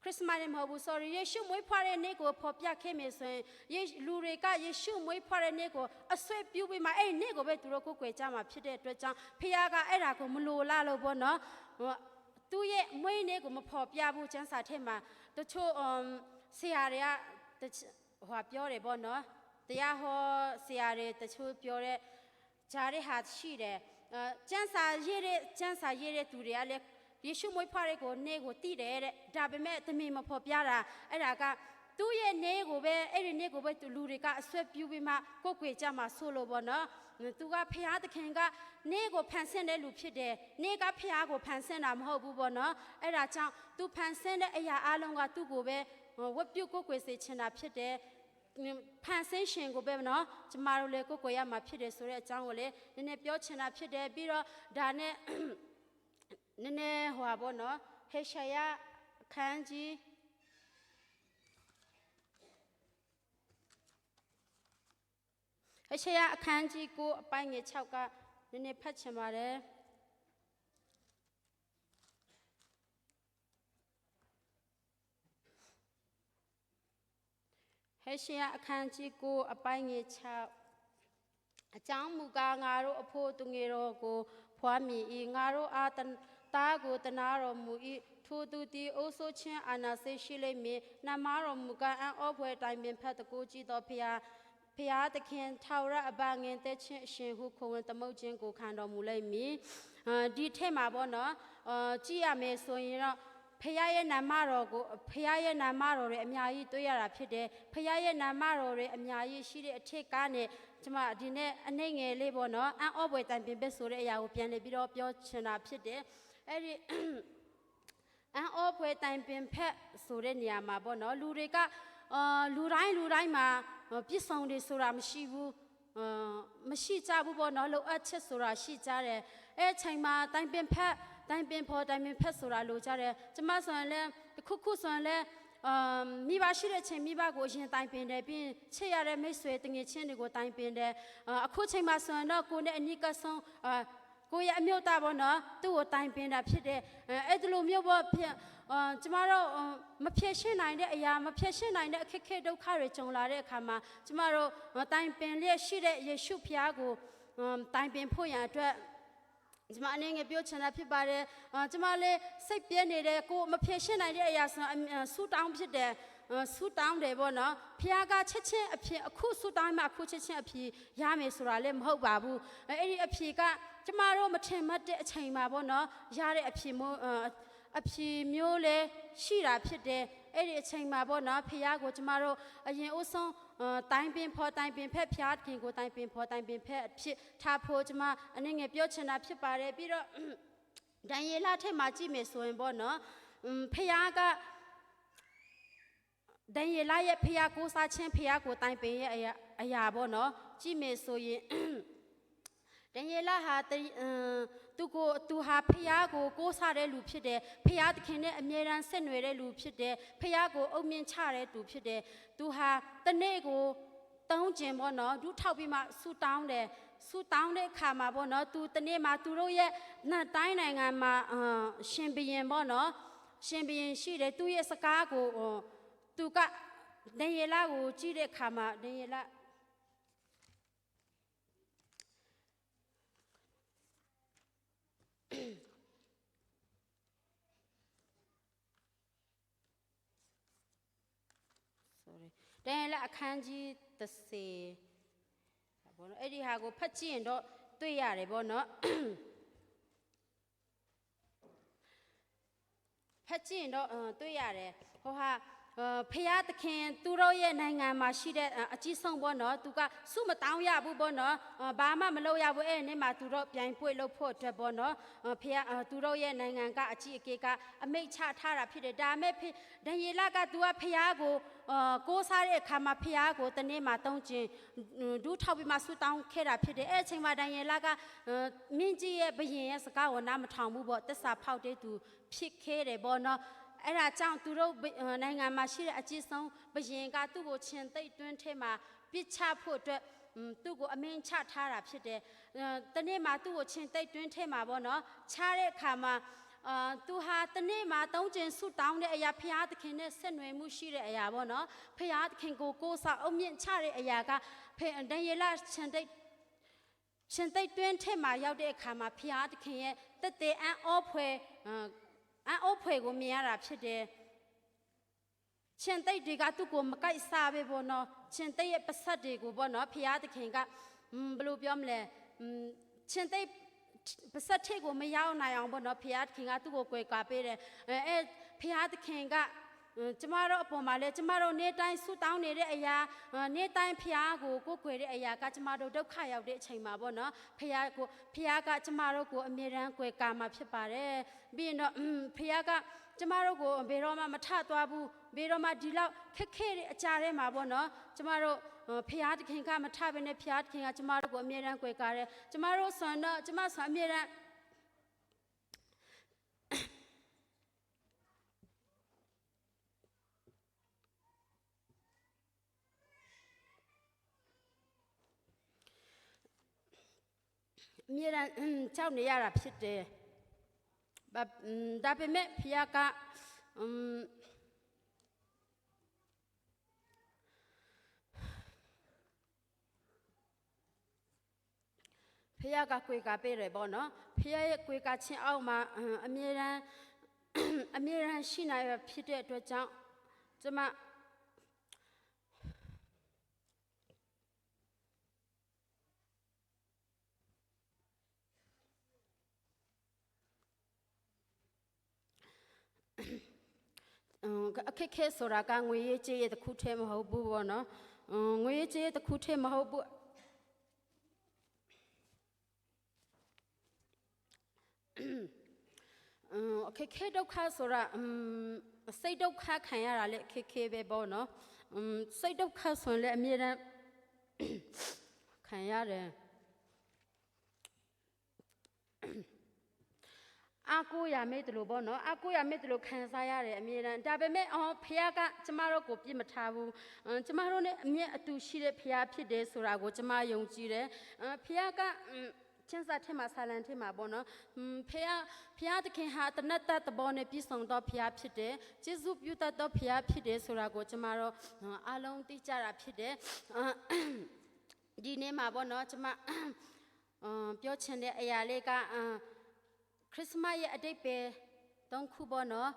ခရစ်စမတ်နေ့မဟုတ်ဘူး sorry ယေရှုမွေးဖွားတဲ့နေ့ကိုဖော်ပြခဲ့မယ်ဆိုရင်ယေလူတွေကယေရှုမွေးဖွားတဲ့နေ့ကိုအဆွေပြုပြီးမှအဲ့ဒီနေ့ကိုပဲသူတို့ကိုယ်ွယ်ကြမှာဖြစ်တဲ့အတွက်ကြောင့်ဖခင်ကအဲ့ဒါကိုမလိုလားလို့ပေါ့နော်သူ့ရဲ့မွေးနေ့ကိုမဖော်ပြဘူးကျမ်းစာထဲမှာတချို့ဆရာတွေကဟိုပြောတယ်ပေါ့နော်တရားဟောဆရာတွေတချို့ပြောတဲ့ဂျားတဲ့ဟာရှိတယ်အဲကျမ်းစာရေးတဲ့ကျမ်းစာရေးတဲ့သူတွေကလည်းယေရှုမွေးဖွားတဲ့ကိုနေကိုတိတယ်တဲ့ဒါပေမဲ့သမီးမဖော်ပြတာအဲ့ဒါကသူ့ရဲ့နေကိုပဲအဲ့ဒီနေကိုပဲသူလူတွေကအဆွဲပြူပြီးမှကိုယ်ွယ်ကြမှာဆိုလို့ပေါ့နော်သူကဖျားသခင်ကနေကိုဖန်ဆင်းတဲ့လူဖြစ်တယ်နေကဖျားကိုဖန်ဆင်းတာမဟုတ်ဘူးပေါ့နော်အဲ့ဒါကြောင့်သူဖန်ဆင်းတဲ့အရာအလုံးကသူ့ကိုပဲဝတ်ပြုတ်ကိုယ်ွယ်စေချင်တာဖြစ်တယ်ဖန်ဆင်းရှင်ကိုပဲနော်ကျမတို့လည်းကိုယ်ကိုရမှာဖြစ်တယ်ဆိုတဲ့အကြောင်းကိုလည်းနည်းနည်းပြောချင်တာဖြစ်တယ်ပြီးတော့ဒါနဲ့နည်းနည်းဟိုပါပေါ့နော်ဟေရှာယအခန်းကြီးဟေရှာယအခန်းကြီး9အပိုင်းငယ်6ကနည်းနည်းဖတ်ချင်ပါတယ်ဟေရှာယအခန်းကြီး9အပိုင်းငယ်6အကြောင်းမူကားငါတို့အဖို့သူငယ်တော်ကိုဖွားမြင်၏ငါတို့အားတားကိုတနာတော်မူ၏ထိုသူသည်အိုးဆိုးခြင်းအာနာစိတ်ရှိလိမ့်မည်နမတော်မူကားအံ့ဩဖွယ်တိုင်ပင်ဖက်တကိုကြည့်တော်ဖျားဖျားသခင်ထာဝရအဘငင်တဲ့ချင်းအရှင်ဟုခွန်ဝင်သမုတ်ခြင်းကိုခံတော်မူလိမ့်မည်ဒီထက်မှာပေါ့နော်အာကြည့်ရမယ်ဆိုရင်တော့ဖခင်ရဲ့နာမတော်ကိုဖခင်ရဲ့နာမတော်တွေအများကြီးတွေ့ရတာဖြစ်တယ်ဖခင်ရဲ့နာမတော်တွေအများကြီးရှိတဲ့အထက်ကနေကျမဒီနေ့အနှိမ့်ငယ်လေးပေါ့နော်အံ့ဩပွေတိုင်ပင်ပဲဆိုတဲ့အရာကိုပြန်လည်ပြီးတော့ပြောချင်တာဖြစ်တယ်အဲ့ဒီအံ့ဩဖွယ်တိုင်ပင်ဖက်ဆိုတဲ့နေရာမှာပေါ့နော်လူတွေကအာလူတိုင်းလူတိုင်းမှာပြည့်စုံတယ်ဆိုတာမရှိဘူးအာမရှိကြဘူးပေါ့နော်လိုအပ်ချက်ဆိုတာရှိကြတယ်အဲအချိန်မှာတိုင်ပင်ဖက်တိုင်ပင်ဖော်တိုင်ပင်ဖက်ဆိုတာလိုကြတယ်ကျမဆိုရင်လည်းတခုခုဆိုရင်လည်းအမ်မိဘရှိတဲ့ချိန်မိဘကိုအရင်တိုင်ပင်တယ်ပြီးချစ်ရတဲ့မိတ်ဆွေတငယ်ချင်းတွေကိုတိုင်ပင်တယ်အခုချိန်မှာဆိုရင်တော့ကိုနဲ့အနိကဆုံးအာကိုရဲ့အမြုပ်သားပေါ့နော်သူ့ကိုတိုင်ပင်တာဖြစ်တယ်အဲ့ဒီလိုမျိုးပေါ့ဖြစ်အာကျမတို့မဖြည့်ရှင်းနိုင်တဲ့အရာမဖြည့်ရှင်းနိုင်တဲ့အခက်ခဲဒုက္ခတွေကြုံလာတဲ့အခါမှာကျမတို့တိုင်ပင်လျက်ရှိတဲ့ယေရှုဖျားကိုတိုင်ပင်ဖို့ရန်အတွက်ကျမအနေငယ်ပြောချင်တာဖြစ်ပါတယ်။ကျမလည်းစိတ်ပြဲနေတဲ့ကိုမဖြေရှင်းနိုင်တဲ့အရာဆိုဆူတောင်းဖြစ်တယ်ဆူတောင်းတယ်ပေါ့နော်။ဖခင်ကချက်ချင်းအဖြစ်အခုဆူတောင်းမှအခုချက်ချင်းအဖြစ်ရမယ်ဆိုတာလည်းမဟုတ်ပါဘူး။အဲ့ဒီအဖြစ်ကကျမတို့မထင်မှတ်တဲ့အချိန်မှာပေါ့နော်ရတဲ့အဖြစ်မျိုးအဖြစ်မျိုးလဲရှိတာဖြစ်တယ်။အဲ့ဒီအချိန်မှာပေါ့နော်ဖခင်ကိုကျမတို့အရင်အဆုံးတိုင်ပင်ဖော်တိုင်ပင်ဖက်ဖျားခင်ကိုတိုင်ပင်ဖော်တိုင်ပင်ဖက်ဖြစ်ထားဖို့ကျမအနေငယ်ပြောချင်တာဖြစ်ပါတယ်ပြီးတော့ဒံယေလထက်မှာကြည့်မယ်ဆိုရင်ပေါ့နော်ဖျားကဒံယေလရဲ့ဖျားကိုစားခြင်းဖျားကိုတိုင်ပင်ရဲ့အရာအရာပေါ့နော်ကြည့်မယ်ဆိုရင်ဒံယေလဟာသူကိုသူဟာဖျားကိုကိုးစားတဲ့လူဖြစ်တယ်ဖျားသခင်နဲ့အမြဲတမ်းဆက်နွယ်တဲ့လူဖြစ်တယ်ဖျားကိုအုံမြင့်ချတဲ့သူဖြစ်တယ်သူဟာတနေ့ကို သုံးကျင်ပေါ့နော်ဒူးထောက်ပြီးမှဆူတောင်းတယ်ဆူတောင်းတဲ့အခါမှာပေါ့နော်သူတနေ့မှာသူတို့ရဲ့တိုင်းနိုင်ငံမှာရှင်ဘရင်ပေါ့နော်ရှင်ဘရင်ရှိတယ်သူရဲ့စကားကိုသူကဒံယေလကိုကြည့်တဲ့အခါမှာဒံယေလ sorry ဒံယေလအခန်းကြီး30ဘောနော်အဲ့ဒီဟာကိုဖတ်ကြည့်ရင်တော့တွေ့ရတယ်ဘောနော်ဖတ်ကြည့်ရင်တော့တွေ့ရတယ်ဟိုဟာဖျားသခင်သူတို့ရဲ့နိုင်ငံမှာရှိတဲ့အကြီးဆုံးပေါ့နော်သူကစုမတောင်းရဘူးပေါ့နော်ဘာမှမလုပ်ရဘူးအဲ့ဒီနေ့မှာသူတို့ပြိုင်ပွေလုပ်ဖို့အတွက်ပေါ့နော်ဖျားသူတို့ရဲ့နိုင်ငံကအကြီးအကဲကအမိတ်ချထားတာဖြစ်တယ်ဒါမဲ့ဒံယေလကသူကဖျားကိုကိုးစားတဲ့အခါမှာဖျားကိုတနေ့မှာတုံးချင်းဒူးထောက်ပြီးမှဆူတောင်းခဲ့တာဖြစ်တယ်အဲ့အချိန်မှာဒံယေလကမြင့်ကြီးရဲ့ဘယင်ရဲ့စကားကိုနားမထောင်ဘူးပေါ့တစ္ဆာဖောက်တဲ့သူဖြစ်ခဲ့တယ်ပေါ့နော်အဲ့ဒါကြောင့်သူတို့နိုင်ငံမှာရှိတဲ့အကြီးဆုံးဘယင်ကသူ့ကိုခြင်သိပ်တွင်းထဲမှာပြစ်ချဖို့အတွက်သူ့ကိုအမင်းချထားတာဖြစ်တယ်။တနေ့မှာသူ့ကိုခြင်သိပ်တွင်းထဲမှာပေါ့နော်ချတဲ့အခါမှာအာသူဟာတနေ့မှာသုံးကျင်ဆုတောင်းတဲ့အရာဖျားသခင်နဲ့ဆက်နွယ်မှုရှိတဲ့အရာပေါ့နော်ဖျားသခင်ကိုကိုးစားအုံမြင့်ချတဲ့အရာကဖေဒံယေလခြင်သိပ်ရှင်သိပ်တွင်းထဲမှာရောက်တဲ့အခါမှာဖျားသခင်ရဲ့တက်တဲ့အံ့ဩဖွယ်အံ့ဩဖွယ်ကိုမြင်ရတာဖြစ်တယ်။ရှင်သိပ်တွေကသူ့ကိုမကိုက်စားပဲပေါ့နော်။ရှင်သိပ်ရဲ့ပါဆက်တွေကိုပေါ့နော်ဖျားသခင်ကဘယ်လိုပြောမလဲရှင်သိပ်ပါဆက်ထိတ်ကိုမရောက်နိုင်အောင်ပေါ့နော်ဖျားသခင်ကသူ့ကိုကြွယ်ကာပေးတယ်။အဲဖျားသခင်ကကျမတို့အပေါ်မှာလဲကျမတို့နေ့တိုင်းဆုတောင်းနေတဲ့အရာနေ့တိုင်းဖျားကိုကိုးကွယ်တဲ့အရာကကျမတို့ဒုက္ခရောက်တဲ့အချိန်မှာပေါ့နော်ဖျားကိုဖျားကကျမတို့ကိုအမြဲတမ်းကြွယ်ကာမှာဖြစ်ပါတယ်ပြီးရင်တော့ဖျားကကျမတို့ကိုဘယ်တော့မှမထသွားဘူးဘယ်တော့မှဒီလောက်ခက်ခဲတဲ့အကြထဲမှာပေါ့နော်ကျမတို့ဖျားသခင်ကမထဘဲနဲ့ဖျားသခင်ကကျမတို့ကိုအမြဲတမ်းကြွယ်ကာတယ်ကျမတို့ဆိုတော့ကျမဆိုအမြဲတမ်းအမြဲတမ်းကြောက်နေရတာဖြစ်တယ်။ဒါပေမဲ့ဖျားကဖျားကကိုယ်ကပေးတယ်ပေါ့နော်။ဖျားရဲ့ကိုယ်ကချင်းအောက်မှာအမြဲတမ်းအမြဲတမ်းရှိနေရဖြစ်တဲ့အတွက်ကြောင့်ကျမအခက်ခဲဆိုတာကငွေရေးကြေးရေးတစ်ခုတည်းမဟုတ်ဘူးပေါ့နော်ငွေရေးကြေးတစ်ခုတည်းမဟုတ်ဘူးအခက်ခဲဒုက္ခဆိုတာစိတ်ဒုက္ခခံရတာလည်းအခက်ခဲပဲပေါ့နော်စိတ်ဒုက္ခဆိုရင်လည်းအမြဲတမ်းခံရတယ်အာကိုရမေးတယ်လို့ပေါ့နော်အာကိုရမေးတယ်လို့ခံစားရတယ်အမြဲတမ်းဒါပေမဲ့အော်ဖခင်ကကျမတို့ကိုပြစ်မထားဘူးကျမတို့နဲ့အမြဲအတူရှိတဲ့ဖခင်ဖြစ်တယ်ဆိုတာကိုကျမယုံကြည်တယ်ဖခင်ကချင်းစာထဲမှာဆာလန်ထဲမှာပေါ့နော်ဖခင်ဖခင်သခင်ဟာတနတ်တတဘောနဲ့ပြည့်စုံတော့ဖခင်ဖြစ်တယ်ကျေးဇူးပြုတတ်တော့ဖခင်ဖြစ်တယ်ဆိုတာကိုကျမတို့အားလုံးသိကြတာဖြစ်တယ်ဒီနေ့မှာပေါ့နော်ကျမပြောချင်တဲ့အရာလေးကခရစ်စမတ်ရဲ့အတိတ်ပဲသုံးခုပေါ့နော်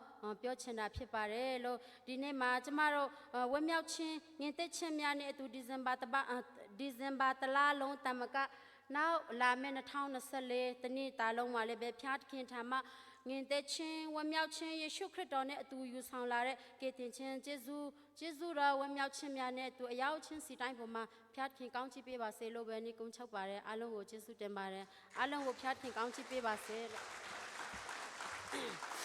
ပြောချင်တာဖြစ်ပါတယ်လို့ဒီနေ့မှာကျမတို့ဝက်မြောက်ချင်းငင်သက်ချင်းများနဲ့အတူဒီဇင်ဘာတပဒီဇင်ဘာတလားလုံးတမကနောက်လာမယ့်2024တနေ့တာလုံးမှာလည်းပဲဖျားသခင်ထံမှငင်သက်ချင်းဝက်မြောက်ချင်းယေရှုခရစ်တော်နဲ့အတူယူဆောင်လာတဲ့ကယ်တင်ချင်းယေရှုယေရှုတော်ဝက်မြောက်ချင်းများနဲ့အတူအရောက်ချင်းစီတိုင်းပေါ်မှာဖျားသခင်ကောင်းချီးပေးပါစေလို့ပဲနေ့ကုန်းချုပ်ပါတယ်အားလုံးကိုကျေးဇူးတင်ပါတယ်အားလုံးကိုဖျားသခင်ကောင်းချီးပေးပါစေလို့ Thank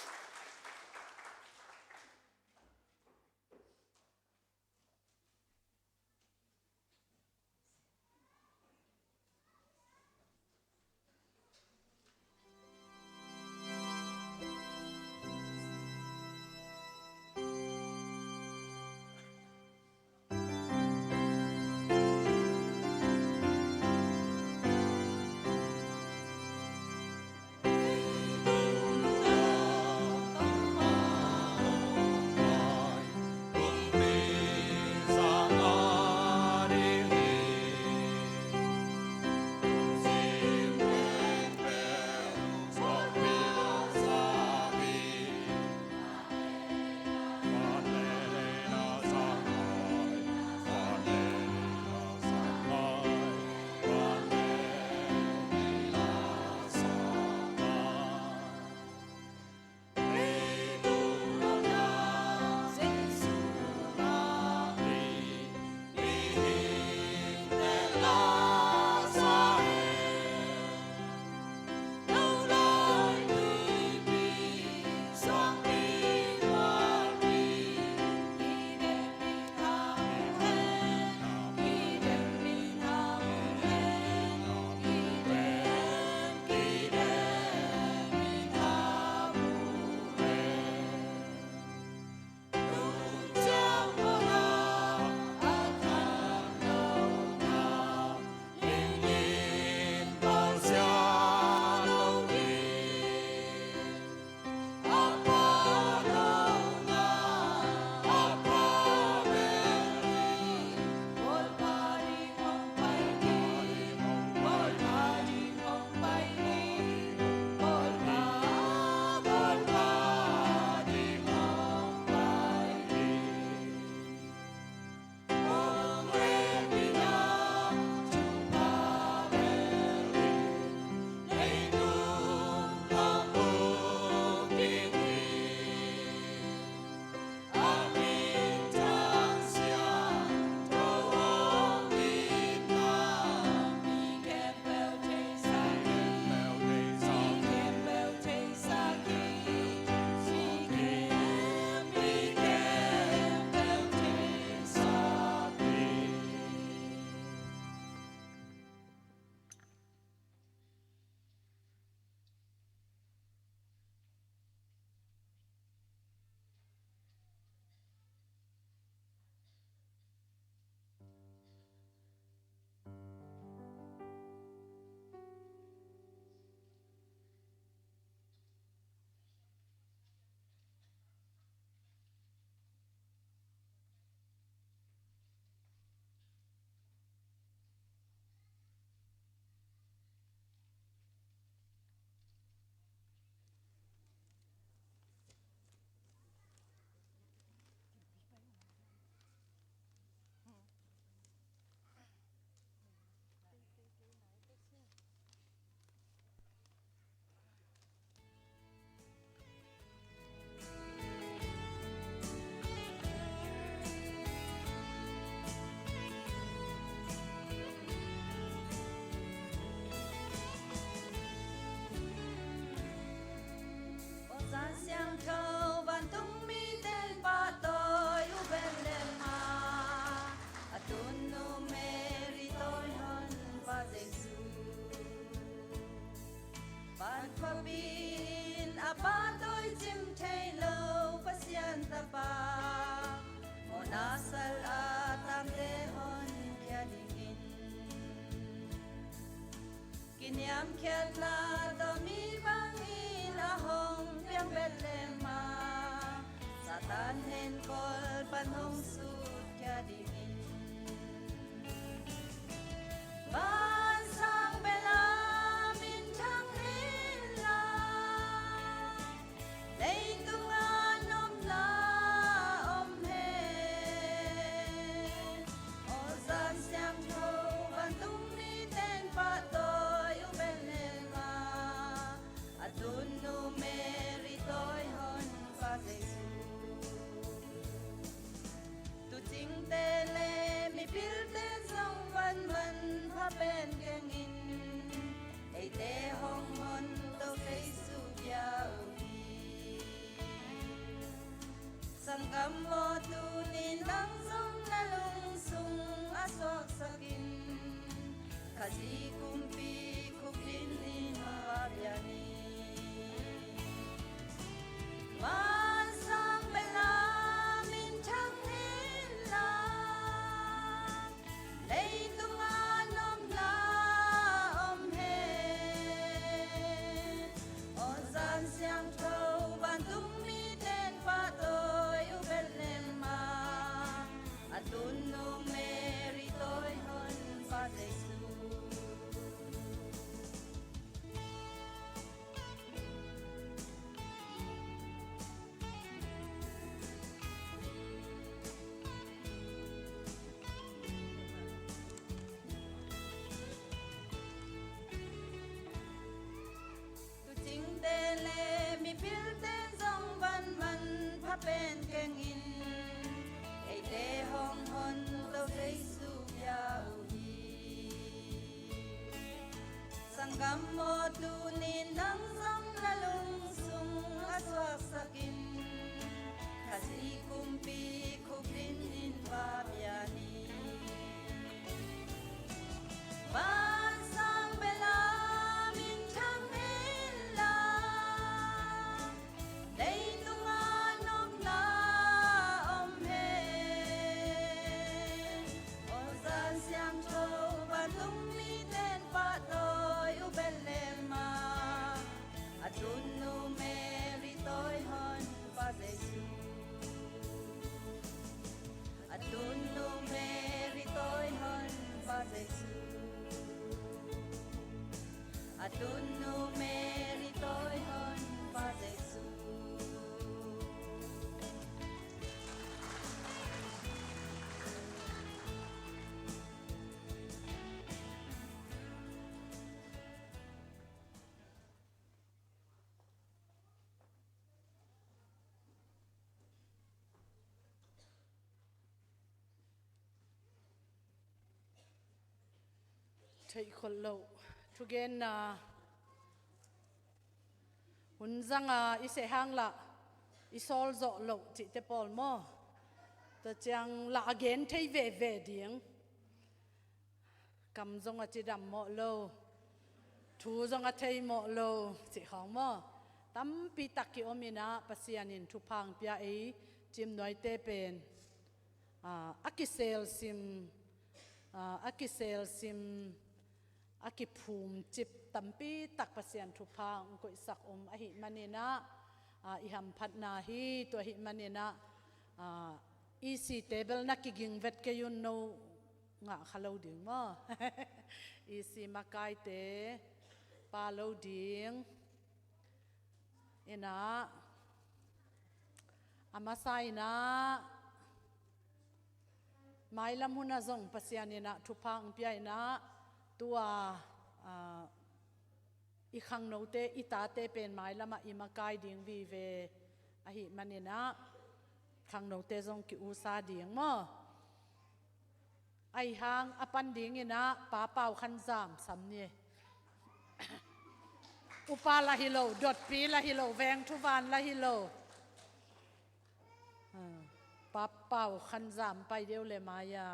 Van khuapin a pa toi chim thei lo pasian tapa Mona sal a tam te hon khia ding in Kiniam khiat la to mi bang in a hong piang Bethlehem ma Satan hen kol pan hong sut khia ding in Van sang bela min thang hin la Leitung ah nom la om he O zan siang tho van tung mi ten pa toi u Bethlehem ma Atun nu Mary toi hon pa Jesu Tu ching te le mi pil te zong van man pha pen keng in Ei te hong hon to Jesu bia u hi Sangkam mo tu nin dang zong na lung sung a suak sakin Khazi kumpi khuklin in wa bia ni Van sang bela min thang hin la Leitung ah nom la om he O zan siang tho van tung mi ten pa toi u Bethlehem ma Atun nu Mary toi hon pa Jesu Tu ching te le mi pil te zong van man pha pen keng in Ei te hong hon to Jesu bia u hi Sangam mo tu nin dang zong na lung sung a suak sakin Khazi kumpi khuklin in va bia ni Van sang bela min thang hin la Leitung ah nom la om he O zan siang tho van tung mi ten pa toi u Bethlehem ma Atun nu Mary toi hon pa Jesu Atun nu Mary toi hon pa Jesu Atun nu Mary toi hon pa Jesu Theih khol lo thugen na hun zanga i se hang la i sol zo lo chi te pol mo ta chiang la again thei ve ve ding kam zong a chi dam mo lo thu zong a thei mo lo chi hong mo tampi takki omina pasian in thu phang pia ei chim noi te pen akisel sim akisel sim akiphum chip tampi tak pasian thu phang koi sak om a hi manina i ham phat na hi to hi manina EC table na kiging vet ke yun no nga khalo ding mo EC makai te pa lo ding ina amasai na mai lam huna zong pasian ina thuphang pia ina tua i khang no te i ta te pen mai lama i makai ding vi ve a hi manina khang no te zong ki u sa ding mo ai hang apan ding ina pa pau khan zam sam ni upa la hi lo dot pi la hi lo veng thu van la hi lo pa pau khan zam pai deu le maya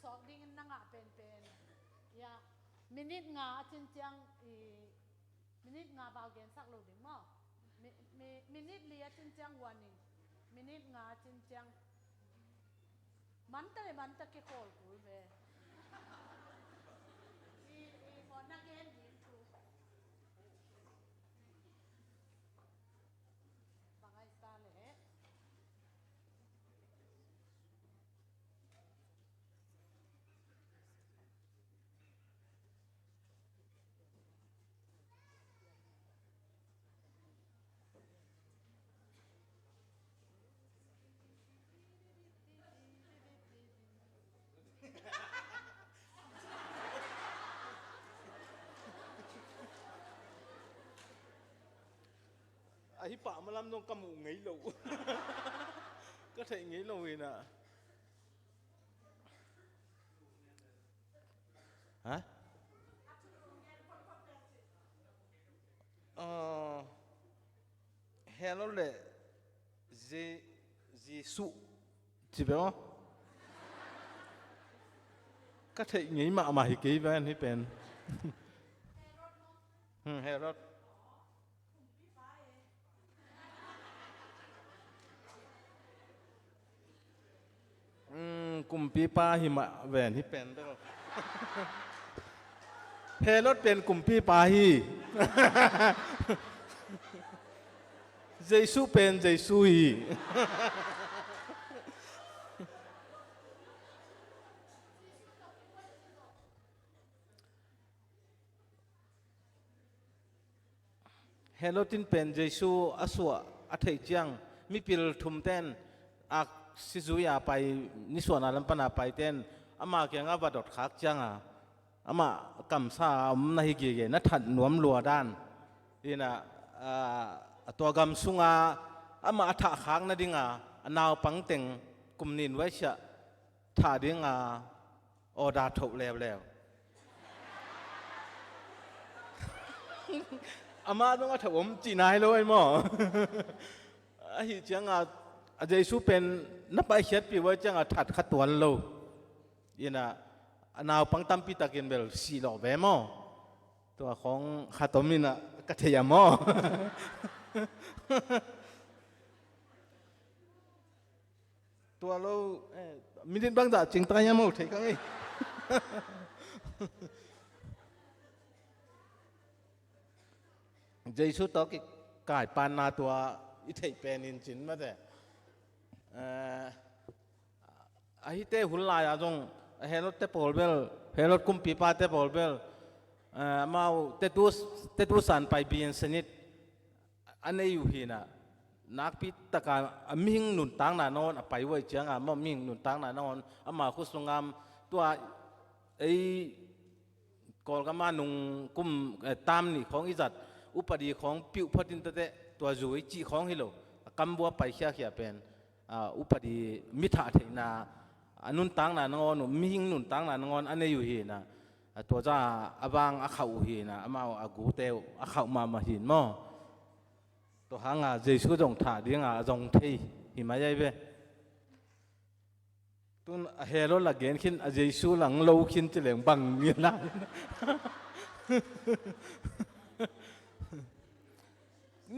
Sok ding in na ngah pen pen. Ya minute nga achin chiang i minute nga bau gen sak lo ding mo. Minute li achin chiang warning. Minute nga achin chiang. Man ta le man ta ki kol kul ve. I i mo na gen din thu. Bangai ta le. A hi pa malam nong kamu ngei lo. Ka thei ngei lo ina. Hả? Ờ, hello le Je Jesu chỉ biết không? Ka thei ngei ma ma hi ke van hi pen. Herod. Kumpi pa hi ma ven hi pen bel. Herod pen kumpi pa hi. Jesu pen Jesu hi. Helotin pen Jesu a suah a thei chiang mi pil thum ten ak sizui a pai ni suana lam pana pai ten ama ke nga va dot khak chiang a ama kam sa um na hi ge ge na that nuam lua dan ina a to gam sunga ama atha khang na dinga anaw pang teng kum nin wai sha tha dinga order tho lew lew ama dong a thawom chi nai lo ai mo a hi chiang a a Jesu pen na pai hiat pi wai chiang a that kha tuan lo ina anaw pang tampi takin bel si lo ve mo ตัวของคาตมินะกะเทียมอ ตัวเรามินิบางดาจริงตายยังไม่เทกังไงเจสุตอกิกายปานนาตัวอิเทเป็นอินจินมาแต่ไอเตหุลลายอะจงเฮรถเตปอลเบลเฮรถกุมปีปาเตปอลเบลมาเตตุสเตตุสันไปเบียนสนิทอันนี้อยู่ฮีน่ะนักพิตะการมิงนุนตังนานอนไปไว้เจียงอ่ะมมิงนุนตังนานอนอามาคุสงามตัวไอ้กอลกามานุงกุมตามนี่ของอิจัดอุปดีของปิวพดินตะเตตัวจุยจีของฮิโลกำบัวไปเขียเขียเป็นอุปดีมิถาเทนาอนุนตังนานอนมิงนุนตังนานอนอันนี้อยู่ฮีนะตัวจ้าอบางอาเขาฮีนะอามาอากูเตวอาเขามามาหินมอตัวหางาเจสุจงถาเดียงาจงเทหิมาใหญ่เบตุนเฮโรละเกนขึ้นเจสุหลังโลขึ้นจะเหลืองบังเงี้ยนะ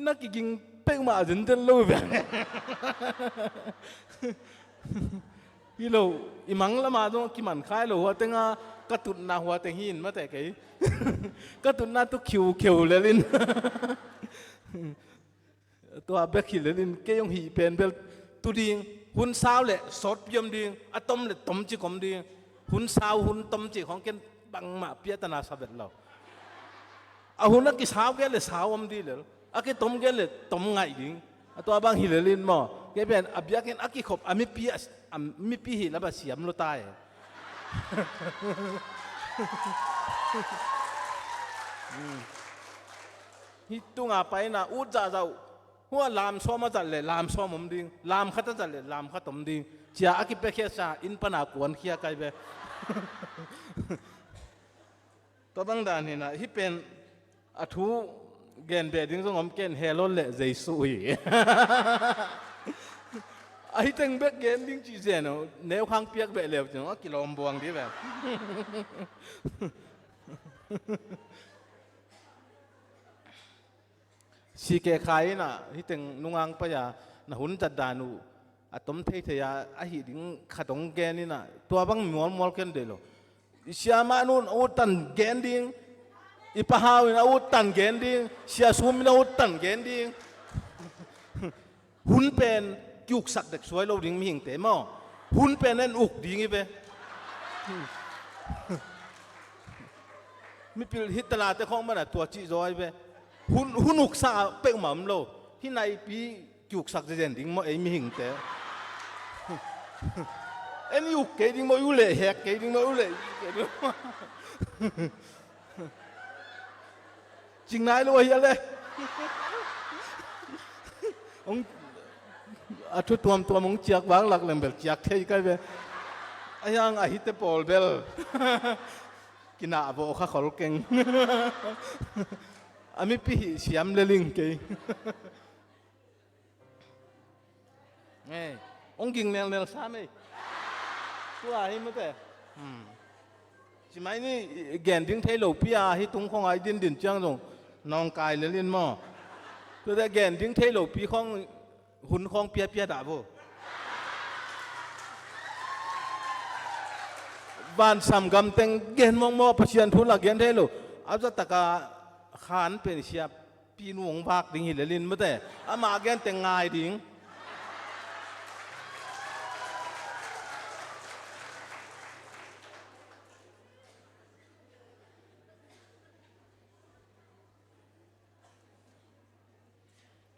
นักกินเป้งมาจนจะรู้แบบฮิโลอิมังละมาตรงกิมันคายโลหัวเต็งอ่ะกระตุนนาหัวเต็งหินมาแต่ไกกระตุนนาตุคิวเขียวเลยลินตัวเบคิเลลินเกยงหีเป็นเบลตุดิงหุ่นสาวเลยสดเยี่ยมดิงอะตอมเลยตอมจีกอมดิงหุ่นสาวหุ่นตอมจีของเกนบังมาเปียตนาสาเบ็ดเราอาหุ่นนักกิสาวแกเลยสาวอมดีเลยอากิตอมแกเลยตอมไงดิงตัวบางหิเลลินมอแกเป็นอเบียเกนอากิขบอามิปีอามิปีหิแล้วแบบเสียมโลตายฮิตุงอาไปนะอุจจาเจ้าหัวลามซ้อมาจัดเลยลามซ้อมมดิงลามขัดจัดเลยลามขัดตมดิงเจ้าอากิเปเขียสาอินปนากวนเขียไกเบตัวบางด่านนี่นะที่เป็นอทูเกนเบดิ้งสงมเกนเฮโลเละเจสุย Ai teng bek gen ding chi ze no neu khang piak be lew chu ki lom buang di ve. Si ke khai na hi teng nungang pa ya na hun chat danu atom thei thei a a hi ding khatong gen ina tua bang mual mual ken de lo siama nun u tan gen ding i pahau in u tan gen ding sia sum in u tan gen ding hun pen kyuk sak dek suai lo ding mi hing te mo hun pen en uk ding i ve mi pil hit tala te khong mana tua chi zoi ve hun hun uk sa pe mam lo hi nai pi kyuk sak zen ding mo ei mi hing te en uk ke ding mo u le hek ke ding mo u le ke ding ching nai lo hi ale ong a thu tuam tuam ong chiak wang lak lem bel chiak thei kai ve ayang a hi te pol bel kina bo kha khol keng ami pi siam le ling ke Nghe, ông kinh nel nel sa mei. Tua hi mate. Chỉ mai ni gen ding thấy lo pia hi tung không ai din din chiang dong nong kai le lin mo. Tôi đã gen ding thấy lo pi không hun không pia pia đã vô. Van sam gam teng gen mong mo pasien thu la gen thấy lo. Áp ra taka khan pen siap ปีนวงวากดิ่งหิเลลินมาแต่อามาแกนแต่งายดิ่ง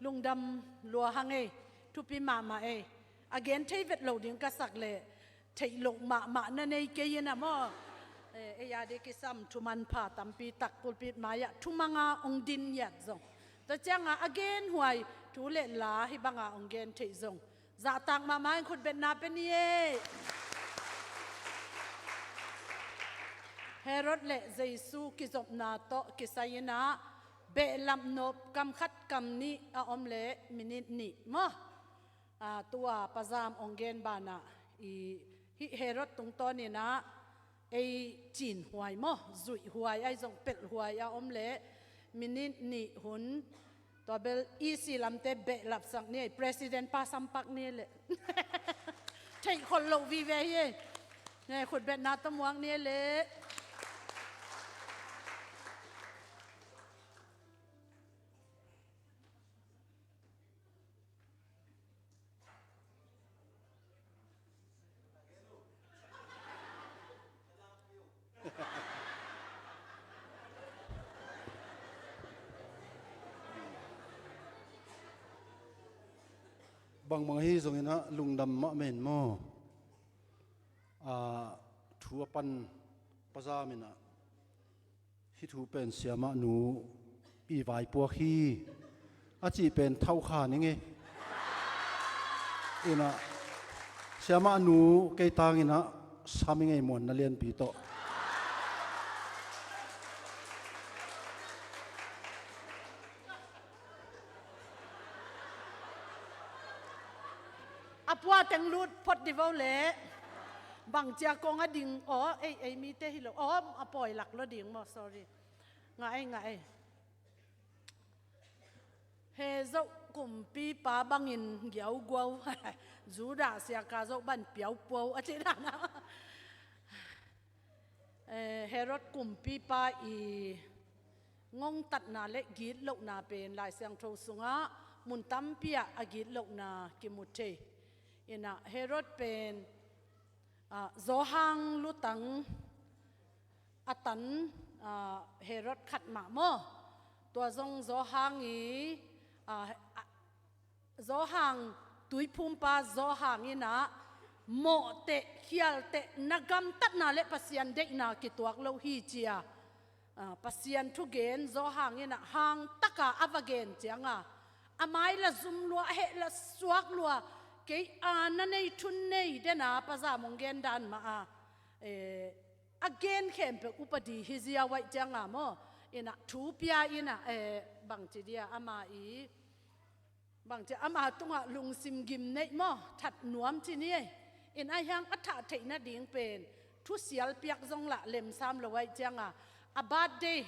ลุงดำลัวหังเอทุปีมามาเอ again เทเวตโลดิ่งกษักเลยเทลงมามานั่นเองเกยนะมอเอยาเดกิซัมทุมันผาตัมปีตักปุลปิดมายะทุมังอาองดินยัดซงแต่เจ้างา again หวยทุเลลาฮิบังอาองเกนเทซงจะตังมามาคุณเป็นนาเป็นเยเฮโรดเลเจซูกิจบนาโตกิไซนาเบลัมนบกำขัดกำนี้อาอมเลมินินี่มอตัวประจามองเกนบานาอีฮิเฮโรดตรงตอนนี้นะไอจีนหวยมอจุยหวยไอจงเป็ดหวยอาอมเลมินินี่หุนตัวเบลอีซีลำเตเบลับสักนี่ president ปาสัมปักนี่เลยใช่คนโลวีเวเยเนี่ยขุดเบ็ดนาตะมวงนี่เลย บางบางฮีตรงนี้นะลุงดำมะเมนโมทัวปันปะจามินะฮิทูเป็นเสียมะหนูอีวายปัวฮีอาจีเป็นเท่าขานี่ไงอินะเสียมะหนูเกยตังอินะสามีไงมวนนัเรียนปีโต อปัวแตงรูดพดดิวเล่บังเจากงอดิ่งอ๋อไอไอมีเตฮิโลอ๋ออปอยหลักแล้วดิ่งมอ sorry ไงไงเฮเจ้ากลุ่มปีปาบังอินเกียวกวจูดาเสียกาเจ้าบันเปียวปัวอาจารย์นะเฮรถกลุ่มปีปาอีงงตัดนาเล็กกีดโลกนาเป็นลายเสียงโทสุงะมุนตั้มเปียอากีดโลกนากิมุเทอินะเฮรถเป็นโจฮังลุตังอตันเฮรถขัดมาโมตัวจงโจฮังอีโจฮังตุยภูมิปาโจฮังอีนะโมเตเขียลเตนกำตัดนาเลปัสยันเดนากิตัวโลฮีเจียปัสยันทุเกนโจฮังอีนะฮังตะกาอวเกนเจียงอ่ะอามายละซุมลัวเฮละสวกลัวเกยอานันในทุนในเดนาปะจามงเกนดันมาเออเกนเข้มเปอุปดีฮิเจียไว้จังอ่ะมออินะทูเปียอินะเอบังจีเดียอามาอี Bang che ama tunga lungsim gim nei mo that nuam chi ni in ai hang atha theina ding pen thu sial piak zong la lem sam lo ai chianga a birthday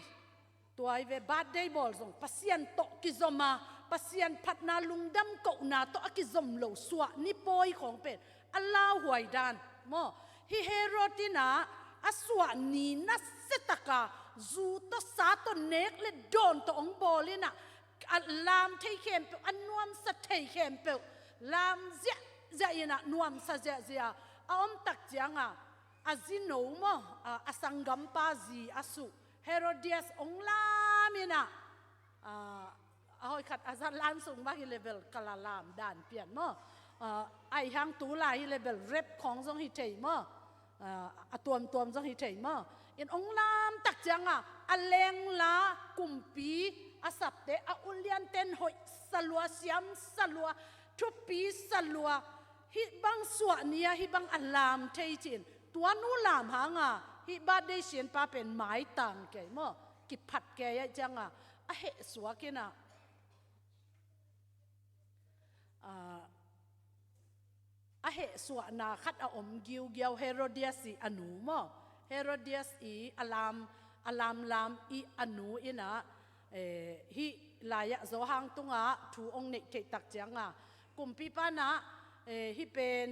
tuai ve birthday bol zong pasian to ki zoma pasian phatna lungdam ko na to aki zom lo suwa ni poi khong pen Allah huai dan mo hi Herodina aswa ni na setaka zu to sa to nek le don to ong bolina lam thei khem pe an nuam sa thei khem pe lam zia zia ina nuam sa zia zia a om tak chianga azino mo asangam pa zi asu Herodias ong lamina a hoi khat azan lan sung ba hi level kala lam dan pian mo ai hang tu la hi level rep khong zong hi thei mo a tuam tuam zong hi thei mo in ong lam tak chianga a leng la kumpi a sap te a ulian ten hoi salua siam salua thupi salua hi bang suwa nia hi bang alam thei chin tua nu lam hanga hi birthday sian pa pen mai tang ke mo ki phat ke ya changa a he suwa kina a he suwa na khat a om giu giau Herodias i anu mo Herodias i alam alam lam i anu ina hi laya zo hang tunga thu ong nei thei tak chianga kumpi pa na hi pen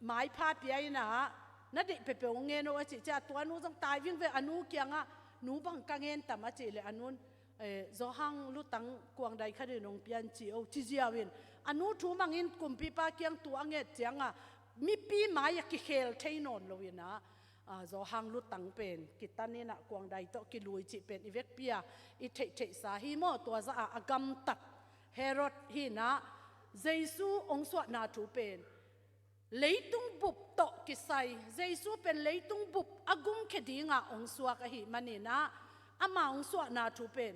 mai pha pia ina na de pe pe nge no chi cha tua nu jong tai ving ve anu kianga nu bang ka ngen tam a chi le anun zo hang lu tang kuang dai kha de nong pian chi o chi jiawin anu thu mangin kumpi pa kiang tu ange chianga mi pi mai ya ki khel thei non loina zo hang lu tang pen ki tanina kuang dai to ki lui chi pen i vek pia i thei thei sa hi mo tua za a agam tak Herod hi na Jesu ong suwa na thu pen leitung bup to ki sai Jesu pen leitung bup agum khe dinga ong suwa ka hi manina ama ong suwa na thu pen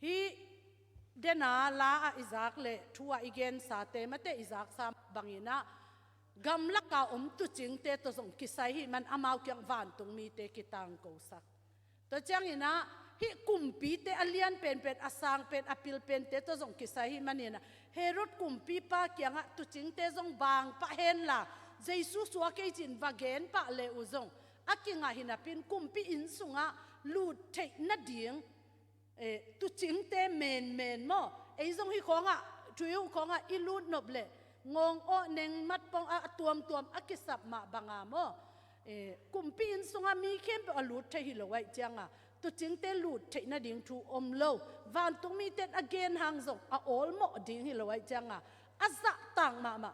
hi dena la a Isaac le thua igen sa te mate Isaac sa bangina gamla ka om tu ching te to zong ki sai hi man amau kyang van tung mi te ki tang ko sak to chang ina hi kumpi te alian pen pen asang pen apil pen te to zong ki sai hi manina Herod kumpi pa kyanga tu ching te zong bang pa hen la Jesu suwa ke chin va gen pa le u zong akinga hina pin kumpi in sunga lu the na ding e tu ching te men men mo ei zong hi khonga thuyu khonga ilu nop le ngong o neng mat pong a tuam tuam akisap ma banga mo e kumpi in sunga mi khem pe alu the hi lo wai changa tu ching te lu the na ding thu om lo van tung mi ten again hang zong a ol mo ding hi lo wai changa aza tang ma ma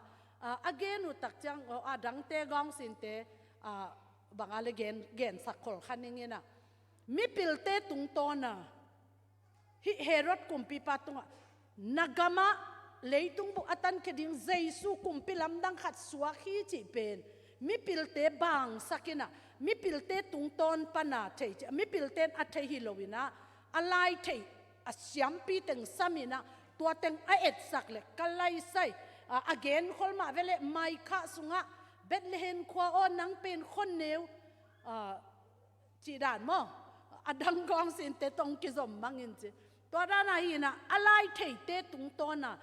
again u tak chang o a dang te gong sin te a banga le gen gen sak khol khaning ina mi pil te tung to na hi Herod kumpi pa tunga nagama leitung bu atan kheding Jesu kumpi lam dang khat suwa khi chi pen mi pilte bang sakina mi pilte tung ton pana thei mi pilten a thei hi lowina alai thei a siam pi teng samina tua teng a et sak le kalai sai again kholma vele mai kha sunga Bethlehem khwa o nang pen khon neu chi dan mo adang gong sin te tong ki zom mangin chi to da na hi na alai thei te tung to na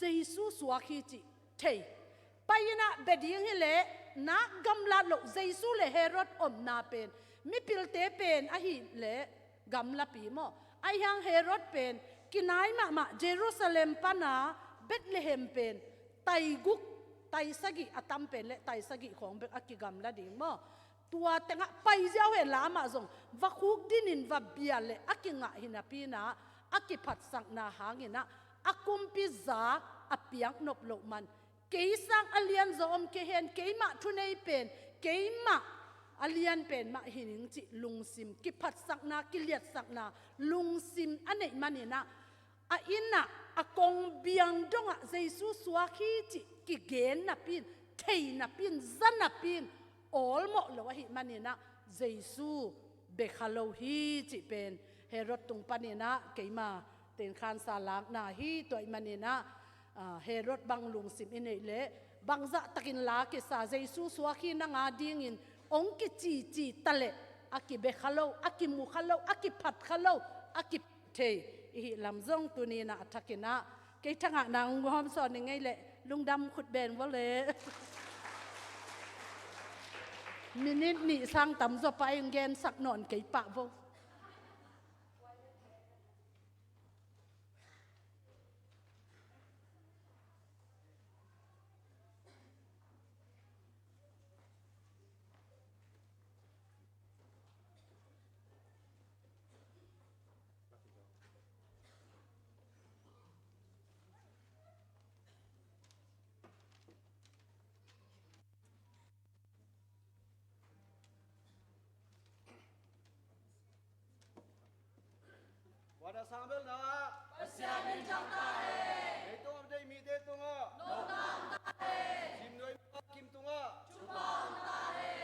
Jesu suwa khi chi thei paina beding hi le na gamla lo Jesu le Herod om na pen mi pil te pen a hi le gamla pi mo ai hang Herod pen kinai ma ma Jerusalem pana Bethlehem pen tai guk tai sagi atam pen le tai sagi khong bek akigamla ding mo tua tenga pai jiao he lama zong va khuk dinin va bia le akinga hina pina akiphat sang na hangina akumpi za apiang nop lo man keisang alian zo om ke hen keima thunei pen keima alian pen ma hining chi lungsim ki phat sak na ki liat sak na lungsim anei manina a ina akong biang donga Jesu suwa khi chi ki gen na pin thei na pin zan na pin all mo lo hi manina Jesu be khalo hi chi pen Herod tung panina keima ten khan sa lak na hi toy manina Herod bang lung sim inei le bangza takin la ki sa Jesu suwa khi na nga ding in ong ki chi chi tale aki be khalo aki mu khalo aki phat khalo aki thei hi lamzong tunina athakina. Kei thangah nang hom so ni ngei le lungdam khut ben wo le. Minute ni sang tam zo pa ing gen sak non kei pa vo. Wada sambel na. Pasian min chang ta he. Leitung am dei mi te tunga. No tam ta he. Sim noi kim tunga. Chupang ta he.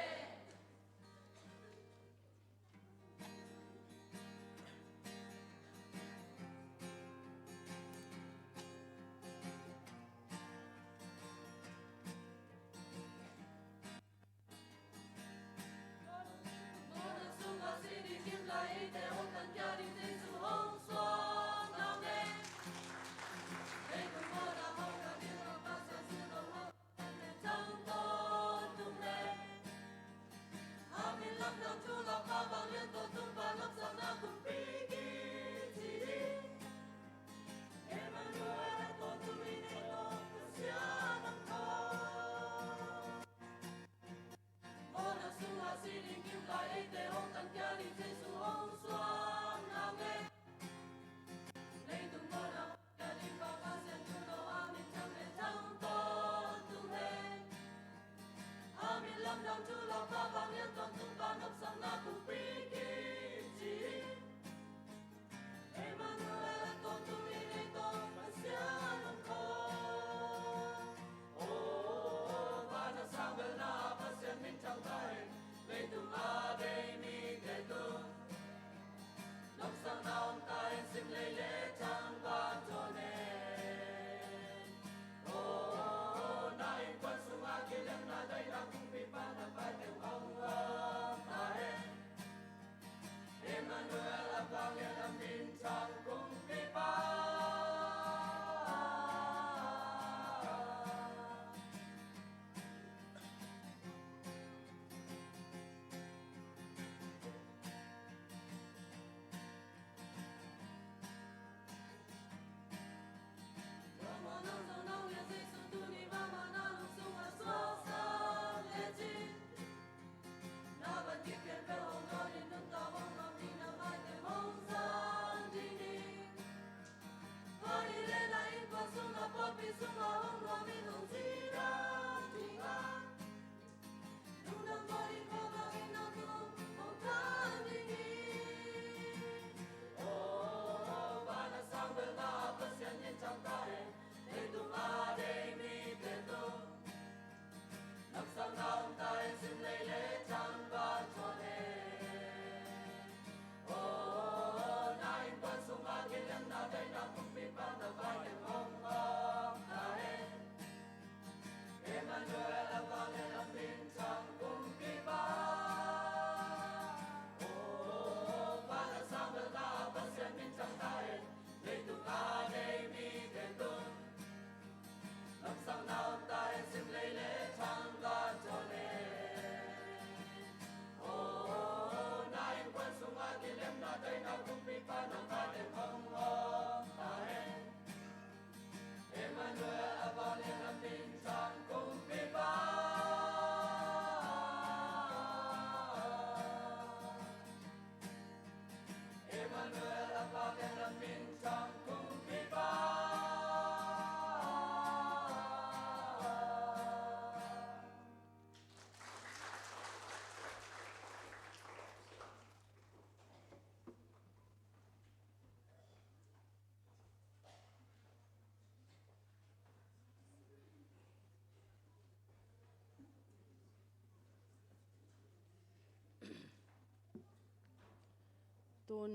Tun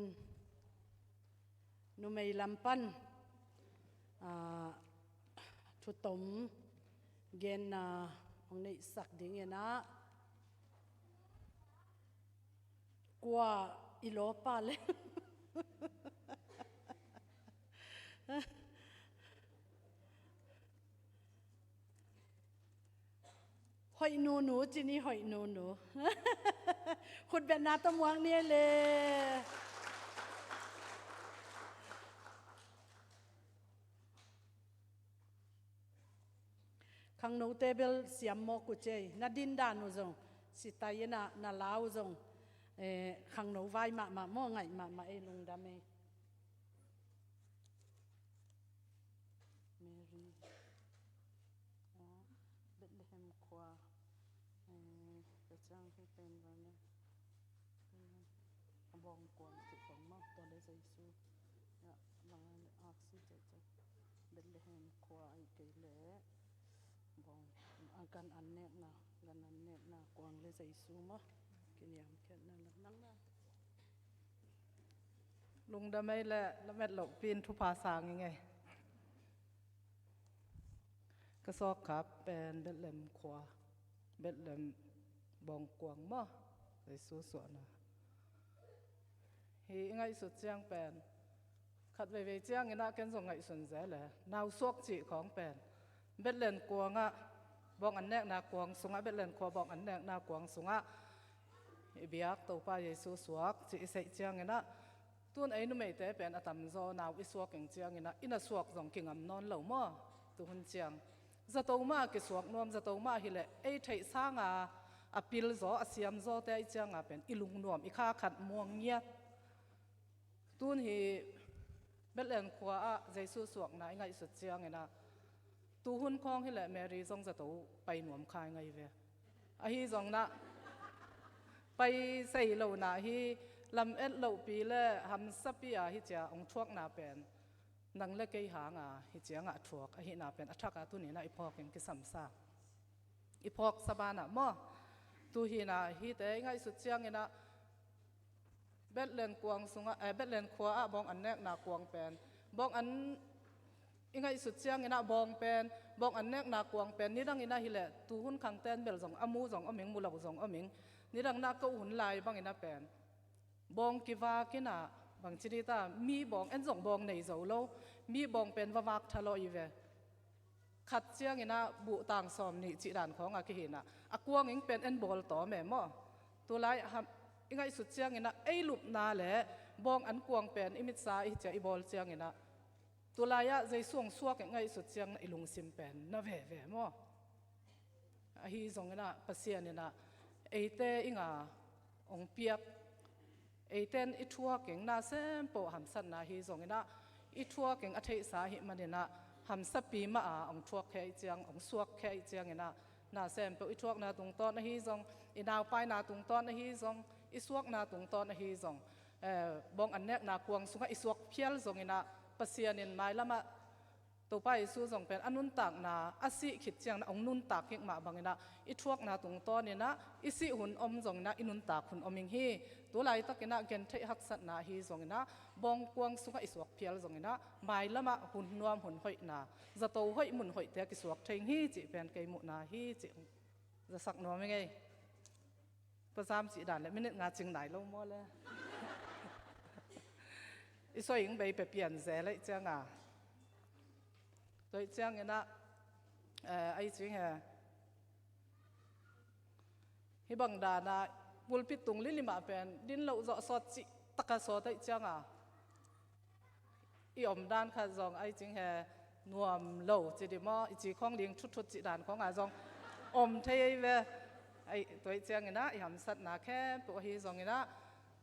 numei lampan thutom gen na ong nei sak ding ena kwa ilo pa le. Hoi nu nu chini hoi nu nu. Khut bet na to muang ne le. Khang no te bel siam mo ku che na din da nu zong si tai na na lau zong khang no vai ma ma mo ngai ma ma e lung da me. Mary Bethlehem khua ka chang hi pen va na bong kuan ti kong ma to le Jesu ya bang ak si che che Bethlehem khua ai ke le bong kan an nek na kan an nek na kuang le Jesu ma kiniam khet na nang na ลุงดาไม่และละเม็ดหลกปีนทุพาสางยังไงก็ซอกครับเป็นเบ็ดเลมขวาเบ็ดเลมบองกวางมั่ไปสู้สวนนะฮีไงสุดเจียงเป็นขัดไปไปเจียงนะกันส่งไงสุนเจเลยนาวซวกจีของเป็นเบ็ดเลนกวงอ่ะบองอันแนกนากวางสุงะเบ็ดเลนขวาบองอันแนกนากวางสุงะเบียกตัวป้าเยซูสวกจีเสเจียงนะ ตุนไอ้นุ่มไอเตเป็นอตัมโซนาวอิสวกเองเจียงนะอินาสวกจงกิงอำนอนเหล่ามั่วตุนเจียงจะตัวมากิสวกนวมจะตัวมาฮิเลไอ้ไทยสร้างอ่ะอปิลโซอเซียมโซแต่ไอเจียงอ่ะเป็นอิลุงนวมอีข้าขัดม่วงเงียตุนฮีเบลเลนขวาใจสู้สวกนายไงสุดเจียงนะตูหุ่นคองฮิเลแมรี่จงจะตัวไปหนวมคายไงเวอฮีจงนะไปใส่เหล่านาฮีลำเอ็ดเหล่าปีเล่หำสับปีอาฮิเจ้าองทวกนาเป็นนังเล็กไอหางอ่ะฮิเจ้างอ่ะทวกอหินาเป็นอัฐกาตุนี่นะอีพอกยังกิสัมซาอีพอกสบานะมอตูฮีนาฮีเตไงสุดเจียงนะเบ็ดเลนกวางสุงะเบ็ดเลนขวาบองอันแนกนากวางเป็นบองอันไงสุดเจียงนะบองเป็นบองอันแนกนากวางเป็นนี่ดังอินะฮิเลตูหุ่นขังเต้นเบลจงอมูจงอมิงมูเหล่าจงอมิงนี่ดังนาก็หุ่นลายบางอินะเป็นบองกิวากินะบางชนิดตามีบองเอ็นส่งบองในโซโลมีบองเป็นววักทะเลอีเวขัดเจียงอินะบุต่างสอมนี่จีดานของอากิหินะอากวงอิงเป็นเอ็นบอลต่อแม่หม้อตัวไรฮัมอิงไงสุดเจียงอินะไอหลุบนาแหละบองอันกวงเป็นอิมิตสาอิเจอิบอลเจียงอินะตัวไรอะใจส่วงสวกไงสุดเจียงอิลุงซิมเป็นนะเวเวหม้อฮีจงอินะปัสเซียนอินะไอเตอิงาองเปียกไอเต้นอีทัวเก่งนาเซมโปหัมสันนาฮีจงนะอีทัวเก่งอเทสาหิมันนะหัมสปีมาอาองทัวแค่เจียงองสวกแค่เจียงนะนาเซมโปอีทัวนาตุงตอนฮีจงอีนาวไปนาตุงตอนฮีจงอีสวกนาตุงตอนฮีจงเอ่อบองอันเนกนากวงสุงอีสวกเพียลจงนะปัสเซียนินไม้ละมาตัวไปสู้จงเป็นอนุนตากนาอาศิขิดเจียงนะองนุนตากเก่งมาบางนะอีทวกนาตุงตอนนี่นะอีสิหุ่นอมจงนะอินุนตากหุ่นอมิงฮีตัวไหลตะกินะเกนเทหักสัตนาฮีจงนะบองกวงสุขอิสวกเพียลจงนะไม้ละมาหุ่นนวมหุ่นหอยนาจะโตหอยมุนหอยเตกิสวกเทงฮีจิเป็นเกมุนาฮีจิจะสักนวมไม่ไงประจำจีด่านและไม่นึกงาจึงไหนลงมั่วเลยอีสวยงไปเปลี่ยนเสเลยเจ้างอ่ะตัวเจ้างเนี่ยนะไอ้จริงเหรอฮิบังดานะบุลปิตุงลิลิมาเป็นดินเหล่าจอสดจิตะกะสดไอ้เจ้างอ่ะอีอมด้านข้าจองไอ้จริงเหรอนวมเหล่าจีดิมอจีข้องเลี้ยงชุดชุดจีด่านของอาจองอมเทยเวไอ้ตัวเจ้างเนี่ยนะอีหำสัตนาแค่ปวฮีจองเนี่ยนะ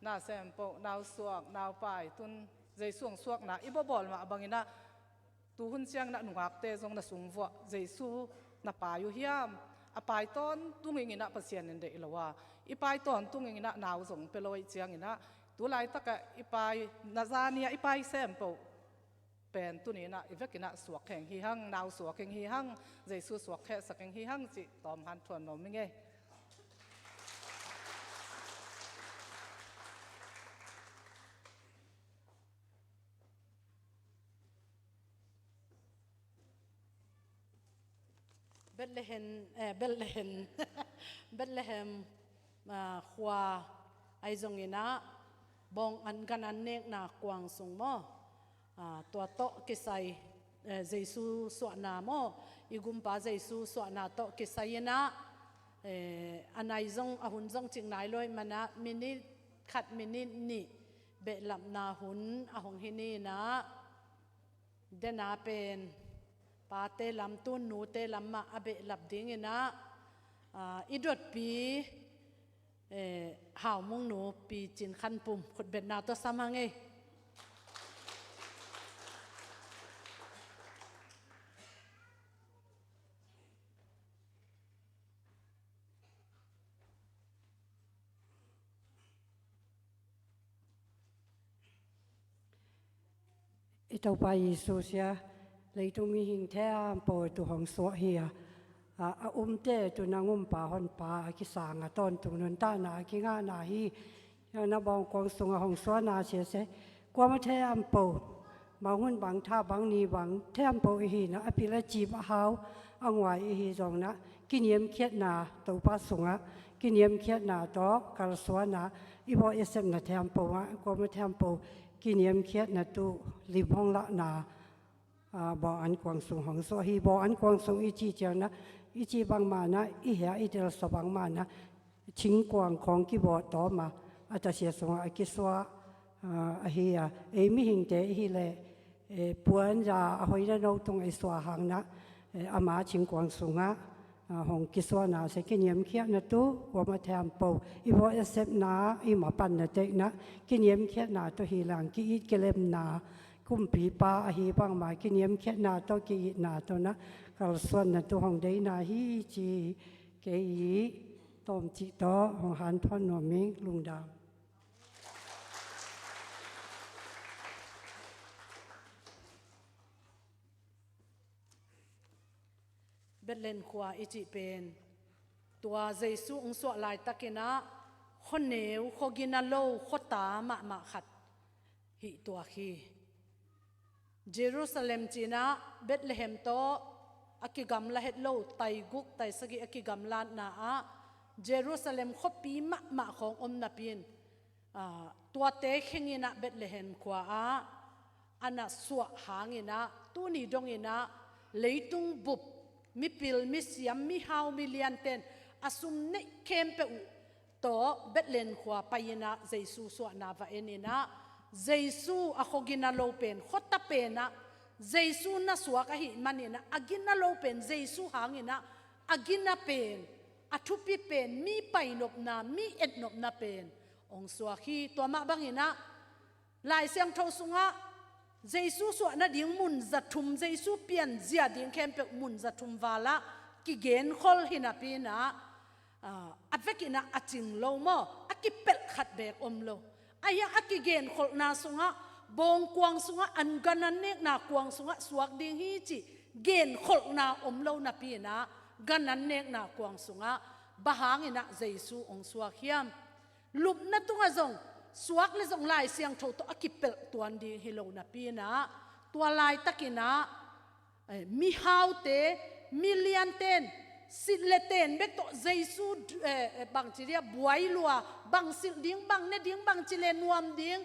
น่าเซมปนาวสวกนาวปายตุนใจสวงสวกนะอีบ่บอลมาบางเนี่ยนะตูหุ่นเจียงนะหนุ่งอักเตจงนะสูงวัวใจสู้นะปายุเฮียมอปายตอนตุ้งอิงนะปัสเซียนเดลว่าอีปายตอนตุ้งอิงนะนาวส่งไปลอยเจียงนะตัวลายตะกะอีปายนาซาเนียอีปายเซมปเป็นตัวนี้นะอีเวกินะสวกแข่งฮีหังนาวสวกแข่งฮีหังใจสู้สวกแค่สักแข่งฮีหังจิตอมหันทวนนมไม่ไง Bethlehem Bethlehem Bethlehem ขวาไอจงอินะบองอันกันอันเนกนากวางสงมอตัวโตกิไซเจซูสวนาโมอีกุมปาเจซูสวนาโตกิไซนะ Anai zong a hun zong ching nai loi mana minute khat minute ni be lam na hun a hong hi ni na dena pen pa te lam tu nu te lam ma abe lap ding ina idot pi hau mung nu pi chin khan pum khut bet na to sam hange. I to pa Jesu sia leitung mi hing the am po tu hong so hi a a um te tu na ngum pa hon pa ki sang a ton tu nun ta na ki nga na hi na bong kong sung a hong so na che se kwa ma the am po ma hun bang tha bang ni bang the am po hi na api la chi ba hau angwai hi zong na ki niam khiat na to pa sunga ki niam khiat na to kal so na i bo esem na the am po ma kwa ma the am po กินยมเขียดนะตุลิบห้องละนาบ่อันกวางสูงของโซฮีบ่อันกวางสูงอีจีเจียนะอีจีบางมานะอีเหียอีเดลสบังมานะชิงกวางของกิบ่ต่อมาอาจจะเสียสงอากิสวะอาเฮียเอมิหิงเตฮีเลปวนยาหอยละนตรงไอสวาหังนะอามาชิงกวางสูงอะ hong kiswa na se ki niam khiat na tu wa ma tham po i bo sep na i ma pan na te na ki niam khiat na to hi lang ki it kelem na kum pi pa a hi bang ma ki niam khiat na to ki it na to na kal suan na tu hong dei na hi chi ke i tom chi to hong han thon no ming lung dam. Bethlehem khua ichi pen tua Jesu ung suah lai takina khoneu khogina lo khota ma ma khat hi tua khi Jerusalem china Bethlehem to akigam la het lo tai guk tai sagi akigam lan na a Jerusalem khopi ma ma khong om na pin tua te khengina Bethlehem khua a ana suah hangina tuni dongina leitung bup mi pil mi siam mi hau mi lian ten asum ne kem pe u to Bethlehem khua payina Jesu suah na va enina Jesu a khogina lo pen khota pe na Jesu na suah ka hi manina agina lo pen Jesu hangina agina pen athupi pen mi pai nop na mi et nop na pen ong suah hi to ma bangina lai siang tho sunga Jesu suah na ding mun za thum Jesu pian zia ding khem pe mun za thum wala ki gen khol hina pi na avekina aching lo mo akipel khat bek om lo aya aki gen khol na sunga bong kwang sunga an ganan nek na kwang sunga suak ding hi chi gen khol na om lo na pi na ganan nek na kwang sunga bahangina Jesu ong suak hiam lup na tunga zong suak le zong lai siang tho to akipel tuan ding hi lo na pi na tua lai takina mi hau te million ten sit le ten bek to Jesu bang chi ria buai lua bang sil ding bang ne ding bang chi le nuam ding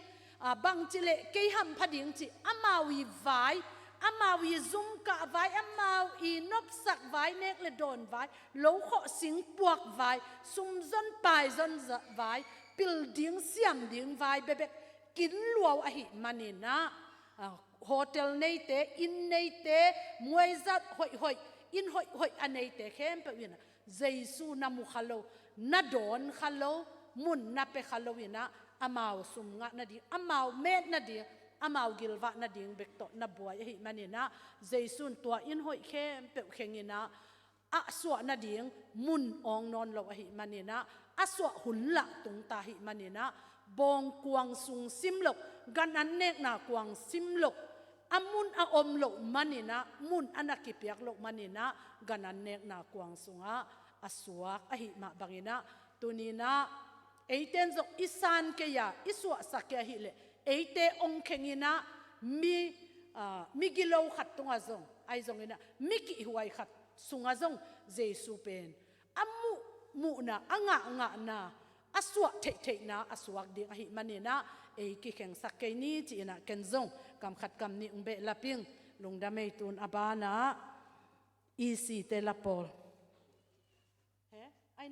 bang chi le kei ham pha ding chi amawi vai amawi zum ka vai amawi nop sak vai nek le don vai lo kho sing puak vai sum zon pai zon vai pil ding siam ding vai be be kin luaw a hi manina hotel nei te in nei te muai zat hoi hoi in hoi hoi anei te khem pe wina Jesu na mu khalo na don khalo mun na pe khalo ina amao sum nga na ding amao met na ding amao gilwa na ding bek to na buai hi manina Jesu tua in hoi khem pe khengina a suwa na ding mun ong non lo hi manina a suwa hun la tung ta hi manina bong kuang sung sim lok gan an nek na kuang sim lok amun a om lo manina mun anakipiak lo manina gan an nek na kuang sunga asuak a hi ma bangina tunina eiten zok isan ke ya iswa sakya hi le eite ong khengina mi mi gilo khat tunga zong ai zong ina mi ki huai khat sunga zong Jesu pen amu mu na anga nga na aswa thei thei na aswak ding a hi manina ei ki kheng sak ke ni chi ina ken zong kam khat kam ni ungbe laping lungda mei tun abana ec te la pol he ai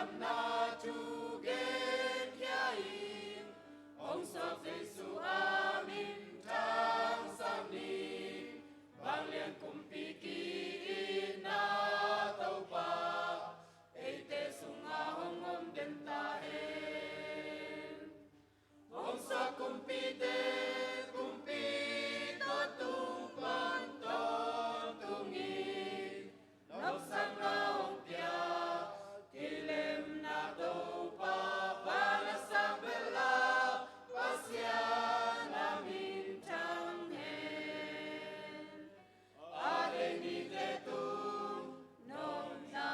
Ngandamna tu gen khiain ong sok Jesu amin tang sang ni bang lian kumpi ki na tau pa ei te sunga hong om den ta hen ong sa kumpi te kumpi to tung pan ton tungin Nom sang na ong pia kilem na to pa bana sang bela pasian amin tang hen ade mi te tung nom na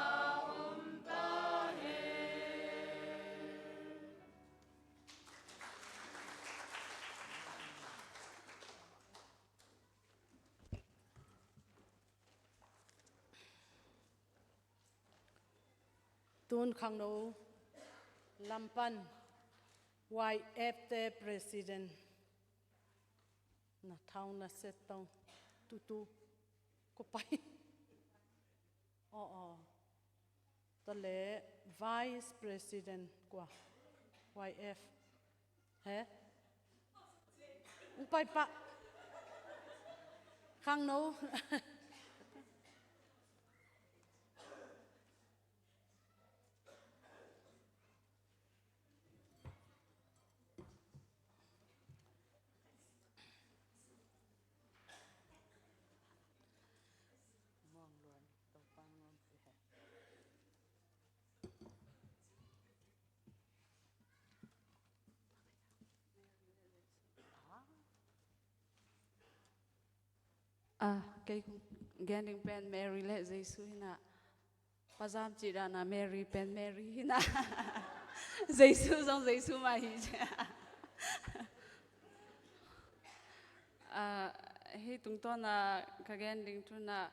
om ta hen. Tun khang no lampan YF te president na thau na set tong tu tu ko pai o o to le vice president kwa YF he pai pa khang no. À, cái gending pen Mary le Jesu hina pazam chi da na Mary pen Mary hina Jesu zong Jesu ma hi à hi tung to na ka gending tu na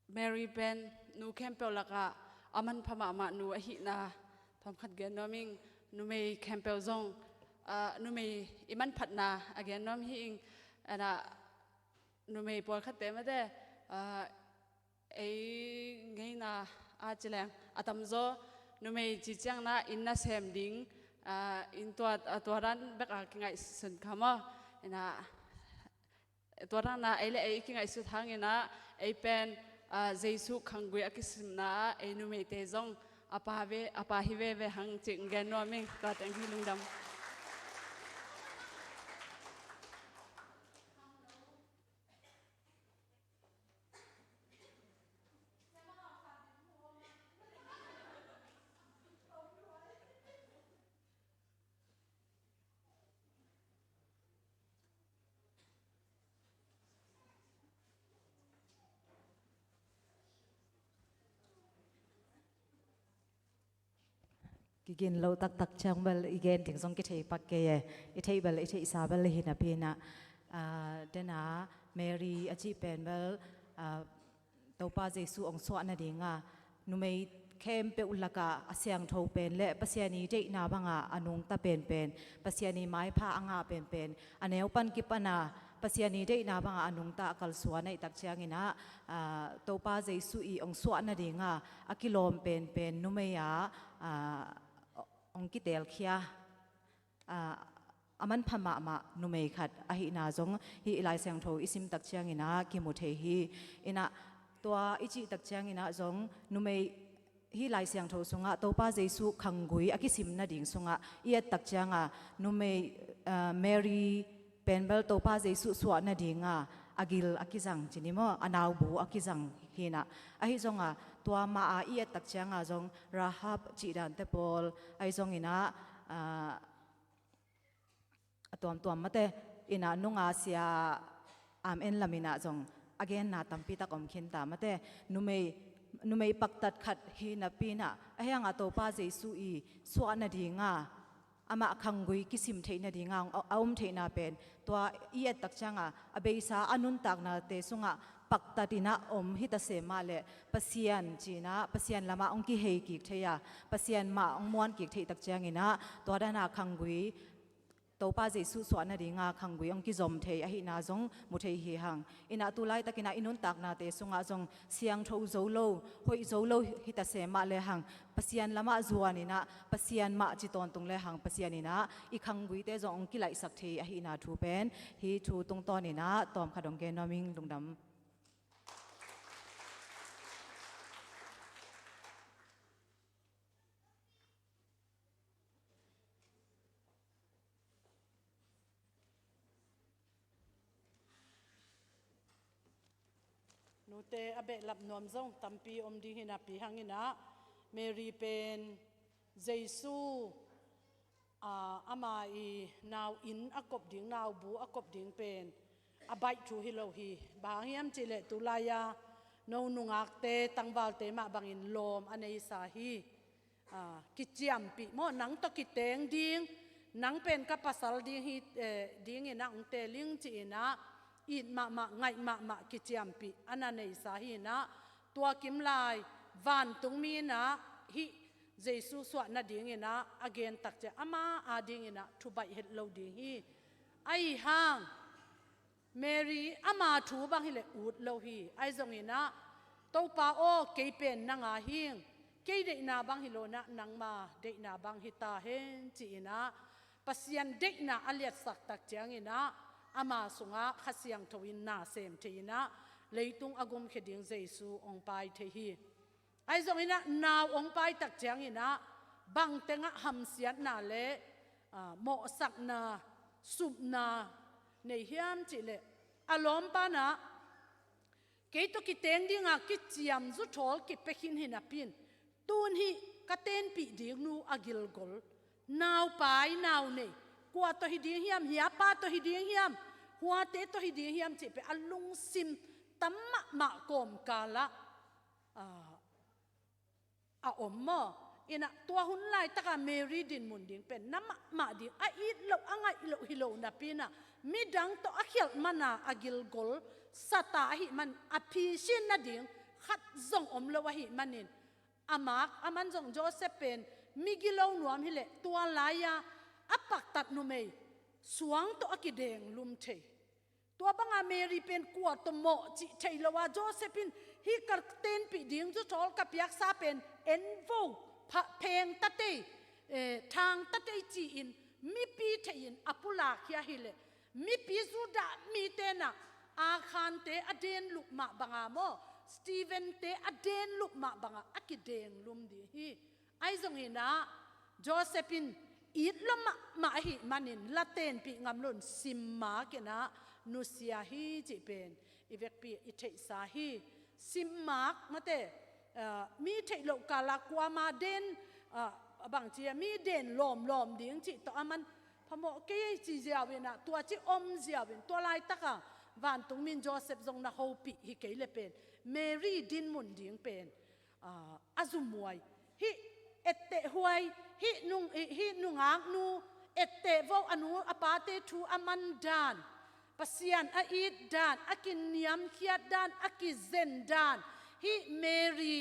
Mary pen nu Campbell laka aman phama ma nu a hi na thom khat gen noming nu mei Campbell zong nu mei iman phat na again nom hi ing ana nu mei pawl khat te ma te ei ngei na a chileng atam zo nu mei chi chiang na in na sem ding in tua tua ran bek a ki ngai sun khama ina tua ran na ei le ei ki ngai su thang ina ei pen Jesu khangui akisim na ei nu mei te zong apa ve apa hi ve ve hang ching gen no ming ta teng hi lungdam. Kigin lo tak tak chang bal igen ting song ki thei pak ke ye i thei bal i thei sa bal hi na pi na dena Mary achi pen bal to pa Jesu ong so na dinga nu mei khem pe ulaka asyang tho pen le pasiani de na banga anung ta pen pen pasiani mai pha anga pen pen aneu pan ki pana pasiani de na banga anung ta kal suwa nei tak chiang ina to pa Jesu i ong so na dinga akilom pen pen nu mei a ong ki tel khia aman phama ma nu mei khat a hi na zong hi ilai sang tho isim tak chiang ina ki mu the hi ina tua ichi tak chiang ina zong nu mei hi lai siang tho sunga to pa Jesu khangui akisim na ding sunga iat tak chianga nu mei Mary penbel to pa Jesu suwa na dinga agil akizang chinimo anaw bu akizang hina a hi zonga tua ma a iat tak chianga zong Rahab chi dan te pol ai zong ina atuam tuam mate ina nunga sia am en lamina zong again na tampi tak om khin ta mate numei numei paktat khat hi na pi na a hanga to pa Jesu i suwa na dinga ama khangui kisim theina dinga aum theina pen tua i tak changa abeisa anun tak na te sunga paktatina om hi ta se ma le pasian china pasian lama ong ki hei ki theya pasian ma ong muan ki thei tak changina tua dana khangui. Topa Jesuh suah na ringa khangui ong ki zom thei a hi na zong mu thei hi hang. Ina tu lai takina inun tak na te sunga zong siang tho zo lo hoi zo lo hi ta se ma le hang pasian lama zuan ina pasian ma chi ton tung le hang pasian ina i khangui te zong ki lai sak thei a hi na thu pen hi thu tung ton ina tom khadong ge noming lungdam. Nute a beh lap nuam zong tampi om ding hin a pi hangin a Mary pen Jesu ama i nau inn a kop ding nau bu a kop ding pen a bai thu hi lo hi bang hiam chi le tu laia no nungak te tangwal te ma bangin lom anei sa hi ki chiam pi mo nang to ki teng ding nang pen ka pasal ding hi ding ina ung te ling chi ina it ma ma ngai ma ma ki chiam pi ana nei sa hi na tua kim lai van tung mi na hi Jesu suah na ding ina again tak che ama a ding ina thu bai het lo ding hi ai hang Mary ama thu bang hi le ut lo hi ai zong ina topa o kei pen na nga hing kei de na bang hi lo na nang ma de na bang hi ta hen chi ina pasian de na aliat sak tak chiang ina ama sunga khasiang thoin na sem theina leitung agum kheding Jesu ong pai the hi ai zong ina naw ong pai tak chiang ina bang tenga ham siat na le mo sak na sup na nei hiam chi le alom pa na kei to ki teng dinga ki chiam zu thol ki pekhin hin apin tun hi ka ten pi ding nu agil gol naw pai naw nei kwa to hi ding hiam hiya pa to hi ding hiam hua te to hi ding hiam chi pe alung sim tamma ma kom kala a om mo ina tua hun lai taka Mary din mun ding pen na ma ma ding a it lo angai lo hi lo na pina mi dang to a khial mana agil gol sata hi man a phi shin na ding khat zong om lo a hi manin amak aman zong Joseph pen migilo nuam hi le tua laia apak tat nu mei suang to akideng lum thei tua banga Mary pen kwa to mo chi thei lo wa Josephine hi kar ten pi ding chu chol ka piak sa pen en vo pha pheng ta te thang ta te chi in mi pi the in apula khia hi le mi pi zu da mi te na a khan te aden luk ma banga mo Stephen te aden luk ma banga akideng lum di hi ai zong ina Josephine it lo ma ma hi manin laten pi ngam lon sim ma ke na nusia hi chi pen ivek pi i thei sa hi sim mak mate mi thei lo kala kwa ma den bang chi mi den lom lom ding chi to aman phamo ke chi ziawina tua chi om ziawin to lai taka van tung min Joseph zong na ho pi hi ke le pen Mary din mun ding pen azumuai hi ette huai hi nung hi nungak nu ette vo anu apate thu aman dan pasian a it dan akin niam khiat dan akizen dan hi Mary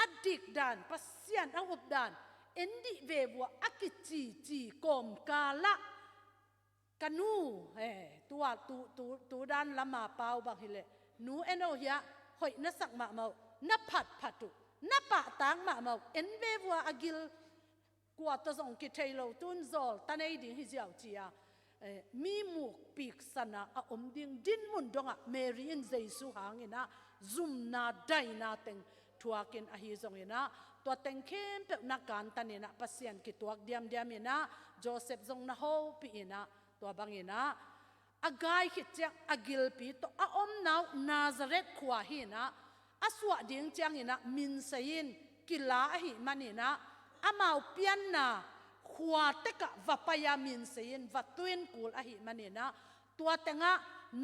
adik dan pasian a up dan endi ve wa akichi chi kom kala kanu he tua tu tu tu dan lama pau bang hi le nu eno hia hoi na sak ma mau na phat phatu na pa tang ma mau en ve wa agil kwa to zong ki thailo tun zol tanei ding hi jiao chia mi muk pik sana a om ding din mun donga Mary in Jesu hangina zum na dai na teng thuakin a hi zong ina to teng khem pe na kan tanina pasian ki tuak diam diam ina Joseph zong na ho pi ina to bang ina agai hi chang agil pi to a om nau Nazareth khwa hi na aswa ding chang ina min sain kila a hi manina amau pian na khwa teka vapaya min sain vatuin kul a hi manina tua tenga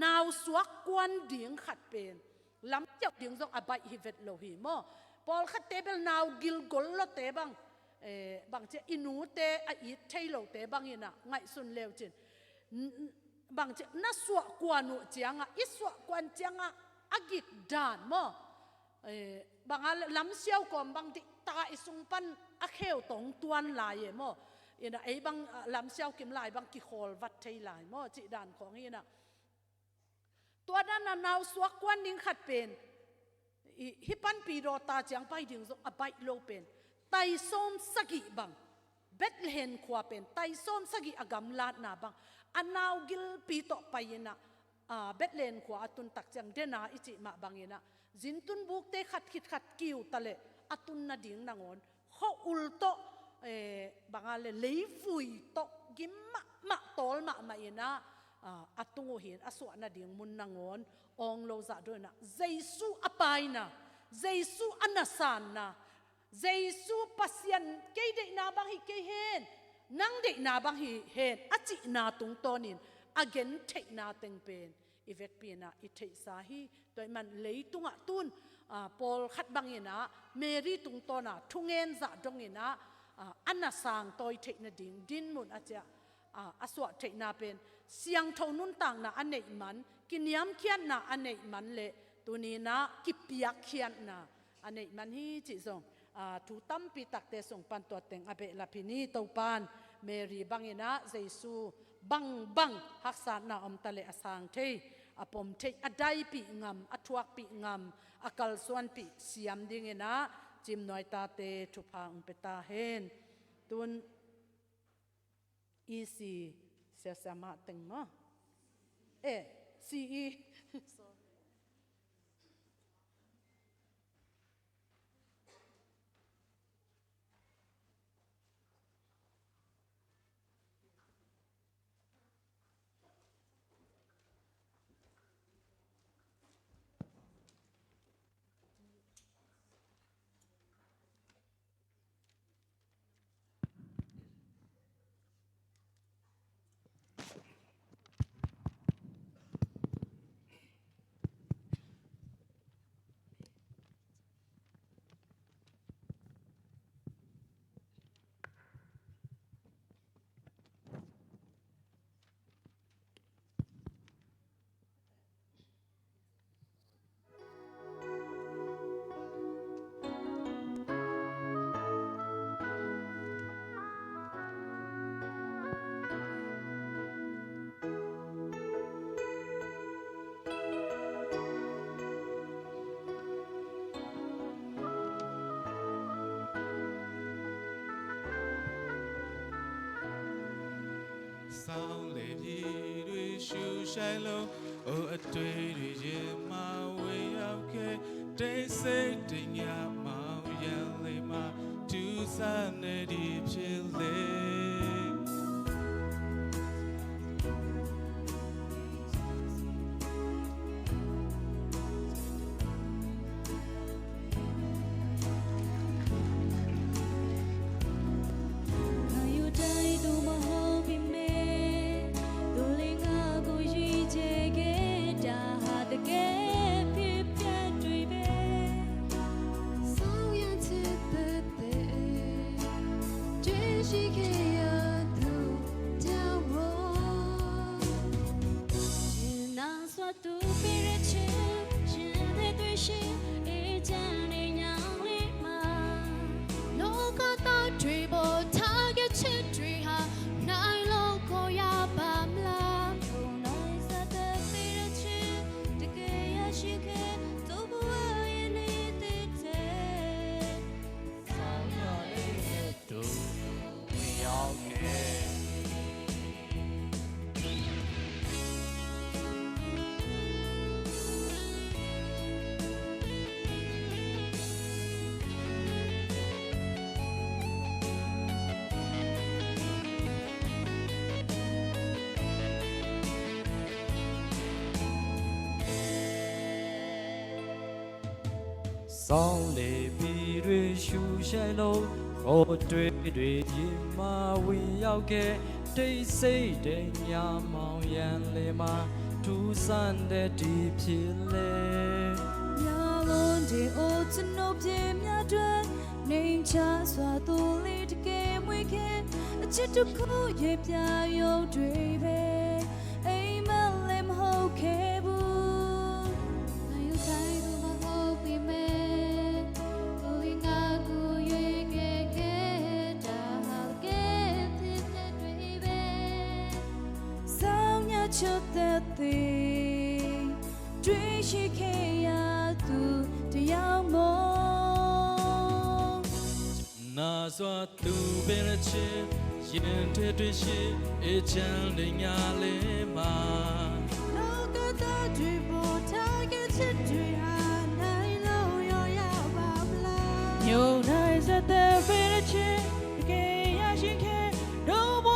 nau suak kwan ding khat pen lam chau ding zong abai hi vet lo hi mo pol khat te bel nau gil gol lo te bang bang che inu te a i thei lo te bang ina ngai sun leu chin bang che na suwa kwanu chianga i suwa kwan chianga agik dan mo bang a lam siau kom bang ti ta isung pan a kheu tong tuan la ye mo. Ina ei bang lam siau kim lai bang ki khol vat thei lai mo chi dan khong hi na tua dan na nau suak kwan ding khat pen hi pan pi do ta chiang pai ding zo a bai lo pen tai som sagi bang Bethlehem khua pen tai som sagi agam lat na bang anau gil pi to paina Bethlehem khua atun tak chiang dena ichi ma bangina zintun buk te khat khit khat kiu tale atun na ding nangon kho ul to bangale leivui to gim ma ma tol ma ma ina atungu hin aswa na ding mun nangon ong lo za do na Jesu apai na Jesu anasan na Jesu pasian ke de na bang hi ke hen nang de na bang hi hen achi na tung tonin again thei na teng pen ivek pi na i thei sa hi toy man leitunga tun Paul khat bang ina Mary tung to na thungen za dong ina ana sang toy thei na ding din mun acha aswa thei na pen siang tho nun tang na anei man kiniam khian na anei man le tuni na kipiak khian na anei man hi chi zong thu tampi takte song pan to teng abe lapini to pan Mary bangina Jesu bang bang haksa na om tale asang thei apom thei adai pi ngam athuak pi ngam akal suan pi siam ding ina chim noi ta te thu phang pe ta hen tun EC sia sia ma teng ma e CE sorry. ဆောင်းလေပြည်တွေရှူရှိုင်လို့အိုအတွေ့တွေရင်မဝေရောက်ခဲ့တိတ်ဆိတ်တင်ညမောင်ရန်လေးမှာတူဆန်းနေဒီဖြစ်လေ ဆောင်းလေပြည်တွေရှူရှိုင်လို့ဟိုတွေ့တွေရင်မဝင်ရောက်ခဲ့တိတ်ဆိတ်တဲ့ညမောင်ရန်လေမှာထူးဆန်းတဲ့ဒီဖြစ်လေမြလုံးဒီအိုကျွန်ုပ်ပြေမြတွေနေချစွာသူလေးတကယ်မွေခဲ့အချစ်တစ်ခုရေပြရုံတွေပဲအိမ်မလည်းမဟုတ်ခဲ့ဘူး ရှိခဲ့ရသူတယောက်မို့ နာစွာသူပင်ချစ်ရင်ထဲတွေ့ရှိအေချမ်းနေညာလေးမှာ လောကသားတွေပေါ်ထားခဲ့ချစ်တွေဟာနိုင်လို့ရောရပါမလား ညုံနိုင်စတဲ့ဖေးချစ်တကယ်ရရှိခဲ့တော့ဘ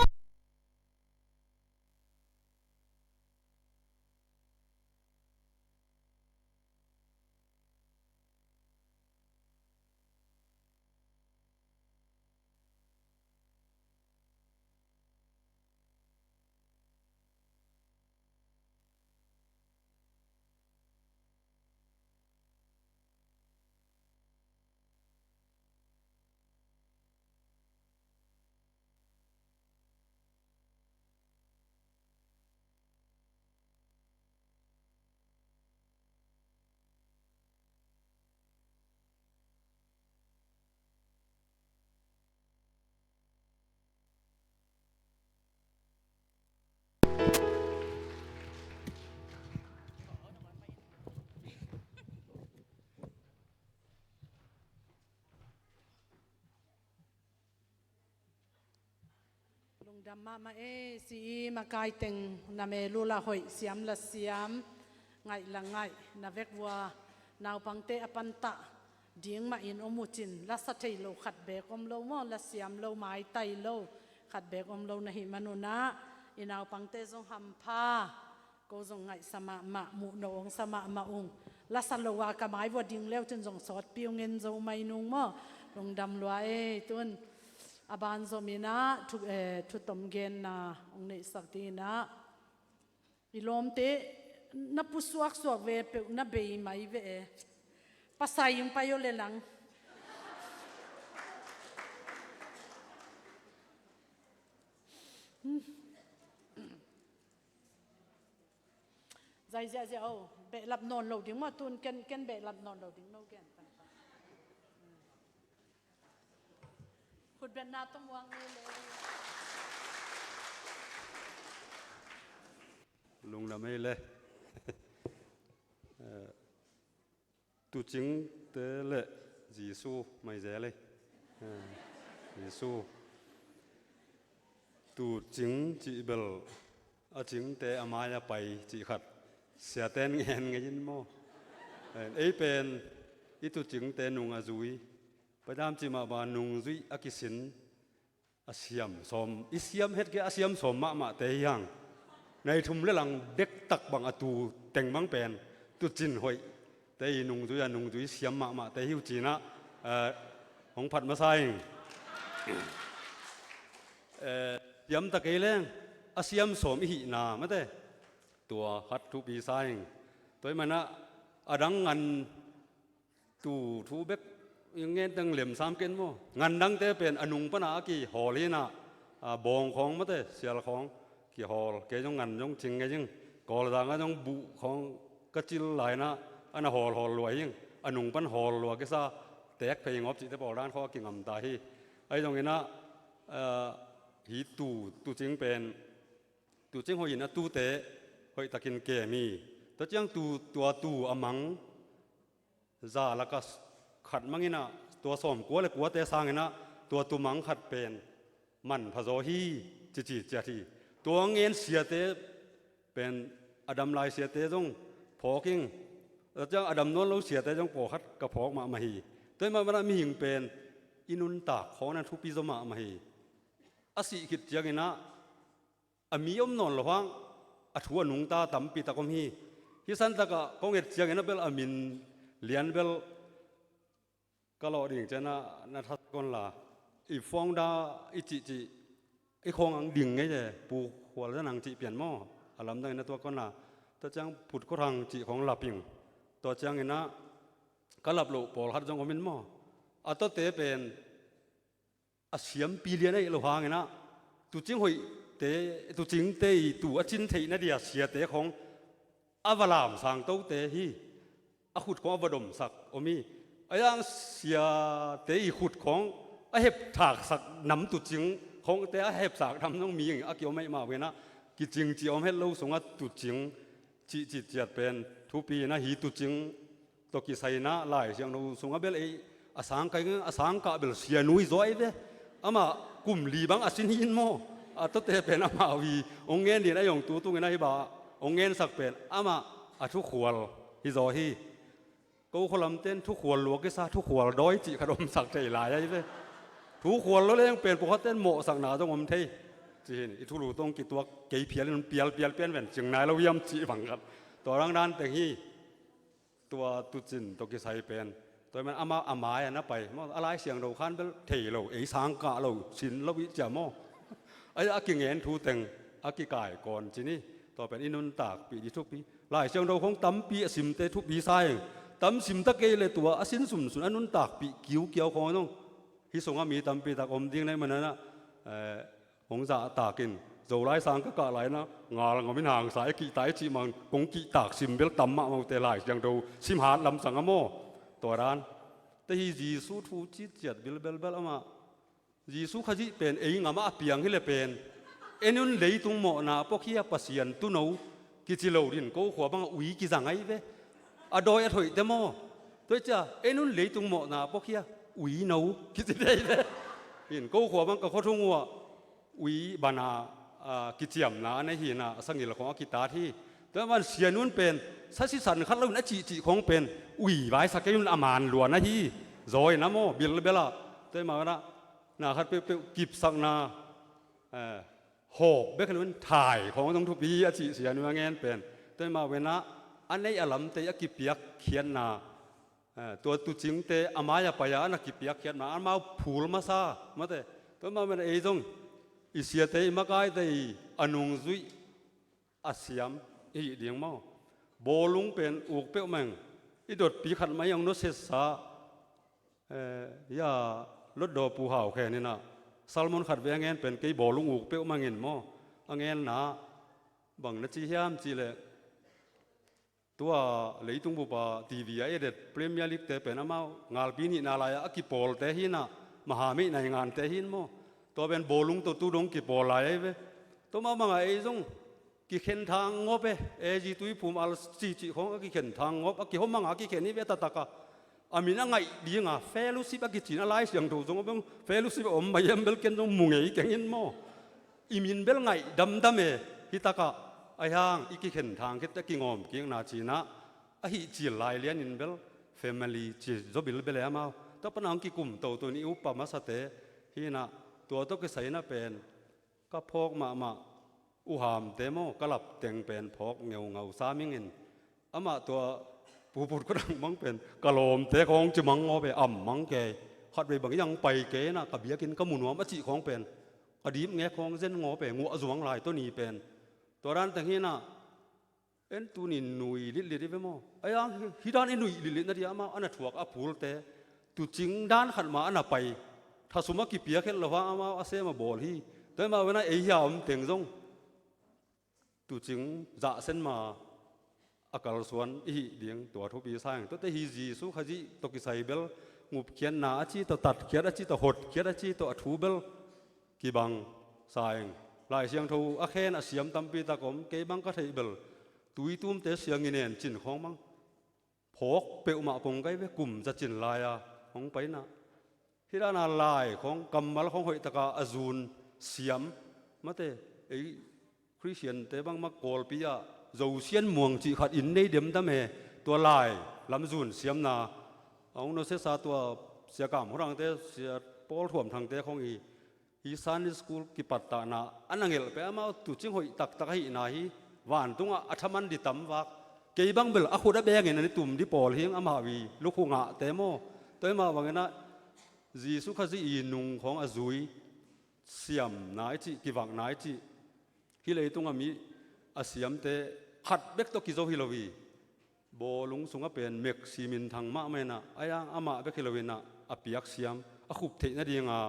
Lung dam ma ma e si ma kai teng na me lu la hoi siam la siam ngai la ngai na vek wa naw pang te apan ta ding ma in omu chin la sa thei lo khat be kom lo mo la siam lo mai tai lo khat be kom lo na hi manuna inaw pang te zong ham pha ko zong ngai sama ma mu no ong sama ma ung la sa lo wa ka mai wa ding leo chen zong sot piu ngen zo mai nung mo lung dam lua e tun aban zomina thu thu tom gen na ong nei sak ti na ilom te na pu suak suak ve pe na be mai ve pasai yung payo le lang zai zia zia o be lap non lo ding ma tun ken ken be lap non lo ding no ken คุณเบนนาต้องวางนี่เลย ลุงละไม่เลยตุจิงเตเลจีซูไม่เจเลยจีซูตุจิงจีเบลอาจิงเตอมายาไปจีขัดเสียเต้นเงินเงินโมเอเป็นอีตุจิงเตนุงอาจุยไปตามจีมาบานุงจุยอากิสินอาเซียมสมอิเซียมเฮ็ดแกอาเซียมสมมะมะเตยังในทุมเลหลังเด็กตักบังอตูเต็งบังเป็นตุจินหอยเตยนุงจุยนุงจุยเสียมมะมะเตหิวจีนะของผัดมาใส่เสียมตะเกียงอาเซียมสมหินาไม่ได้ตัวฮัตทุปีไซตัวมันนะอดังงันตูทูเบกยังเงี้ยตั้งเหลี่ยมสามเกนโมงันดังเตเป็นอนุงปนากี่หอลีนะบองของไม่ได้เสียของกี่หอเกยงงันยงจริงไงยังกอลดังก็ยงบุของกระจิลหลายนะอันหอหอรวยยังอนุงปันหอรวยก็ซะแตกเพลงอบจิตบอกด้านข้อกิ่งอำตาฮีไอ้ตรงนี้นะหีตูตูจริงเป็นตูจริงหอยนะตูเตะหอยตะกินเกมีตัวจังตูตัวตูอมังซาละก็ขัดมังอินะตัวสมกัวเลยกัวเตะสางอินะตัวตูมังขัดเป็นมันพะโซฮีจีจีเจทีตัวเงินเสียเตะเป็นอดัมลายเสียเตะจงพอกิ้งแล้วจังอดัมนวลเราเสียเตะจงปอขัดกระพอกมามาฮีตัวมามันมีหิงเป็นอินุนตากของนั้นทุปีสมามาฮีอาศิขิดจังอินะอามีอมนอนละวังอาทัวนุงตาตั้มปีตะกมฮีฮิสันตะกะกงเอ็ดจังอินะเบลอามินเลียนเบลก็ลอดิ่งเจนะนัทัศกอนลาอีฟองดาอีจิจิอีคงอังดิ่งไงเจปูหัวแล้วนังจิเปลี่ยนหม้ออาลัมได้นะตัวก้อนลาตัวจังผุดก็ทางจิของหลับปิงตัวจังอินะก็หลับโลปอลฮัดจงกมินหม้ออาตัวเตเป็นอาเสียมปีเลียนไอ้โลหะไงนะตัวจริงหอยเตตัวจริงเตตัวอาจินเทนะเดียเสียเตของอาวลามสังโตเตฮีอาขุดของอวดมสักอมีไอ้ยังเสียเตยขุดของไอ้เห็บถากสักน้ำตัวจริงของแต่ไอ้เห็บสักทำต้องมีอย่างอาเกี่ยวไม่มาเวนะกิจริงจีอมให้เราสงฆ์ตัวจริงจีจีเจียดเป็น Thu pi na hi tu ching to ki sai na lai siang no sunga bel ei asang kai asang ka bel sia nui zoi ve ama kum li bang asin hin mo a to te pen ama wi ong ngen din ayong tu tu ngena hi ba ong ngen sak pen ama a thu khual hi zo hi ko kholam ten thu khual lo ki sa thu khual doi chi khadom sak thei lai ai ve thu khual lo leng pen po ten mo sak na jong om thei chi hin i thu lu tong ki tuak ke phial in pial pial pian ven ching nai lo yam chi bang khat to rang dan te hi ตัวตุจินตัวกิไซเป็นตัวมันอามาอามายนะไปมออะไรเสียงเราขันเบลเทโลเอสังกะโลสินลวิจามอไอ้อากิเงินทูเต็งอากิกายก่อนจีนี่ต่อเป็นอินุนตากปีที่ทุกปีหลายเสียงเราคงตั้มปีสิมเตทุกปีไซตั้มสิมตะเกเลยตัวอสินสุมสุนอนุนตากปีกิ้วเกี่ยวของน้องฮิสงมีตั้มปีตากอมดิ้งในมันนะหงจะตากินโจไลสังก็กะไหลนะงาลังมินห่างสายกีตายจีมังกงกีตากซิมเบลตัมมะมาเตลายยังดูซิมหาลำสังโมตัวร้านแต่ฮีจีสูทูจีเจ็ดบิลเบลเบลมาจีสูขจีเป็นเองงามาเปียงฮิเลเป็นเอ็นุนเลยตุงโมนาปกเฮียปัสยันตุโนกิจิโลดินโกขัวบังอุยกิจังไงเวอดอยอถอยเตโมตัวจ้าเอ็นุนเลยตุงโมนาปกเฮียอุยโนกิจิได้เวอินโกขัวบังกะขอทุงัวอุยบานา กิจยมนะในหีนะสังกิลของกิตาที่แต่ว่าเสียนุนเป็นสัสิสันขัดแล้วนะจีจีของเป็นอุยไว้สักยุนอามานหลวนนะฮีจอยนะโมบิลเบล่าแต่มาว่านะขัดไปกิบสักนาหอบเบคนุนถ่ายของต้องทุบีอาจีเสียนุนเงินเป็นแต่มาเวนะอันนี้อลัมเตยกิเปียกเขียนนาตัวตุจิงเตอามายาปยานะกิเปียกเขียนมาอันมาผูลมาซามาแต่ตัวมาเป็นเอจง อิเสียเตมกายเตอนุงซุยอาเซียมอีเดียงมาโบลุงเป็นอุกเปี้ยวแมงอีดดปีขัดมายังโนเซสาเอ่ยารถดอปูหาวแค่นี้นะซลมอนขัดเวงเงินเป็นกี่โบลุงอุกเปี้ยวมังเงินมออังเงินนะบังนจีเฮียมจีเลตัวเลยตุงบุปทีวีไอเด็ดพรีเมียร์ลีกเตเป็นอามางาลปีนี่นาลายอกิโปลเตหินะมหามิในงานเตหินมอตัวเป็นโบลุงตัวตู้ดงกี่ปอลายเวตัวมามังไอ้จงกี่เข็นทางงบเอเอจีตุยภูมิอัลจีจีของกี่เข็นทางงบกี่หมังกี่เข็นนี่เวตตะกะอามินไงดีงะเฟลุสิบกี่จีนอะไรเสียงถูกจงเบงเฟลุสิบอมมาเยี่ยมเบลเกนจงมุงไอ้เก่งอินมออิมินเบลไงดำดำเอฮิตากะไอ้ห่างอีกี่เข็นทางคิดตะกี่งอมกี่นาจีนะไอ้จีลายเลียนินเบลแฟมิลี่จีจบิลเบลเอมาตัวปนังกี่กลุ่มตัวตัวนี้อุปมาสเตฮีนะตัวตัวก็ใส่น่ะเป็นก็พกมามาอุหามเตโมกลับเต็งเป็นพกเงาเงาสามิงินอามาตัวปูปุดก็ดังมังเป็นกะโลมเตของจะมังงอไปอ่ำมังแกขัดไปบางยังไปเกนะกะเบียกินกะมุนวมอจิของเป็นกะดีมแงของเส้นงอไปงัวจวงลายตัวนี้เป็นตัวร้านต่างเฮนะเอ็นตัวนี้หนุ่ยลิดลิดไปมั้งไอ้ยังฮิดานไอ้หนุ่ยลิดลิดนั่นเดียมาอันนั้นถวกอพูลเตตัวจริงด้านขัดมาอันนั้นไปถ้าสมมติกี่เปียกเห็นหรอว่ามาอาเซมาบอลฮีแต่มาเวลาเอียมเต็งจงตัวจริงจะเส้นมาอากาศส่วนอีเดียงตัวทุบีสร้างตัวแต่ฮีจีสุขจีตัวกิใส่เบลงูเขียนนาจีตัวตัดเขียนจีตัวหดเขียนจีตัวถูเบลกี่บังสร้างลายเสียงทูอาเคนอาเสียมตั้มปีตะกมเกบังก็ไทยเบลตุยตุ้มเตเสียงเงินจินของมังพกเปียวมาปงไกเวกลุ่มจะจินลายอะของไปนะฮิรานาลายของกำมัลของหอยตะกาอจูนเสียมมาเตไอคริสเตียนเตบังมาโกลปียโจเซียนม่วงจีขัดอินในเดียมตะเมตัวลายลำจูนเสียมนาเอาโนเซซาตัวเสียกามหังเตเสียปอลถ่วมทางเตของอีอีซานสกูลกิปัตตานาอันนังเอลไปมาตุจิงหอยตักตักหินาฮีวานตุงอัธมันดิตัมวักเกยบังเบลอขุดเบงเงินในตุ่มดิปอลเฮียงอามาวีลูกหงะเตโมตัวมาวังนะจีสุขจีอีนุงของอจุยเสียมนายจีกิวังนายจีฮิเลยตุงมีอาเสียมเตขัดเบกตกิโจฮิลวีโบลุงสุงเป็นเมกซีมินทางมะเมนะอายังอามาเบกฮิลวีนะอภิยักเสียมอขุบเทนดีงา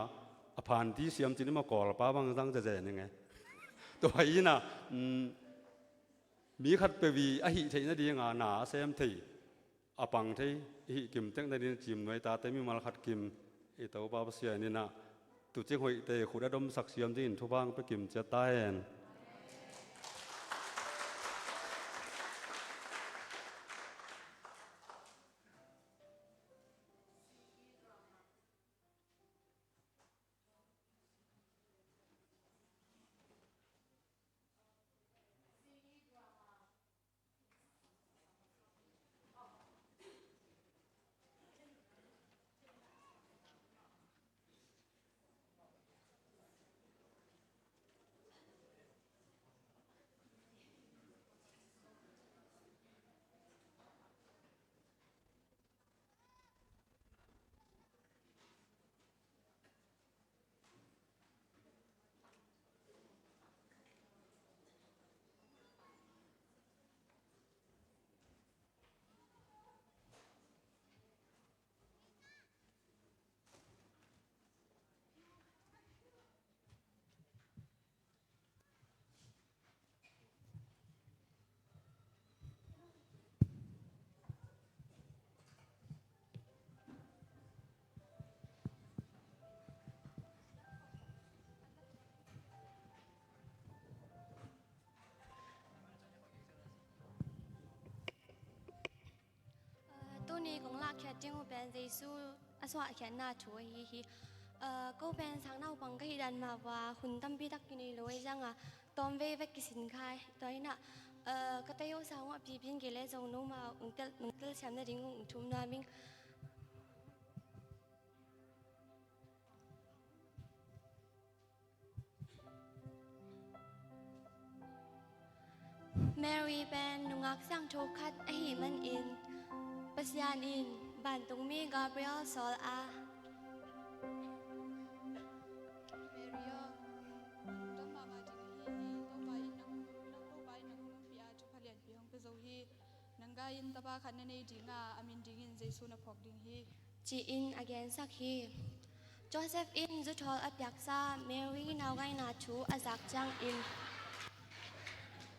อภานที่เสียมจีนี่มากอลป้าบางตั้งจะเจนยังไงตัวอีน่ะมีขัดไปวีอหิเทนดีงาหนาเซมเทอปังเทหิกิมเต็งในดินจิมไว้ตาเตมีมาลขัดกิมอีตัวป้าเสียนี่นะตุเจ้าหอยเตขุดดมสักเสียมจีนทุบางไปกิมจะตาย kong la khe ting u pen Jesu aswa khe na thu hi hi ko pen sang nau pang ka hi dan ma wa hun tam pi tak ni loi janga tom ve vek ki sin khai toy na ka tayo sa wa pi pin ke le jong no ma ung tel ung tel siam na ding ung thum na ming Mary pen nungak sang tho khat a hi man in Pasian in bantung mi Gabriel sol a Chi in again sak hi Joseph in zuṭhawl a piak sa Mary naugai na thu a zak chang in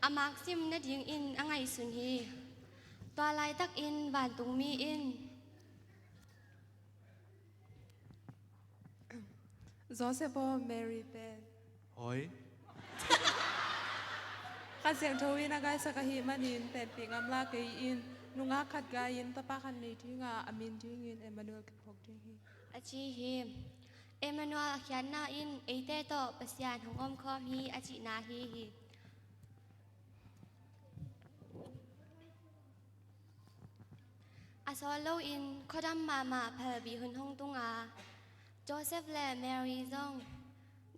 amak sim na ding in a ngai sun hi tua lai tak in vantung mi in Joseph Mary pen Hoi. Ka siang tho in agai sa ka hi manin pen pi ngam la ke in nunga khat ga in tapa khan nei thinga amin ding in Emmanuel ki phok ding hi. Achi hi Emmanuel khian na in eite to pasian hong om khom hi achi na hi hi Asolo in khodam ma ma phal bi hun hong tunga Joseph le Mary zong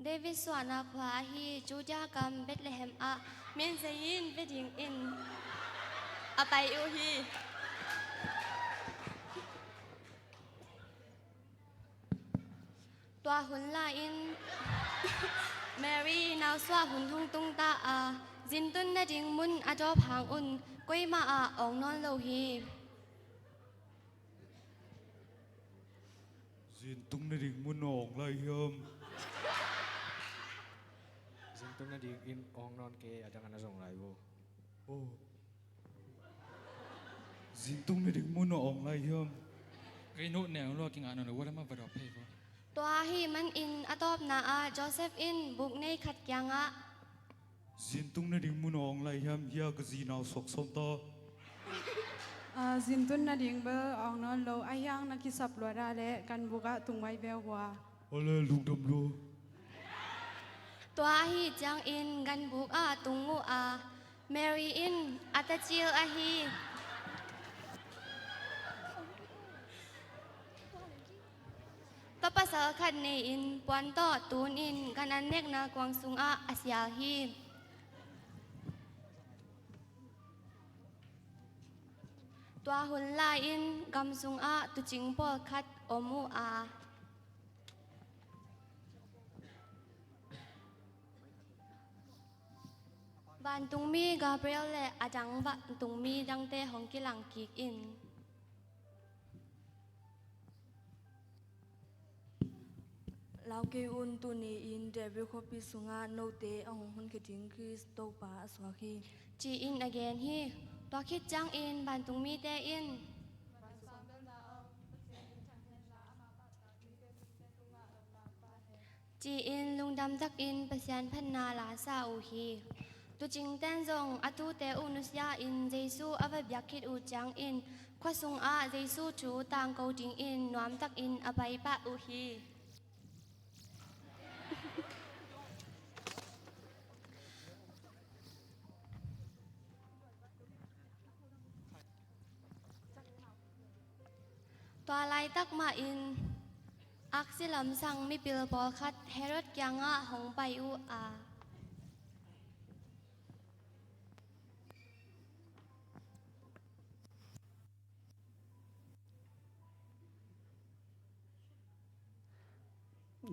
David suana khwa hi Judah kam Bethlehem a min zayin wedding in apai u hi Tua hun la in Mary nau swa hun hung tung ta a zin tun na ding mun a dop hang un koi ma a ong non lo hi Zin tung na ding mun ong lai hiam. Zin tung na ding in ong non ke adang ana zong lai wo. Oh. Zin tung na ding mun ong lai hiam. Cái nụ nèo lo kinh ngạn nó là ma vật pe ko. Tua hi man in atop na a Joseph in buk nei khat kyang a Zin tung na ding mun ong lai hiam hia ka zi nau sok som ta. Zin tun na ding bel ong non lo ayang na kisap lo ra le kan buka tung mai ve wa. Ole lung dam lo. Tua hi chang in gan buk a tung ngu a Mary in atachil a hi To pasal khat nei in puan to tun in gan an nek na kwang sung a asial hi Tua hun la in gam sung a tu ching pol khat omu a Van tung mi Gabriel le adang van tung mi dang te hong ki lang kik in Lau ke un tu ni in David khopi sunga no te ong hun ke ding Kristo pa aswa khi. Chi in again hi tua khit chang in van tung mi te in Chi in lungdam tak in pasian phan na la sa u hi tu ching ten zong atu te u nu sia in Jesu ava biak khit u chang in khwa sung a Jesu chu tang ko ding in nuam tak in apai pa u hi Tua lai tak ma in ak silam sang mi pil bol khat Herod kyanga hong pai u a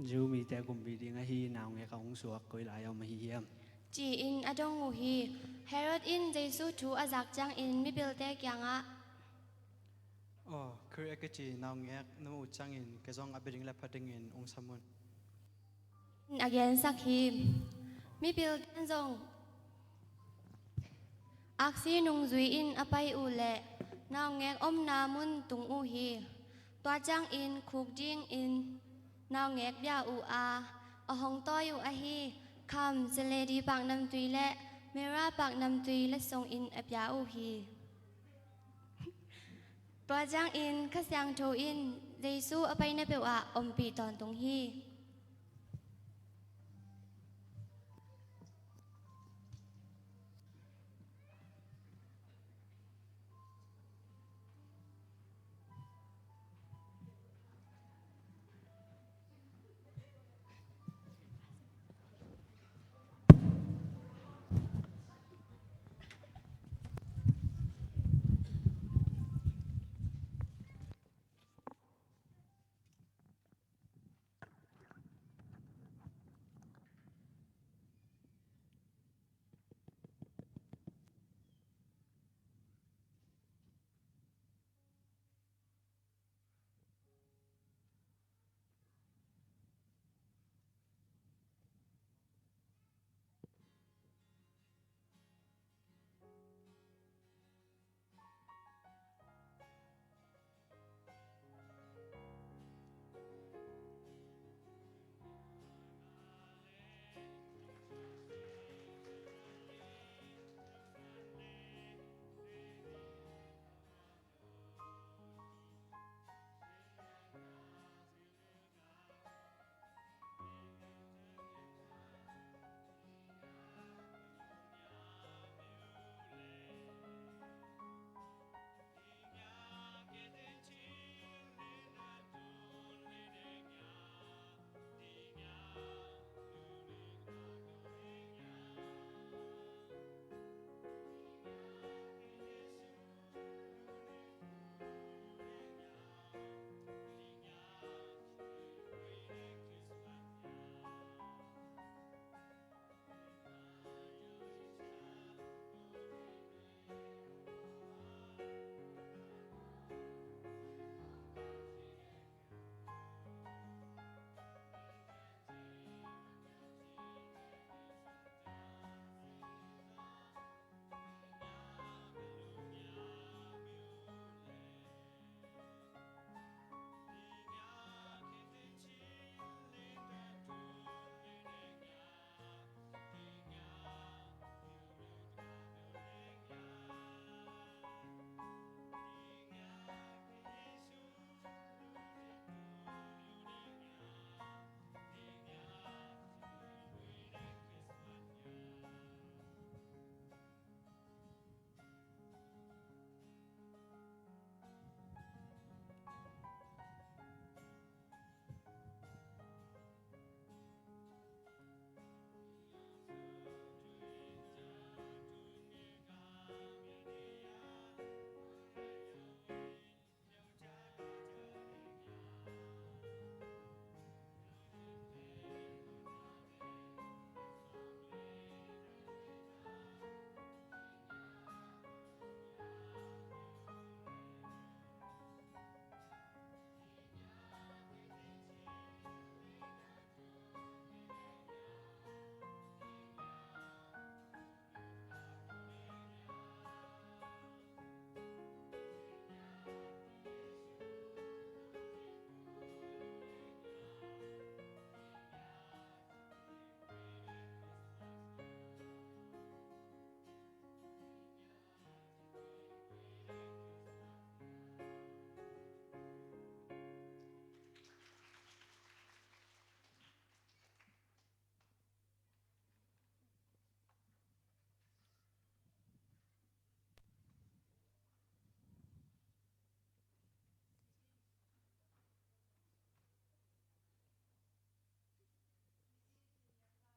Ju mi te kum bi ding a hi nau nge ka hong suak koi lai om hi hiam. Chi in adong u hi Herod in Jesu thu azak chang in mi pil te kyanga Oh, kri ekachi nau ngek nu u chang in kezong abiring la phading in ung samun. Again sak hi mi pil ten zong ak si nung zui in apai u le nau ngek om na mun tung u hi tua chang in khuk ding in nau ngek bia u a ahong toy u a hi kham zele di pak nam tui le mera pak nam tui le song in apya u hi. Tuajang in khasiang tho in Jesuh a pai na peu ah ompi ton tung hi.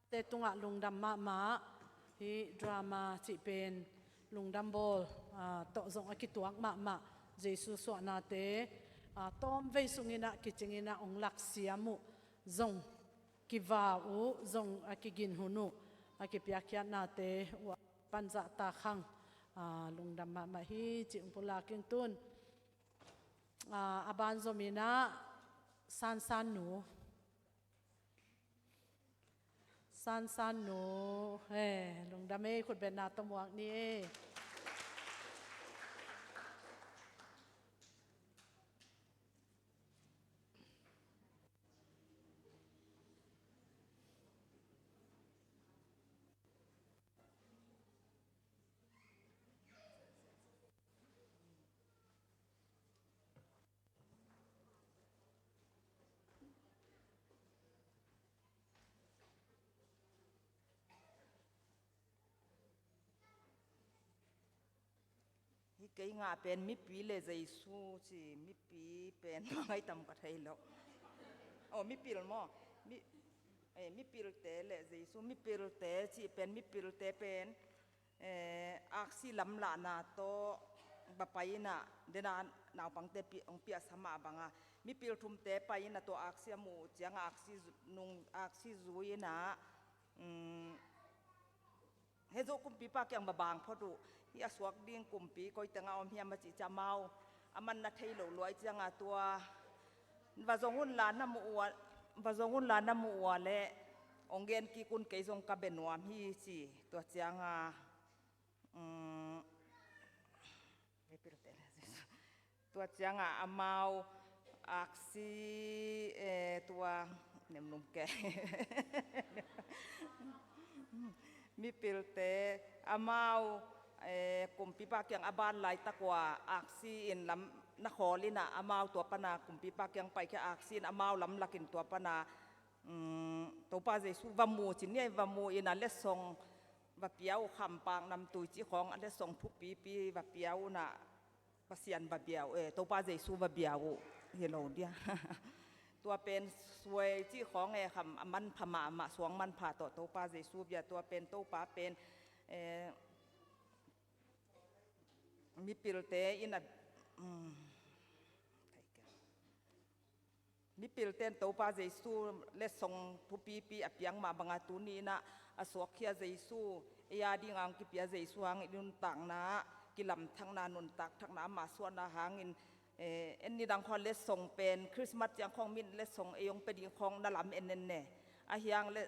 Te tungah lungdam ma ma hi drama chi pen lungdam bol to zong aki tuak ma ma Jesu so na te tom vei sungina kichingina ong lak siamu zong kiva u zong akigin hunu akipiakya na te panza ta khang lungdam ma ma hi chi pula king tun aban zomina san san nu san san nu he lungdam e khut ben na tomuak ni e. Kei nga pen mipi le Jesuh chi mipi pen ngai tam ka thei lo. Oh mipil mo mi eh mipil te le Jesuh mipil te chi pen mipil te pen eh aksi lam la na to bapai na dena naupang te pi ong pia sama banga mipil thum te pai na to aksi amu chiang aksi nung aksi zui na he zo kumpi pa kyang babang photu hi asuak ding kumpi koi tanga om hiam ma chi cha mau aman na thei lo luai chianga tua va zongun la na mu wa va zongun la na mu wa le ongen ki kun ke zong ka benuam hi chi tua chianga tua chianga amau aksi tua nem num ke mi pilte amau kumpi pa kyang aban lai takwa aksi in lam na kholina amau tua pana kumpi pa kyang pai kya aksi in amau lam lakin tua pana to pa Jesu va mu chin ne va mu in a le song va piau kham pang nam tui chi khong a le song thu pi pi va piau na pasian va biau e to pa Jesu va biau hi lo dia ตัวเป็นสวยจี้ของเอคำมันพมามาสวงมันผ่าตัวโตปาเจสูเบียตัวเป็นโตปาเป็นเอมีปิลเตอินะมีปิลเตนโตปาเจสูเลสงทุปีปีอเปียงมาบังอาตุนีนะอสวกเขียเจสูเอยาดีงังกิเปียเจสูหังอินุนตังนะกิลำทั้งนานุนตักทั้งนามาสวนนาหางอินเอ็นนี่ดังคอนเลส่งเป็นคริสต์มาสยังของมินเลส่งเอยงเป็นดิงของนาลำเอ็นเนเน่อาฮิยังเล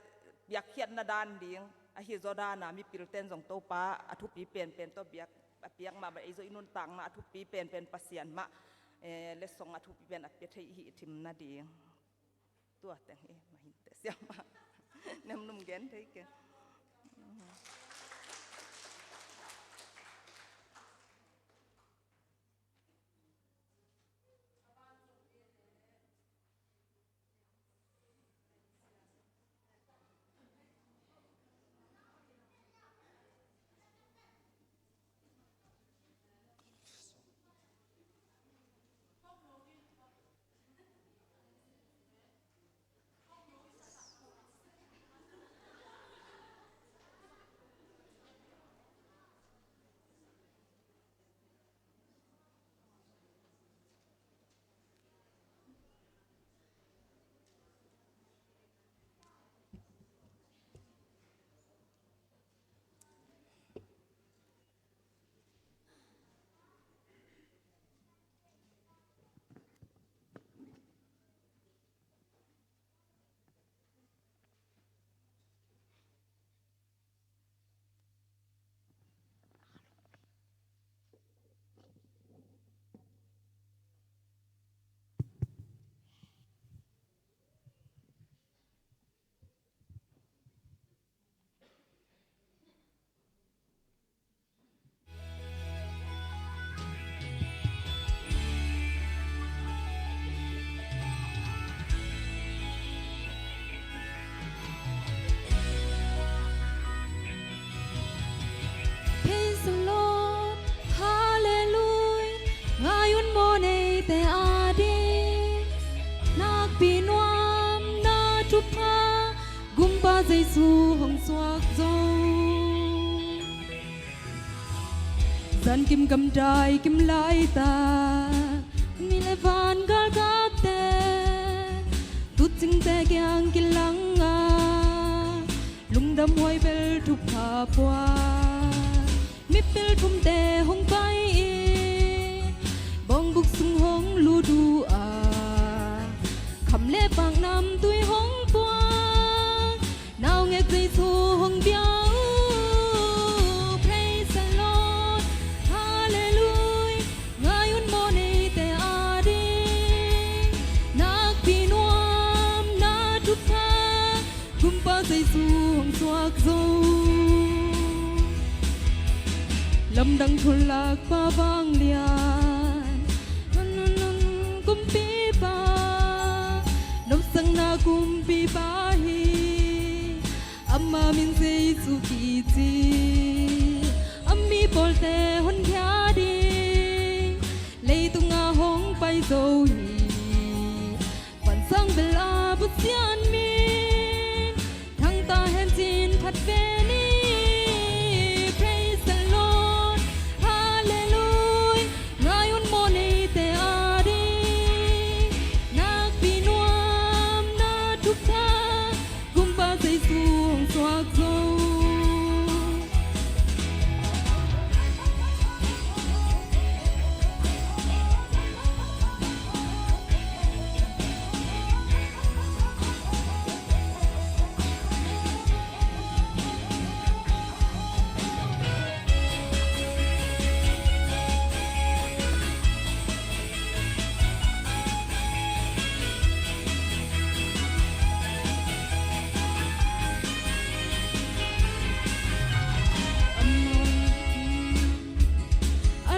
เบียกเขียนนาดานดิงอาฮิโซดานามีปิลเตนส่งโตปาอาทุปีเป็นเป็นตัวเบียกเปียกมาไอโซอินุนตังมาอาทุปีเป็นเป็นปัสยานมาเลส่งอาทุปีเป็นอาเปียเทหิทิมนาดิงตัวแต่งเอมาหินเตเสียมาเนมนุ่มเกนเทเก Zan kim gam dai kim lai ta mi le van gal gak te tu ching te kyang kilang a lung dam hoi bel thu pha pwa mi pil thum te hong pai e bong buk sung hong lu du a kham le pang nam tui hong pwa nao nghe dây su hong biao. Praise the Lord, Hallelujah. Ngayon mo ni te adi nak pinuam na tupa kumpa dây su hong suak zo lâm đăng thun lạc ba vang lian nun kumpi ba nông sang na kumpi ba hi amma min dây su kỳ chi ammi bol te hon kya di. pai zo hi Van sang bel a Pathian min thang ta hen chin phat ve ni. Praise the Lord, Hallelujah, ngai un mo nei te a di nak pi nuam na thup tha kum pa Jesu hong suak zo.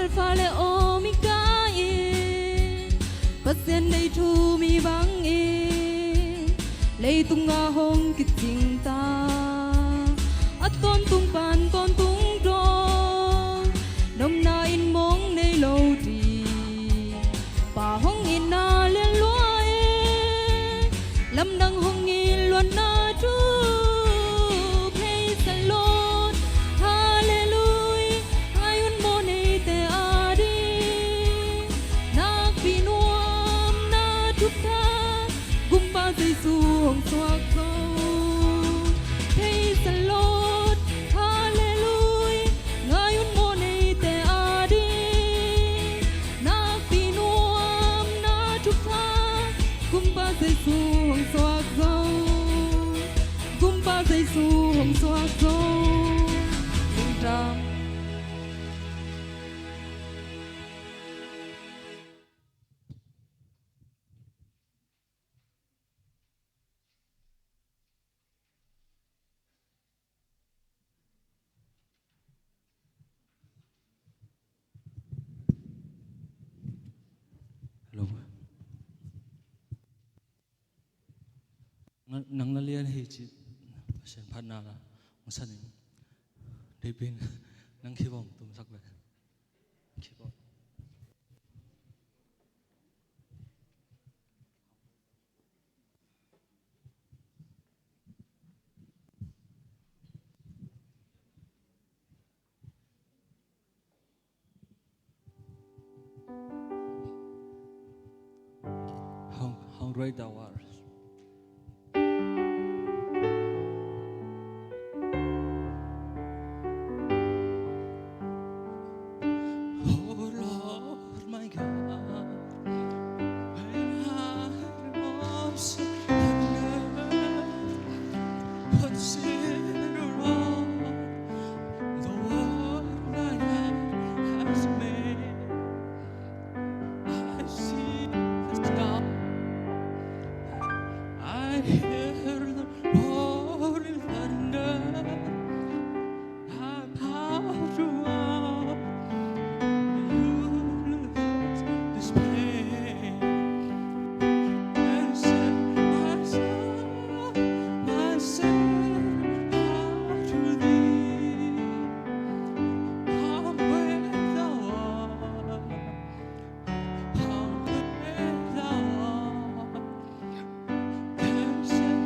Alpha le Omega in Pathian nei thu mi bang in leitung a hong ki ching ta a ton tung pan ton tung dong nom na in mong nei lo ti pa hong in na len lua e lam dang hong in luan na chu. Praise the Lord, Hallelujah, ayun mo nei te adi nak pi nuam na thup tha gumba Jesu hong suak zo. Praise the Lord, Hallelujah, ngayun mo nei te adi nak pi nuam na thup tha gumba Jesu hong suak zo. Gumba Jesu hong suak zo. Lungtang. Hello. Nang na lian hi chi sen phat na la ong san in dei pin nang khi bom tum sak ve khi bom. How great thou art. Oh Lord, my God, when I was on earth, consider all the world thy hand has made. I see the stars, I hear the roaring thunder. I bow throughout the universe display and set my soul, my soul out to thee. How great thou art, how great thou art. Then set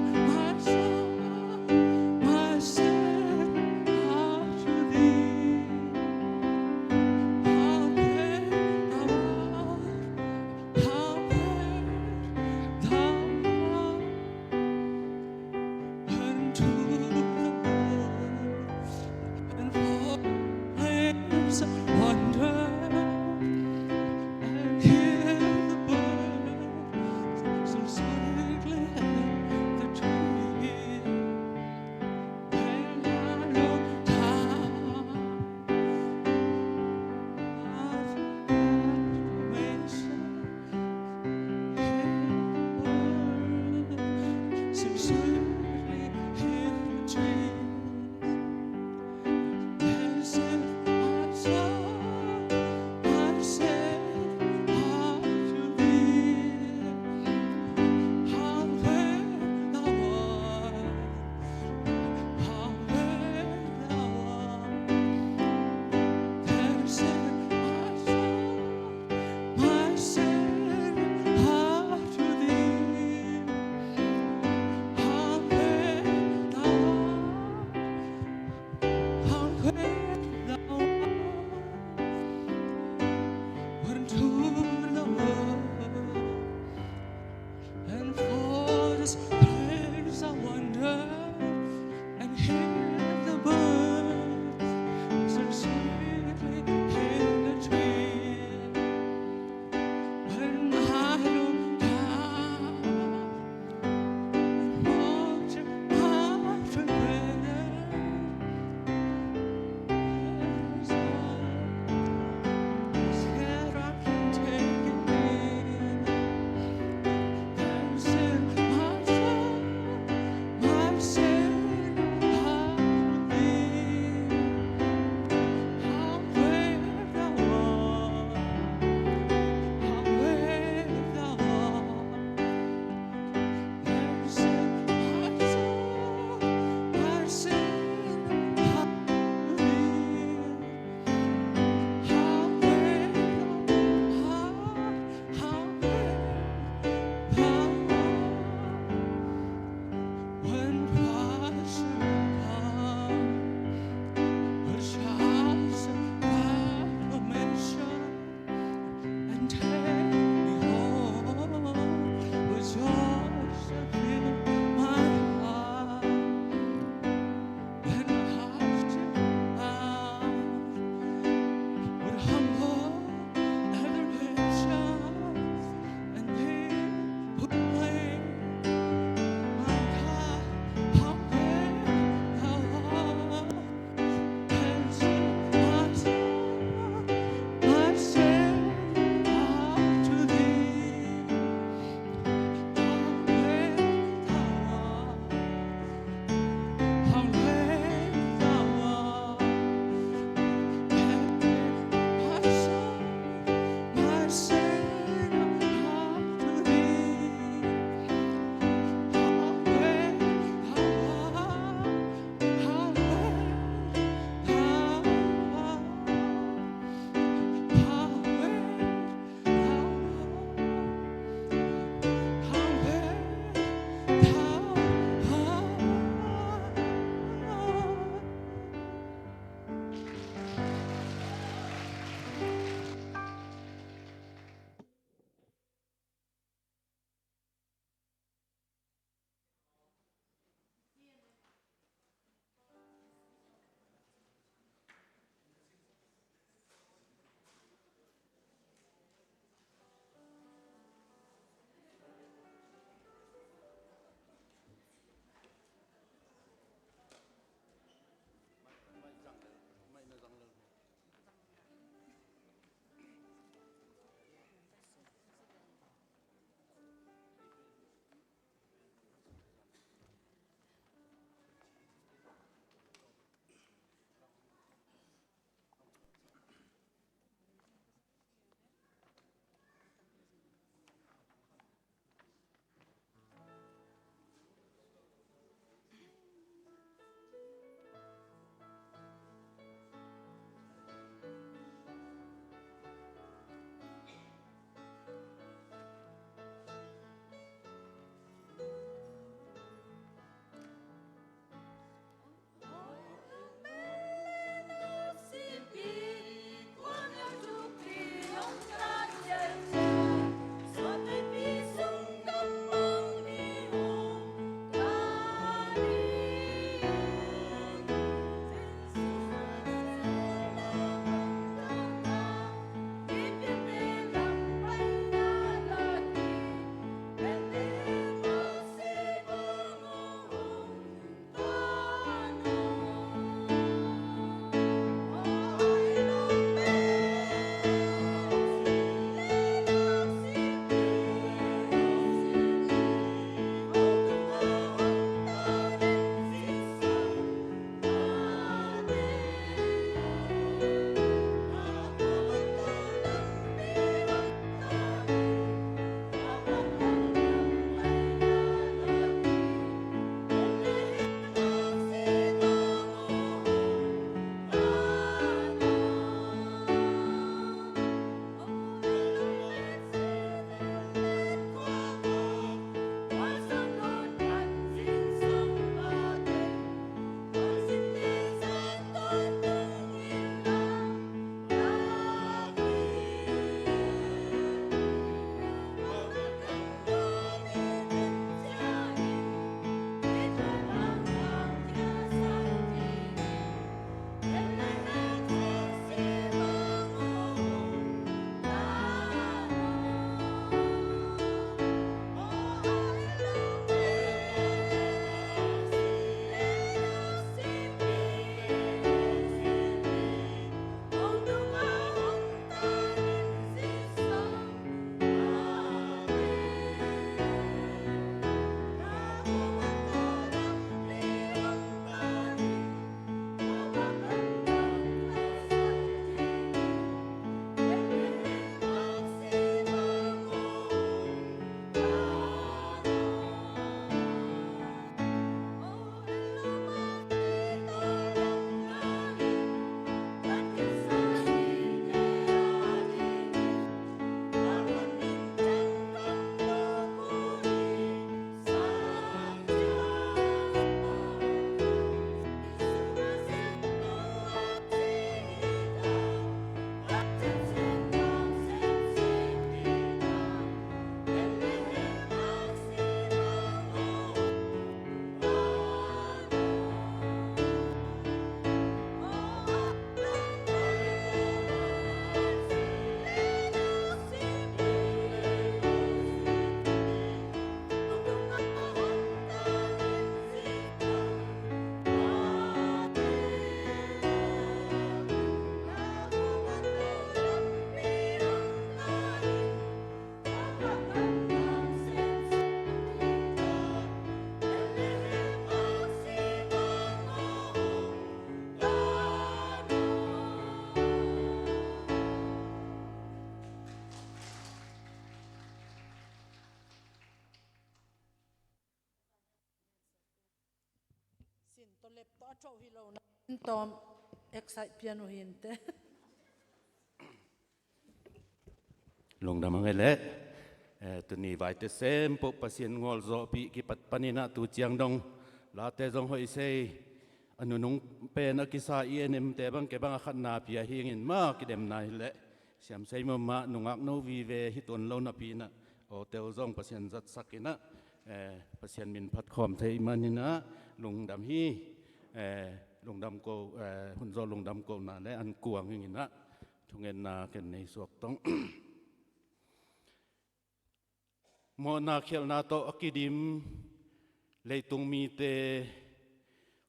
To lep to a tho hi lo na tom excite piano hin te. Lungdam ngai le tuni vai te sem po pasien ngol zo pi ki pat panina tu chiang dong la te zong hoi sei anu nung pe na kisa enm te bang ke bang khat na pia hi ngin ma ki dem nai le siam sei ma ma nungak no vi ve hi ton lo na pi na o tel zong pasien zat sakina pasien min phat khom thei manina lungdam hi lungdam ko hun zo lungdam ko na le an kuang ngina thungen na ken nei suak tong mo na khel na to akidim leitung mi te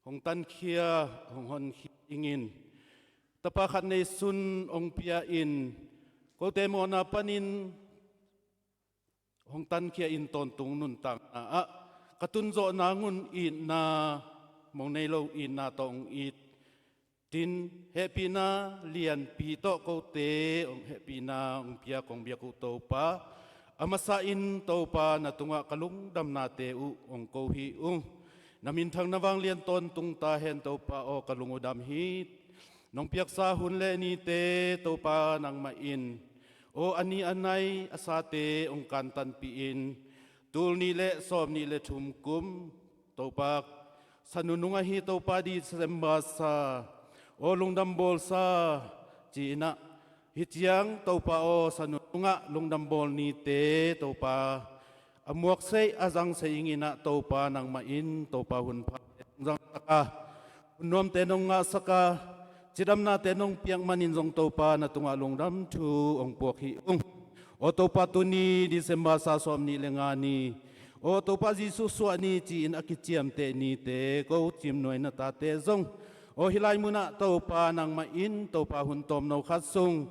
hong tan khia hong hon ingin tapa khat nei sun ong pia in ko te mo na panin hong tan khia in ton tung nun tang na a katun zo na ngun in na mong nei lo in na tong it tin happy na lian pi to ko te ong happy na ong pia kong bia ku to pa amasa in to pa na tunga kalung dam na te u ong ko hi ung namin thang na wang lian ton tung ta hen to pa o kalung dam hi nong piak sa hun le ni te to pa nang ma in o ani anai asa te ong kan tan pi in tul ni le som ni le thum kum to pa sanununga hi to pa di semba sa o lungdam bol sa china hi chiang to pa o sanununga lungdam bol ni te to pa amuak sei azang sei ingina to pa nang ma in to pa hun pha jang saka nuam te nong nga saka chidam na te nong piang manin jong to pa na tunga lungdam thu ong puak hi ung o to pa tu ni December sa som ni le nga ni o to pa Jisu suwa ni chi in akichiam te ni te ko chim noi na ta te zong o hilai muna to pa nang ma in to pa hun tom no khat sung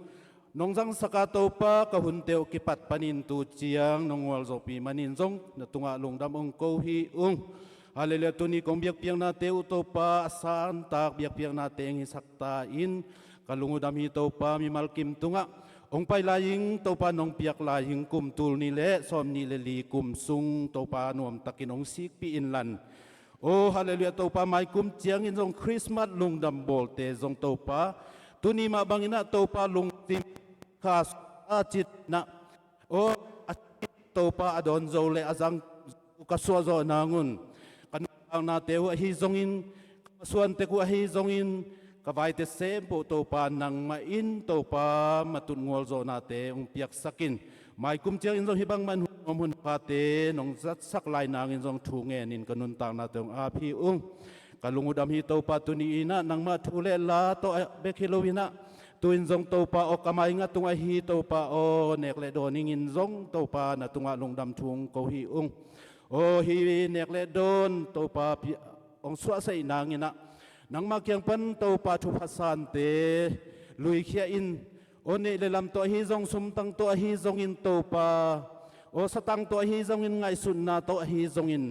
nong jang saka to pa ka hun teu ki pat panin tu chiang nongwal zo pi manin zong na tunga lungdam ong ko hi ung hallelujah tu ni kong biak piang na te u to pa asan tak biak piang na te ngi sakta in kalungu dam hi to pa mi malkim tunga ong pai laing to pa nong piak laing kum tul ni le som ni le li kum sung to pa nuam takin ong sik pi in lan o hallelujah to pa mai kum chiang in zong Christmas lungdam bol te zong to pa tuni ma bangina to pa lung tim kha a chit na o to pa adon zo le azang ka suwa zo na ngun kan na te hu hi zong in suan te ku hi zong in ka vai te sem po to pa nang ma in to pa matun ngol zo na te ung piak sakin mai kum chiang in zong hi bang man hum hun pa te nong zat sak lai nang in zong thu nge nin kanun tang na tong a phi ung kalungu dam hi to pa tuni ina nang ma thu le la to be khilowina tuin zong to pa o kamai nga tunga hi to pa o nek le do ning in zong to pa na tunga lungdam thung ko hi ung o hi nek le don to pa pi ong suwa sei nang ina nang ma kyang pan to pa thu phasan te lui khia in o ne le lam to hi zong sum tang to hi zong in to pa o satang to hi zong in ngai sun na to hi zong in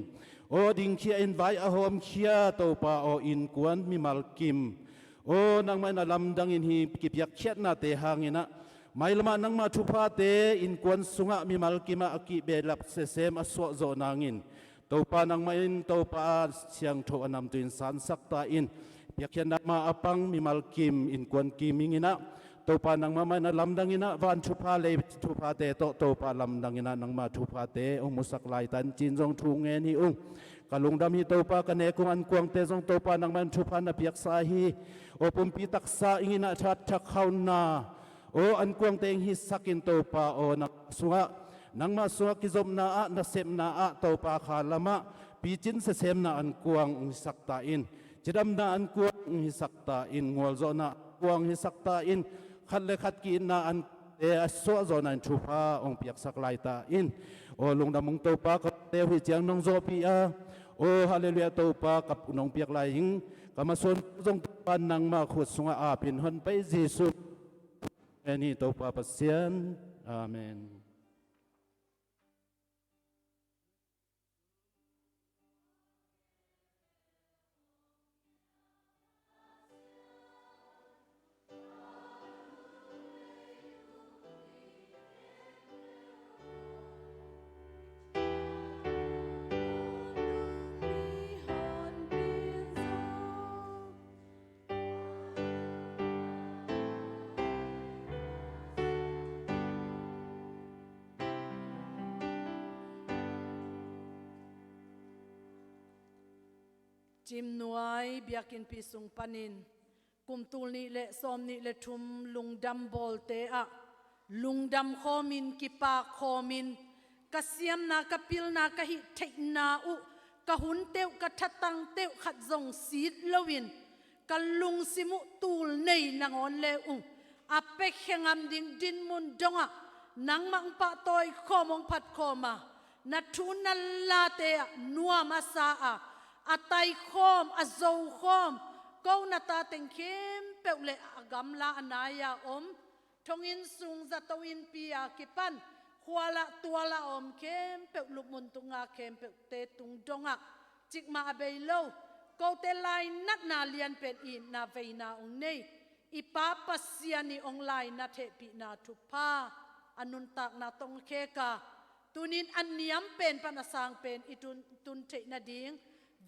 o ding khia in vai a hom khia to pa o in kuan mi mal kim o nang mai na lam dang in hi ki piak khiat na te hangina mai lama nang ma thu pha te in kuan sunga mi mal kima aki be lap se sem aswa zo nangin to pa nang ma in to pa siang tho anam tuin san sak ta in piak khian na ma apang mi mal kim in kuan kim ingina to pa nang ma mai na lam dang ina van thu pha le thu pha te to to pa lam dang ina nang ma thu pha te ong musak lai tan chin jong thu nge ni ung kalung dam hi to pa ka ne kung an kuang te jong to pa nang man thu pha na piak sa hi o pum pi tak sa ingina that thak khaun na o an kuang te hi sakin to pa o na sunga nang ma sunga ki zom na a na sem na a to pa kha lama pi chin se sem na an kuang ung sak ta in chidam na an kuang ung hi sak ta in ngol zo na kuang hi sak ta in khat le khat ki na an te so zo na thu pha ong piak sak lai ta in o lungdam ung to pa ka te hui chiang nong zo pi a o hallelujah to pa kap nong piak lai hing kama son zong pa nang ma khut sunga a pin hon pai Jesu ani to pa pasian amen. Cimnuai biakinn pi sung panin kumtul ni le som ni le thum lungdam bol te ah lungdam khomin kipa khomin ka siam na ka pil na ka hi theih na u ka hun teu ka thatang teu khat zong sit loin ka lung simu tul nei nangon le u a pe khengam ding din mun donga nangmang pa toi khomong phat khoma na thu na la te nuam a sa a atai khom a zo khom ko na ta teng khem peu le agam la anaya om thongin sung za to in pi a kipan huala tuala om khem pe lup mun tunga khem pe te tung donga chikma abei lo ko te lai nat na lian pen i na vei na ong nei i pa pasiani ong lai na the pi na thu pa anun tak na tong khe ka tunin an niam pen pan asang pen i tun tun the na ding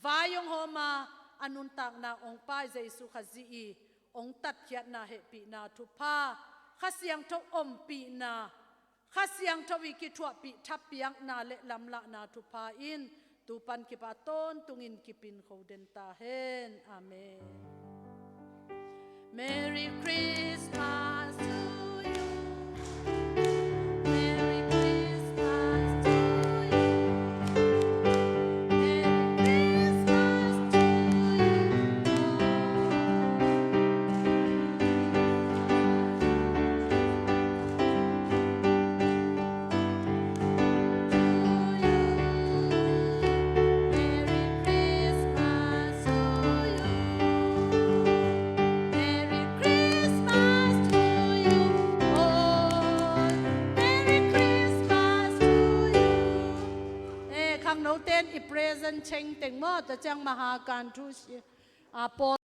vayong homa anun tak na ong pai Jesu kha zi i ong tat khiat na he pi na thu pa kha siang tho om pi na kha siang tho i ki thua pi thap piang na le lam la na thu pa in tu pan ki pa ton tungin ki pin kho den ta hen. Amen. Merry Christmas to you. Merry Christmas to you. Merry Christmas to you. Merry Christmas to you. Merry Christmas to you all. Merry Christmas to you. Eh, khang no ten i present cheng teng mo ta chang maha kan thu si a paul.